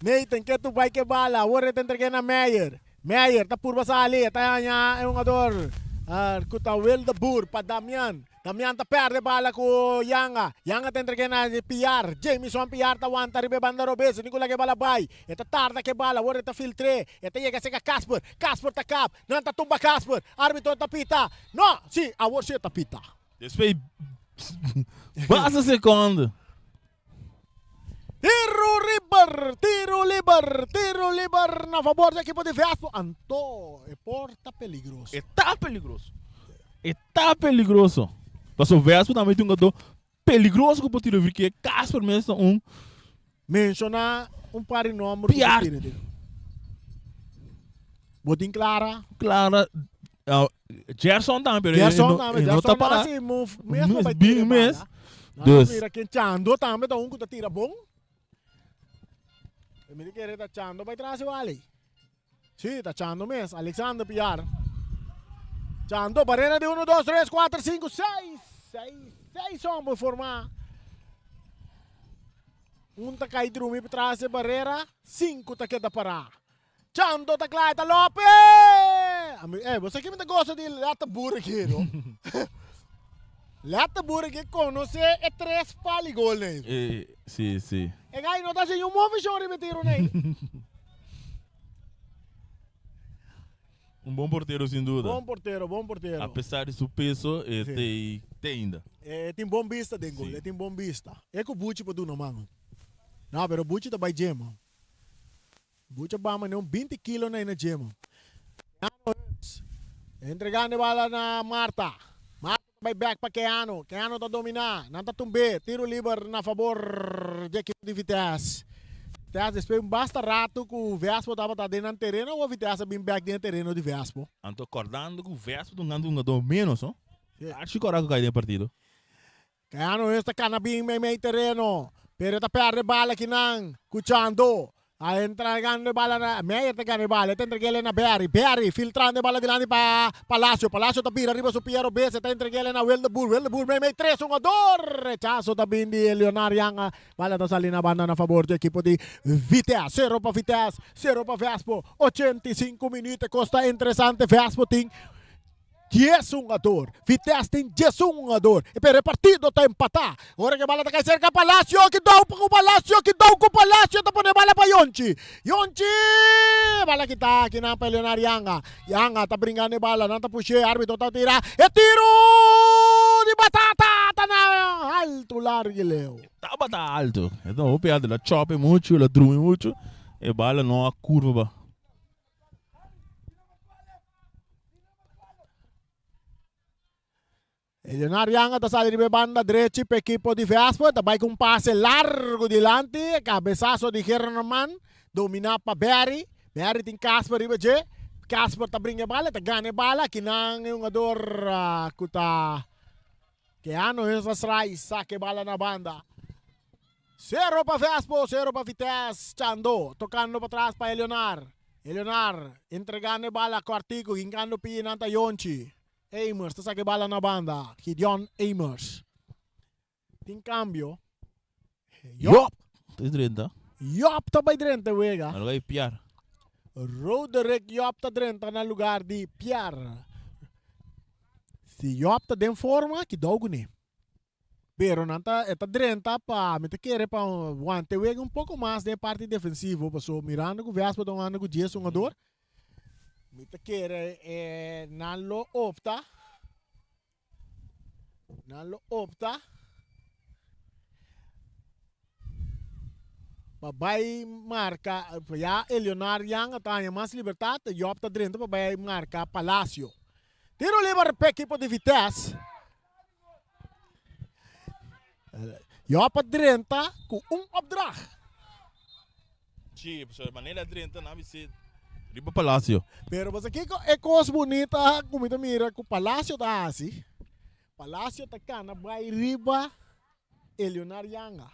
Nathan ke tu bai ke bala, awor e ta entreg'é na Meyer. Meyer ta purba sali, e ta haña e hungador ku ta Wildeboer pa Damian. Damian ta pèrdè bala ku Yanga. Yanga ta entreg'é na Piar. Jamison Piar ta wanta riba e banda robes, ni ku laga e bala bai. E ta tarda ke bala, awor e ta filtr'é. E ta yega serka Casper. Casper ta kap. Nan ta tumba Casper. Arbitro ta pita. No! Si, awor si e ta pita. Despues basta sekonde. Tiro liber, tiro liber, tiro liber na fabor di ekipo di Vespo. Anto e por ta peligroso. E ta peligroso. E ta peligroso. Paso Vespo tambe tin un jugador peligroso ku por tira vierkee. Casper mes ta un. Menshoná un par di nomber ku por tira tiro. Bo tin Clara. Clara. Gerson tambe pero Gerson tambe, e no ta Gerson para. hasi move mes pa bai Bin tira mes. bala. Nan Dus. mira ken Chando tambe ta un ku ta tira bon. E mi ta kere ta Chando bai tras e wali. Si, ta Chando mes, Alexander Piar. Chando, barrera di 1, 2, 3, 4, 5, 6. 6, 6 homber formá. Un ta kai drumi tras e barrera, 5 ta keda pará. Chando ta kla, e ta Lope! Ami, eh, bo sa ki mi ta gosa di Letta Boer aki, no? Letta Boer aki konosé e tres pali gol nei. Eh, si, si. E gai no ta hasi niun movishon riba e tiro nei. Un bon portero sin duda. Bon portero, bon portero. A pesar di su peso, e Si. te te ainda. E tin bon bista den gol, Si. e tin bon bista. E ku Buchi por duna man. No, pero Buchi ta bai gym, man. Bucha ba mane un 20 kilo na ina djema. Keanu Hurts entregando e bala na Marta. Marta ta bai bek pa Keanu. Keanu ta domina. Nan ta tumb'é. Tiro liber na fabor di ekipo di Vitesse. Vitesse despues un basta rato ku Vespo tabata den nan tereno awor Vitesse a bin bek den e tereno di Vespo. Anto kordando ku Vespo ta un gran hungador menos no. Sí. Archie kòrda ku kai den e partido. Keanu Hurts ta kana bin meimei tereno, pero e ta perde bala kinan ku Chando. A entregando e bala na Meyer ta gana e bala, e ta entreg'el na Berry. Berry filtrando e bala dilanti pa Palacio. Palacio ta bira riba su pia robes, e ta entreg'el na Wildeboer. Wildeboer meimei tres hungador. Rechaso ta bin di Leonard Yanga. Bala ta sali na banda na fabor di ekipo di Vitesse. Sero pa Vitesse, sero pa Vespo. 85 minuut, e kos ta interesante. Vespo tin Dies hungador. Vitesse tin diesun hungador. Pero e partido ta empatá. Ora ke bala ta kai serka Palacio. Ki dou ku Palacio. Ki dou ku Palacio ta pone bala pa Yonchi. Yonchi! Bala kita kinan pa Leonard Yanga. Yanga ta bringa ne bala. Nan ta push'é. Arbitro ta tira. E tiro di Batata ta na alto largu leu. Tabata alto. E ta hopi alto. El a chope muchu, el a drumi muchu. E bala no a curva ba. Leonard Yanga ta sali riba e banda drechi pa ekipo di Vespo. Ta bai ku un pase largu dilanti. Kabesaso di German dominá pa Berry. Berry tin Casper riba dje. Casper ta bringa e bala, e ta gana e bala. Akinan e hungador ku ta Keanu Hensasray saka e bala na banda. Sero pa Vespo, sero pa Vitesse. Chando tokando patras pa Eleonar. Eleonar entregando e bala kòrtiku, hinkando pia nan ta Yonchi. Amers ta saka e bala na banda. Gideon Amers. Tin kambio. Job. Ta drenta. Job ta bai drenta e wega. Na lugar di Piar. Roderick Job ta drenta na lugar di Piar. Si Job ta den forma, kidou kuné. Pero nan ta, e ta drenta pa, mi ta kere pa wanta e wega un poko mas den e parti defensivo, paso mirando ku Vespa ta wanta ku dies hungador, mi ta kere e nan lo opta, nan lo opta pa bai marka, ya Eleonard Young a ta haña mas libertat, Job ta drenta pa bai marka Palacio. Tiro liber pa ekipo di Vitesse. Job a drenta ku un opdracht. Sí, so manera drenta na bisi riba Palacio. Pero boso kiko e kos bunita ku mi ta mira ku Palacio ta hasi? Palacio ta kana bai riba Eleonard Yanga.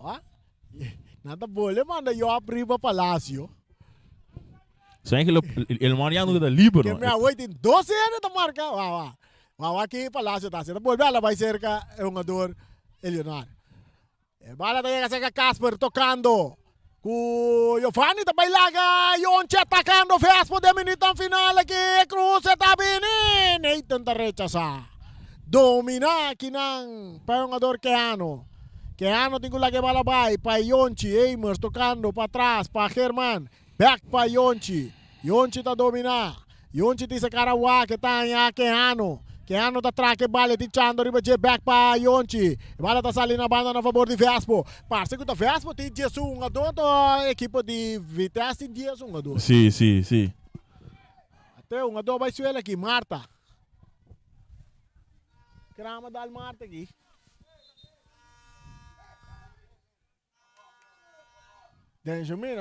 Ah, nan ta bole manda Job riba Palacio. So eigenlijk Eleonard Yanga ta liber. Que me awoi tin 12 años ta marca. Wa wa. Wa wa ki Palacio ta haciendo. Bolbe a la bai cerca e jugador Eleonard. E bala ta yega cerca Casper tocando. Ku Giovanni ta bai laga Yonchi atacando Vespo den minutan final aki. Cruce ta bini. Nathan ta rechasa. Domina akinan pa e hungador Keano. Keano tin ku laga e bala bai pa Yonchi. Amers tocando pa atras pa German. Back pa Yonchi. Yonchi ta domina. Yonchi tin sa kara wak e ta haña Keanu. Keanu ta traka e bala e tin chando riba dje back pa Yonchi. E bala ta sali na banda na fabor di Vespo. Parse ku ta Vespo tin djes hungador anto ekipo di Vitesse tin dies hungador. Si, si, si. Ate hungador bai suela aki, Marta. Krama dal Marta aki. Benjamin,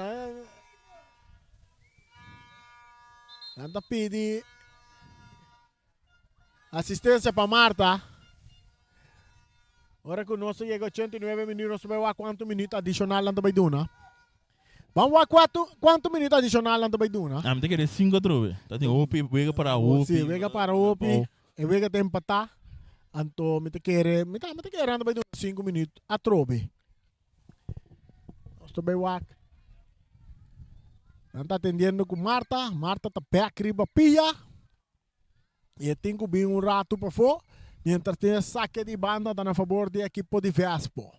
nan ta pidi asistencia pa Marta. Ora ku nos a yega 89 minuut, nos ta bai wak kuantu minuut adishonal nan ta bai duna. Ban wak kuantu, kuantu minuut adishonal nan ta bai duna. Ami ta kere 5 atrobe. Ta tin hopi, wega para hopi. Si, wega para hopi. E wega ta empatá. Anto mi ta kere, mi ta, mi ta kere nan ta bai duna 5 minuut atrobe. Nos ta bai wak. Nan ta atendiendo ku Marta. Marta ta bek riba pia. I e tin ku bin un ratu pafó. Mientras tin e sake di banda ta na fabor di ekipo di Vespo.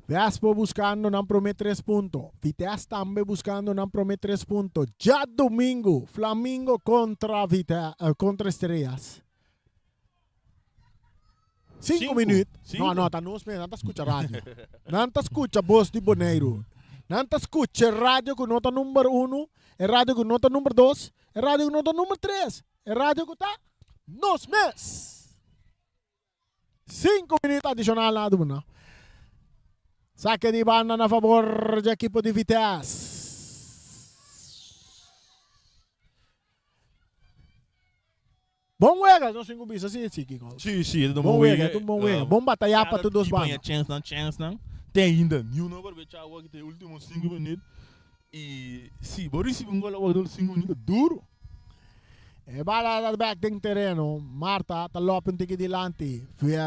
Vespo buskando nan promé tres punto. Vitesse tambe buskando nan promé tres punto. Djadumingu Flamingo kontra Vite, kontra Estrellas. Sinku minuut. No, no, ta nos mes. Nan ta skucha radio. Nan ta skucha Bos di Boneiru. Nan ta skucha e radio ku no ta number unu, e radio ku no ta number dos, e radio ku no ta number tres, e radio ku ta nos mes. Sinku minuut adishonal nan a duna. Sake di banda na fabor dje ekipo di Vitesse. Bon wega, nos tin ku bisa si si Kiko. Si, si, e ta un bon wega. E ta un bon wega. Bon bataya pa tur dos banda. Cada chens nan, chens nan. Te ainda niun no por becha awor te ultimo 5 minuut. Y si bo ricibi un gol awor den 5 minuut ta duro. E bala ta bek den tereno. Marta ta lopi un tiki dilanti.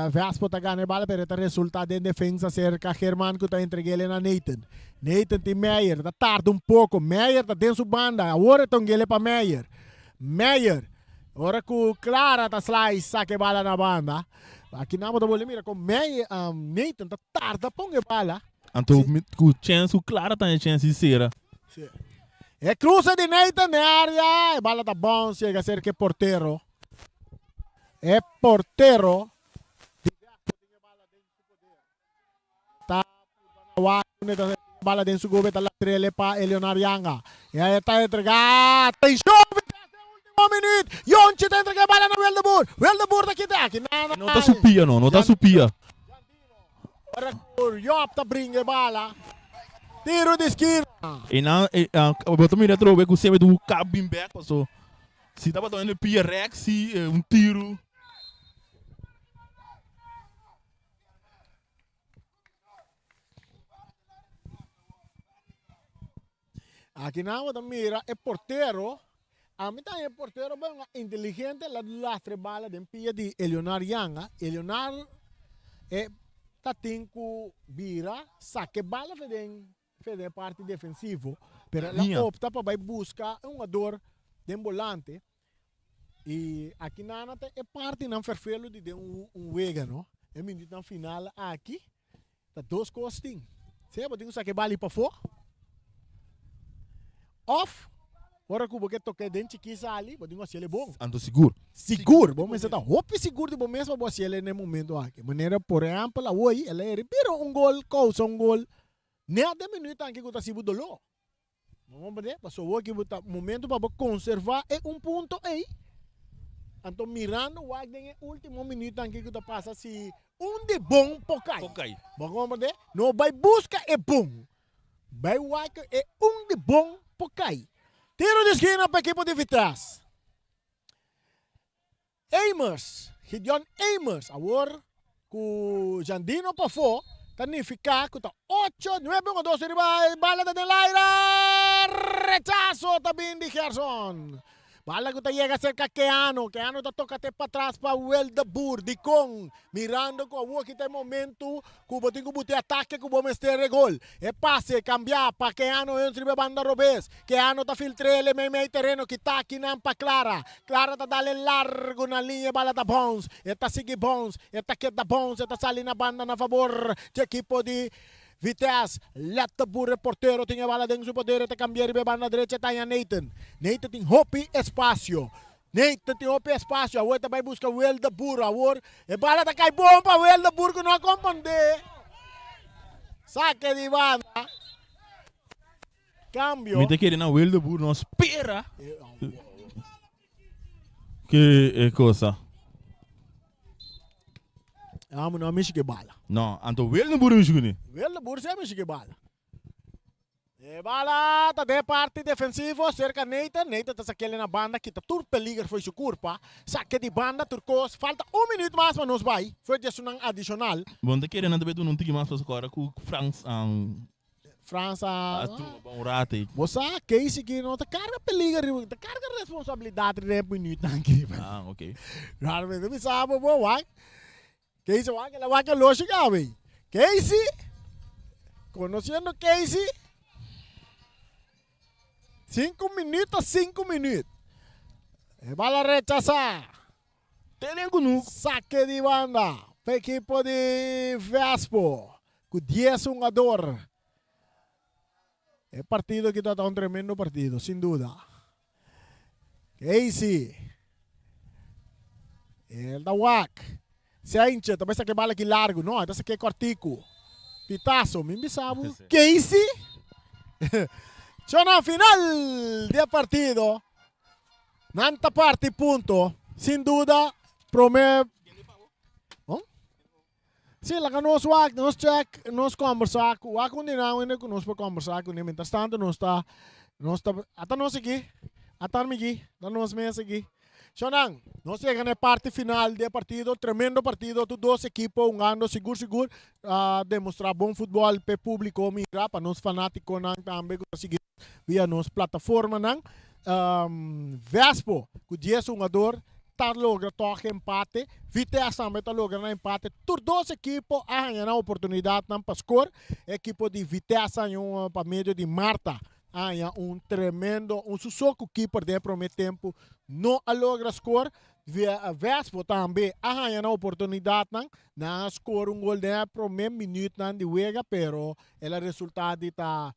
Vespo ta gana e bala pero e ta resulta den defensa cerca German cu ta entreg'ele na Nathan. Nathan tin Meyer. Ta tarda un poco. Meyer ta den su banda. Awor e ta ung'ele pa Meyer. Meyer. Ora ku Clara ta slice saka e bala na banda. Aki nan bo ta bolbe mira kon Meyer, um, Nathan ta tarda pon e bala. Anto ku chens ku Clara ta e chens di sera. Si. E cruce di Nathan den area, e bala ta bounce yega cerca e portero. E portero di Ta purba na wak unde ta bala den su gobe ta latrele pa Eleonard Yanga. E ta entrega. Atenshon Vitesse den ultimo minuut. minuut. Yonchi ta entrega e bala na Wildeboer. Wildeboer ta kita aki. Na, No ta su pia no, no ta su pia. Ora ku Job ta bringa e bala. Tiro di skina. E nan, e, bo ta mira atrobe ku semper tu kap bin bek paso si tabata un pia rek si un tiro. Aki nan bo ta mira e portero. Ami ta haña e portero bon inteligente la lastra e bala den pia di Eleonard Yanga. Eleonard e ta tin ku bira saka e bala fe den fe den e parti defensivo pero el a opta pa bai buska e hungador den bolante. I aki nan ta e partinan ferfelu di den un wega no. E minutnan final aki ta dos kos tin. Sea bo tin ku saka e bali pafó òf ora ku bo ke tok'é den chikí sali bo tin ku hasiel e bon. Anto sigur. Sigur. Bo mester ta hopi sigur di bo mes pa bo hasiel e na e momento aki. Manera por ehèmpel awor el a heri bira un gol kousa un gol nèt den minüt aki ku ta hasi bo doló. Bo comprende? Pasobra awor ki bo ta momento pa bo conserva e un punto ey. Anto mirando wak den e ultimo minuutnan kiko ta pasa si un di bon por cay. Por cay. Bo comprende? No bay busca e bon. Bay wak e un di bon por cay. Tiro di esquina pa ekipo di Vitesse. Amers, Gideon Amers, awor ku Jandino pafó ta nifiká ku ta ocho, nuebe un dos riba e bala ta den laira, rechaso ta bin di Gerson. Bala ku ta yega serka Keano, Keano ta toka te patras pa Wildeboer, dikon? Mirando ku awor ki ta e momento ku bo tin ku buti atake ku bo mester e gol. E pase kambia pa Keano Huns riba e banda robes. Keano ta filtr'el e meimei tereno kita akinan pa Clara. Clara ta dal e largu na liña e bala ta bounce. E ta sigui bounce, e ta keda bounce, e ta sali na banda na fabor dje ekipo di Vitesse. Letterboer e portero tin e bala den su poder e ta kambia riba e banda drecha e ta haña Nathan. Nathan tin hopi espasio. Nathan tin hopi espasio, awor e ta bai buska Wildeboer, awor e bala ta kai bon pa Wildeboer ku no a kompondé. Sake di banda. Kambio. Mi ta kere na Wildeboer no spera ke e kosa. Amo no a mishi ke bala. No, anto Wildeboer a mishi kuné. Wildeboer si a mishi ke bala. E bala ta den parti defensivo serka Nathan. Nathan ta sakele na banda kita tur peliger fo'i su kurpa. Sake di banda tur kos. Falta un minuut mas pa nos bai fo'i di esunnan adishonal. Bon ta kere nan ta bai duna un tiki mas pasobra ora ku Frans Frans a a tuma pa un rato ei. Bo sa Casey ki no ta karga peliger riba ta karga responsabilidat riba e minuutnan aki riba. Ah ok. Realmente mi sa bo bo wak. Casey wak el a wak e loshi caba ei. Casey, conociendo Casey, cinco minuut ta cinco minuut. E bala rechasa. Tene cu nu. Saque di banda pa equipo di Vespo cu dies hungador. E partido aki ta un tremendo partido, sin duda. Casey. El ta wak. Sentje ta bai saka e bala aki largu. No, e ta saka e kòrtiku. Pitazo, mi bisa bo. Casey. Shona final di e partido. Nan ta parti punto. Sin duda, prome. Sí, laga nos wak, nos check, nos kombersá ku wak un di nan wende ku nos por kombersá kuné. Mientras tanto nos ta, nos ta, ata nos aki, ata mi aki, ta nos mes aki. Shonnan, nos yega na e parti final di e partido, tremendo partido, tur dos ekipo hungando sigur sigur a demostrá bon futbòl p'e públiko mira, pa nos fanátikonan tambe ku ta sigui via nos plataformanan. Vespo ku dies hungador ta logra tòg empate. Vitesse tambe ta logra nan empate. Tur dos ekipo a haña nan oportunidatnan pa skor. E ekipo di Vitesse a haña un pa medio di Marta a haña un tremendo un suso ku kiper den e promé tempu no a logra skor. Vespo tambe a haña nan oportunidatnan. Nan a skor un gol den e promé minütnan di wega pero el a resultá di ta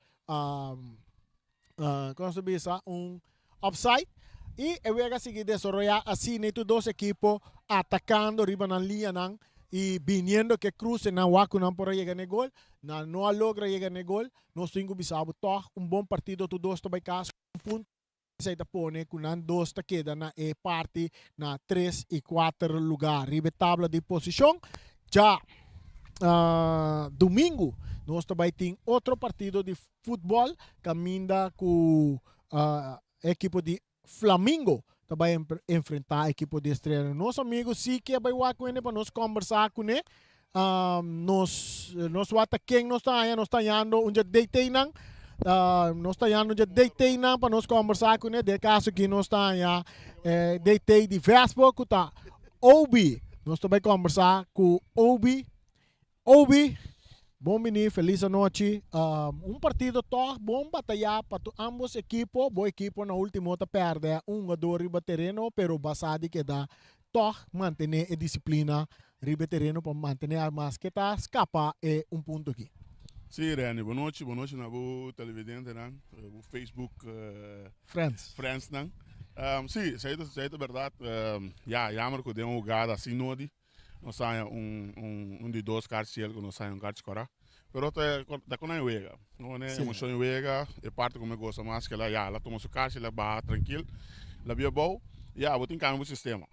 Kon se bisa un offside y e wega sigui desaroya asina y tur dos ekipo atacando riba nan liñanan y biniendo ke cruce nan wak ku nan por a yega na e gol. Nan no a logra yega na e gol. Nos tin ku bisa bo tog un bon partido tur dos ta bai kas ku un punto. Esei ta pone ku nan dos ta keda na e parti na tres i kuater lugá riba e tabla di posishon. Dja dumingu nos ta bai tin otro partido di futbòl kaminda ku e ekipo di Flamingo ta bai enfrentá ekipo di Estrella. Nos amigu Siki a bai wak ku hende pa nos kòmbersá kuné. Nos nos wak ta ken nos ta haña, nos ta hañando un dje DT-nan, nos ta hañando un dje DT-nan pa nos kòmbersá kuné. Den e kaso aki nos ta haña e DT di Vespo ku ta Obi. Nos ta bai kòmbersá ku Obi. Obi, bon bini, felis anochi. Un partido tòg bon batayá pa tur ambos ekipo. Bo ekipo na último ta pèrdè un hungadó riba tereno, pero basá di keda tòg mantené e disiplina riba e tereno pa mantené maske ta skapa e un punto aki. Sí, Renny, bon nochi, bon nochi na bo televidentenan, bo Facebook Friends. friendsnan. Sí, esei ta, esei ta bèrdat. Ya, jammer ku den un hugada asin nodi. Nos haña un, un, un di dos kaart ciel ku nos haña un kaart kòrá. Pero ta, ta kon nan e wega. No ne Sí. emocion e wega, e parti ku mi gosa mas kila, ya, el a tuma su kaart, el a baha trankil, el a bia bou. Ya, bo tin kambia bo sistema.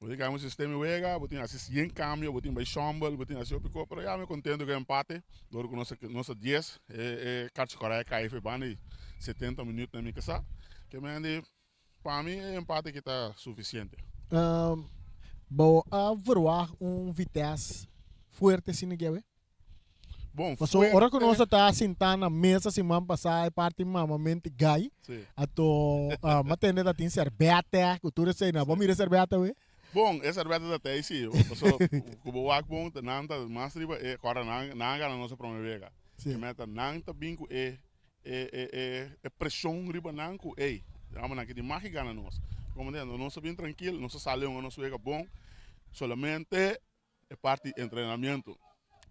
Bo tin kambia bo sistema e wega, bo tin hasi sien kambio, bo tin bai shòmbel, bo tin hasi hopi kos, pero ya mi kontento ku e empate. Dor ku nos a, nos a dies, e, e kaart kòrá a kai for banda di 70 minüt na mi kasa. Ke mende Pa mi e empate aki ta sufisiente. Bo a verwagt un Vitesse fuerte asina ke awe? Bon, Paso ora ku nos ta sintá na mesa siman pasá e parti mamamente gai, Sí. ato m'a tende ta tin serbete ku tur esei. Bo a mira e serbete awe? Bon, e serbete ta tei sí. Paso ku bo wak bon nan ta mas riba e kòrda nan nan a gana nos e prome wega. Sí. Ke meta nan ta bin ku e e e e e preshon riba nan ku ey nan ke tin mag gana nos. Como te nos ta bien trankil, nos a sali hunga nos wega bon, solamente e parti entrenamiento.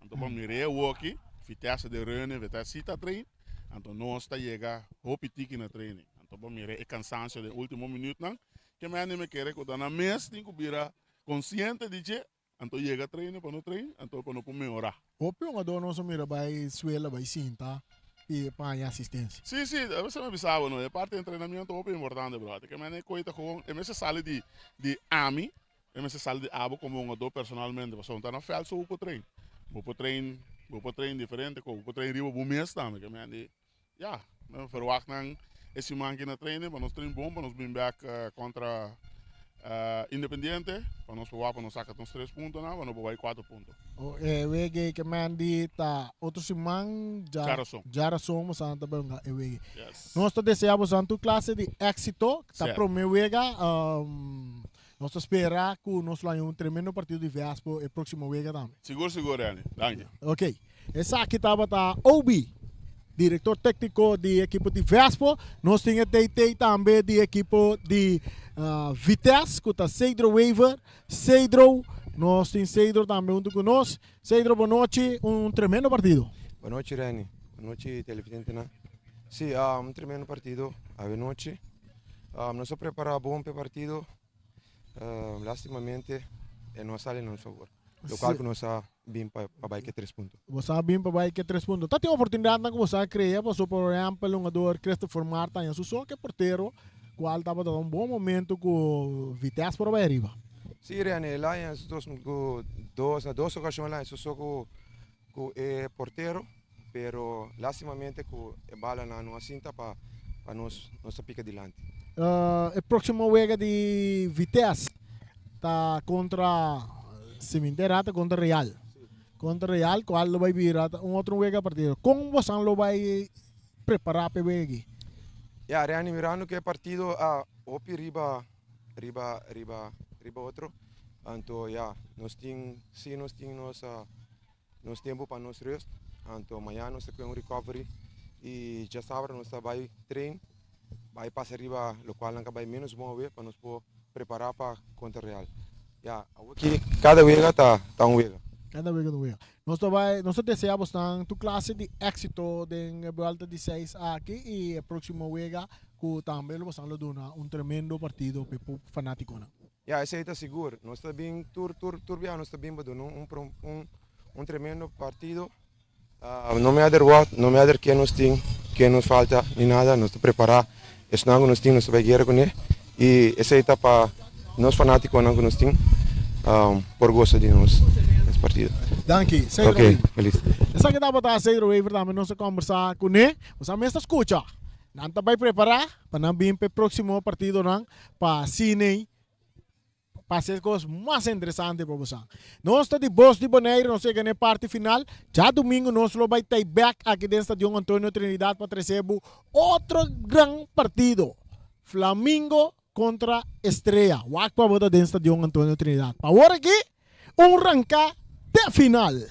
Anto pa mir'é awoki, Vitesse de Reune, Vitesse si ta train, anto nos ta yega hopi tiki na training. Anto pa mir'é e kansansio den ultimo minütnan, ke mende mi kere ku ta nan mes tin ku bira konsiente di dje Anto yega trainen pa no train, anto pa no por mehorá. Hopi hungadó nos a mira bai suela bai sinta i pa haña asistensia. Sí, sí, esei mi bisa bo no, e parti di entrenamiento hopi importante brother. Ke mene koe ta gewoon, e mester sali di di ami, e mester sali di abo komo hungadó personalmente, pasobra ta na vèlt so bo por train. Bo por train, bo por train diferente kos, bo por train riba bo mes tambe, ke mene ya, mi verwagt nan e siman aki na training pa nos train bon pa nos bin bek kontra Independiente pa nos por wak pa nos saka nos tres puntonan pa nos por bai kuater punto. E wege ke men di ta otro siman djarason. Djarason bosan ta benga e wege. Yes. Nos ta desea bosan tur klase di éksito. Ta prome wega. Nos ta spera ku nos lo haña un tremendo partido di Vespo e próksimo wega tambe. Sigur sigur Renny. Danki. Ok. Esaki tabata Obi, direktor tékniko di ekipo di Vespo. Nos tin e TT tambe di ekipo di Vitesse ku ta Cedro Wever. Cedro, nos tin Cedro tambe huntu ku nos. Cedro, bon nochi. Un tremendo partido. Bon nochi Renny. Bon nochi televidentenan. Sí, un tremendo partido awe nochi. Nos a prepara bon p'e partido, lastimamente e no a sali na nos favor, locual cu nos a bin pa bay ke tres punto. Boso a bin pa bay ke tres punto. Ta tin oportunidadnan cu boso a crea, pasobra por ehempel hungador Christopher Marta haña su so ke portero, cual tabata un bon momento cu Vitesse por a bay ariba. Si Rene, el a haña su dos, cu dos, na dos ocasion el a haña su so cu cu e portero, pero lastimamente cu e balanan no a sinta pa pa nos nos ta pica dilanti. E proximo wega di Vitesse ta contra Cementera ta contra Real. Contra Real cual lo bay bira un otro wega partido. Con bosan lo bay prepara pa e wega aki? Ya, Reni, mirando cu e partido a hopi riba riba riba riba otro, anto ya nos tin si nos tin nos Nos tempu pa nos rust, anto mañana nos ta kue un recovery y djasabra nos ta bay train, bay pasa riba locual nan ka bay menos bon awe pa nos por prepara pa contra Real. Ya, awoki cada wega ta ta un wega. Cada wega ta un wega. Nos ta bay, nos ta desea bosnan tur clase di exito den e buelta di seis aki y e proximo wega cu tambe lo bosnan lo duna un tremendo partido p'e fanaticonan. Ya, esei ta sigur. Nos ta bin tur tur tur biaha nos ta bin pa duna un un un tremendo partido. No matter what, no matter ken nos tin. ken nos falta ni nada, nos ta prepará esnan ku nos tin, nos ta bai guera kuné i esei ta pa nos fanátikonan ku nos tin por gosa di nos es partido. Danki, Cedro Ok, Wever. felis. Esaki tabata Cedro Wever tambe nos a kombersá kuné. Nos a mes ta skucha. Nan ta bai prepará pa nan bin p'e próksimo partidonan pa asina pa hacer cos mas interesante pa bosan. Nos ta di Bos di Bonaire, nos yega na e parti final. Djadumingo nos lo bai tay back aki den Stadion Antonio Trinidad pa trece bo otro gran partido. Flamingo contra Estrella. Wak pa bo ta den Stadion Antonio Trinidad. Pa awor aki, un ranca te final.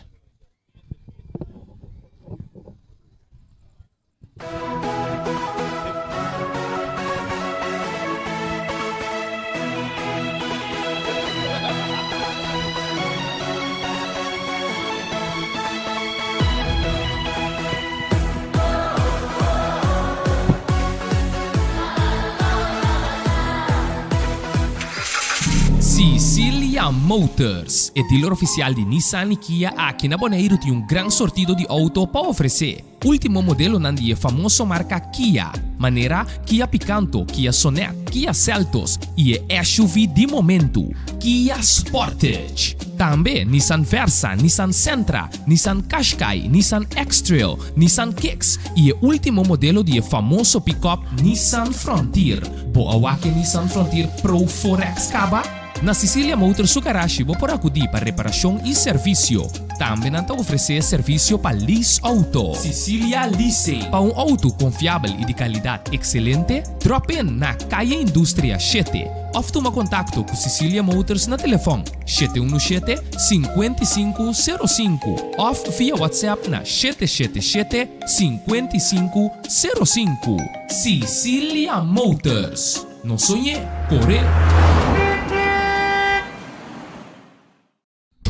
Sicilia Motors, e dealer oficial di Nissan y Kia aki na Boneiru tin un gran sortido di auto pa ofrece. Último modelonan di e famoso marka Kia, manera Kia Picanto, Kia Sonet, Kia Seltos i e SUV di momentu, Kia Sportage. Tambe Nissan Versa, Nissan Sentra, Nissan Qashqai, Nissan X-Trail, Nissan Kicks i e último modelo di e famoso pickup Nissan Frontier. Bo a wak e Nissan Frontier Pro 4X kaba? Na Sicilia Motors su garashi bo por akudí pa reparashon i servisio. Tambe nan ta ofresé servisio pa lease outo. Sicilia Leasing. Pa un outo konfiabel i di kalidat ekselente, drop in na Kaya Industria shete òf tuma kontakto ku Sicilia Motors na telefòn 717 5505 òf via WhatsApp na 777 5505. Sicilia Motors. No soñ'é, kor'é!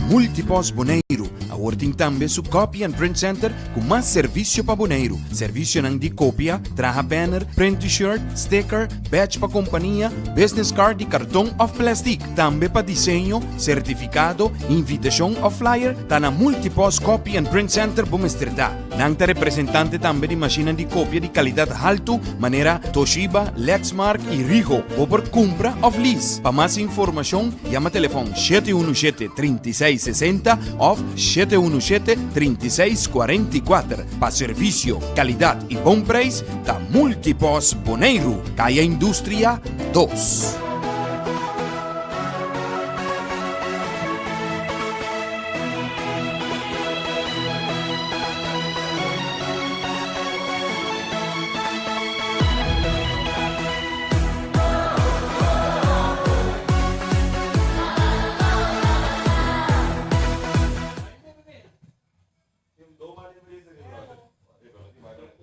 Multipost Boneiru awor tin tambe su Copy and Print Center ku mas servisio pa Boneiru. Servisionan di kopia, traha banner, print t-shirt, sticker, badge pa kompania, business card di karton òf plèstik. Tambe pa diseño, sertifikado, invitashon òf flyer, ta na Multipost Copy and Print Center bo mester ta. Nan ta representante tambe di mashinnan di kopia di kalidat haltu manera Toshiba, Lexmark i Ricoh. Bo por kumpra òf lease. Pa mas informashon yama telefòn 717 36 60 òf 717 36 44. Pa servisio, kalidat i bon preis ta Multipos Boneiru, Kaya Industria 2.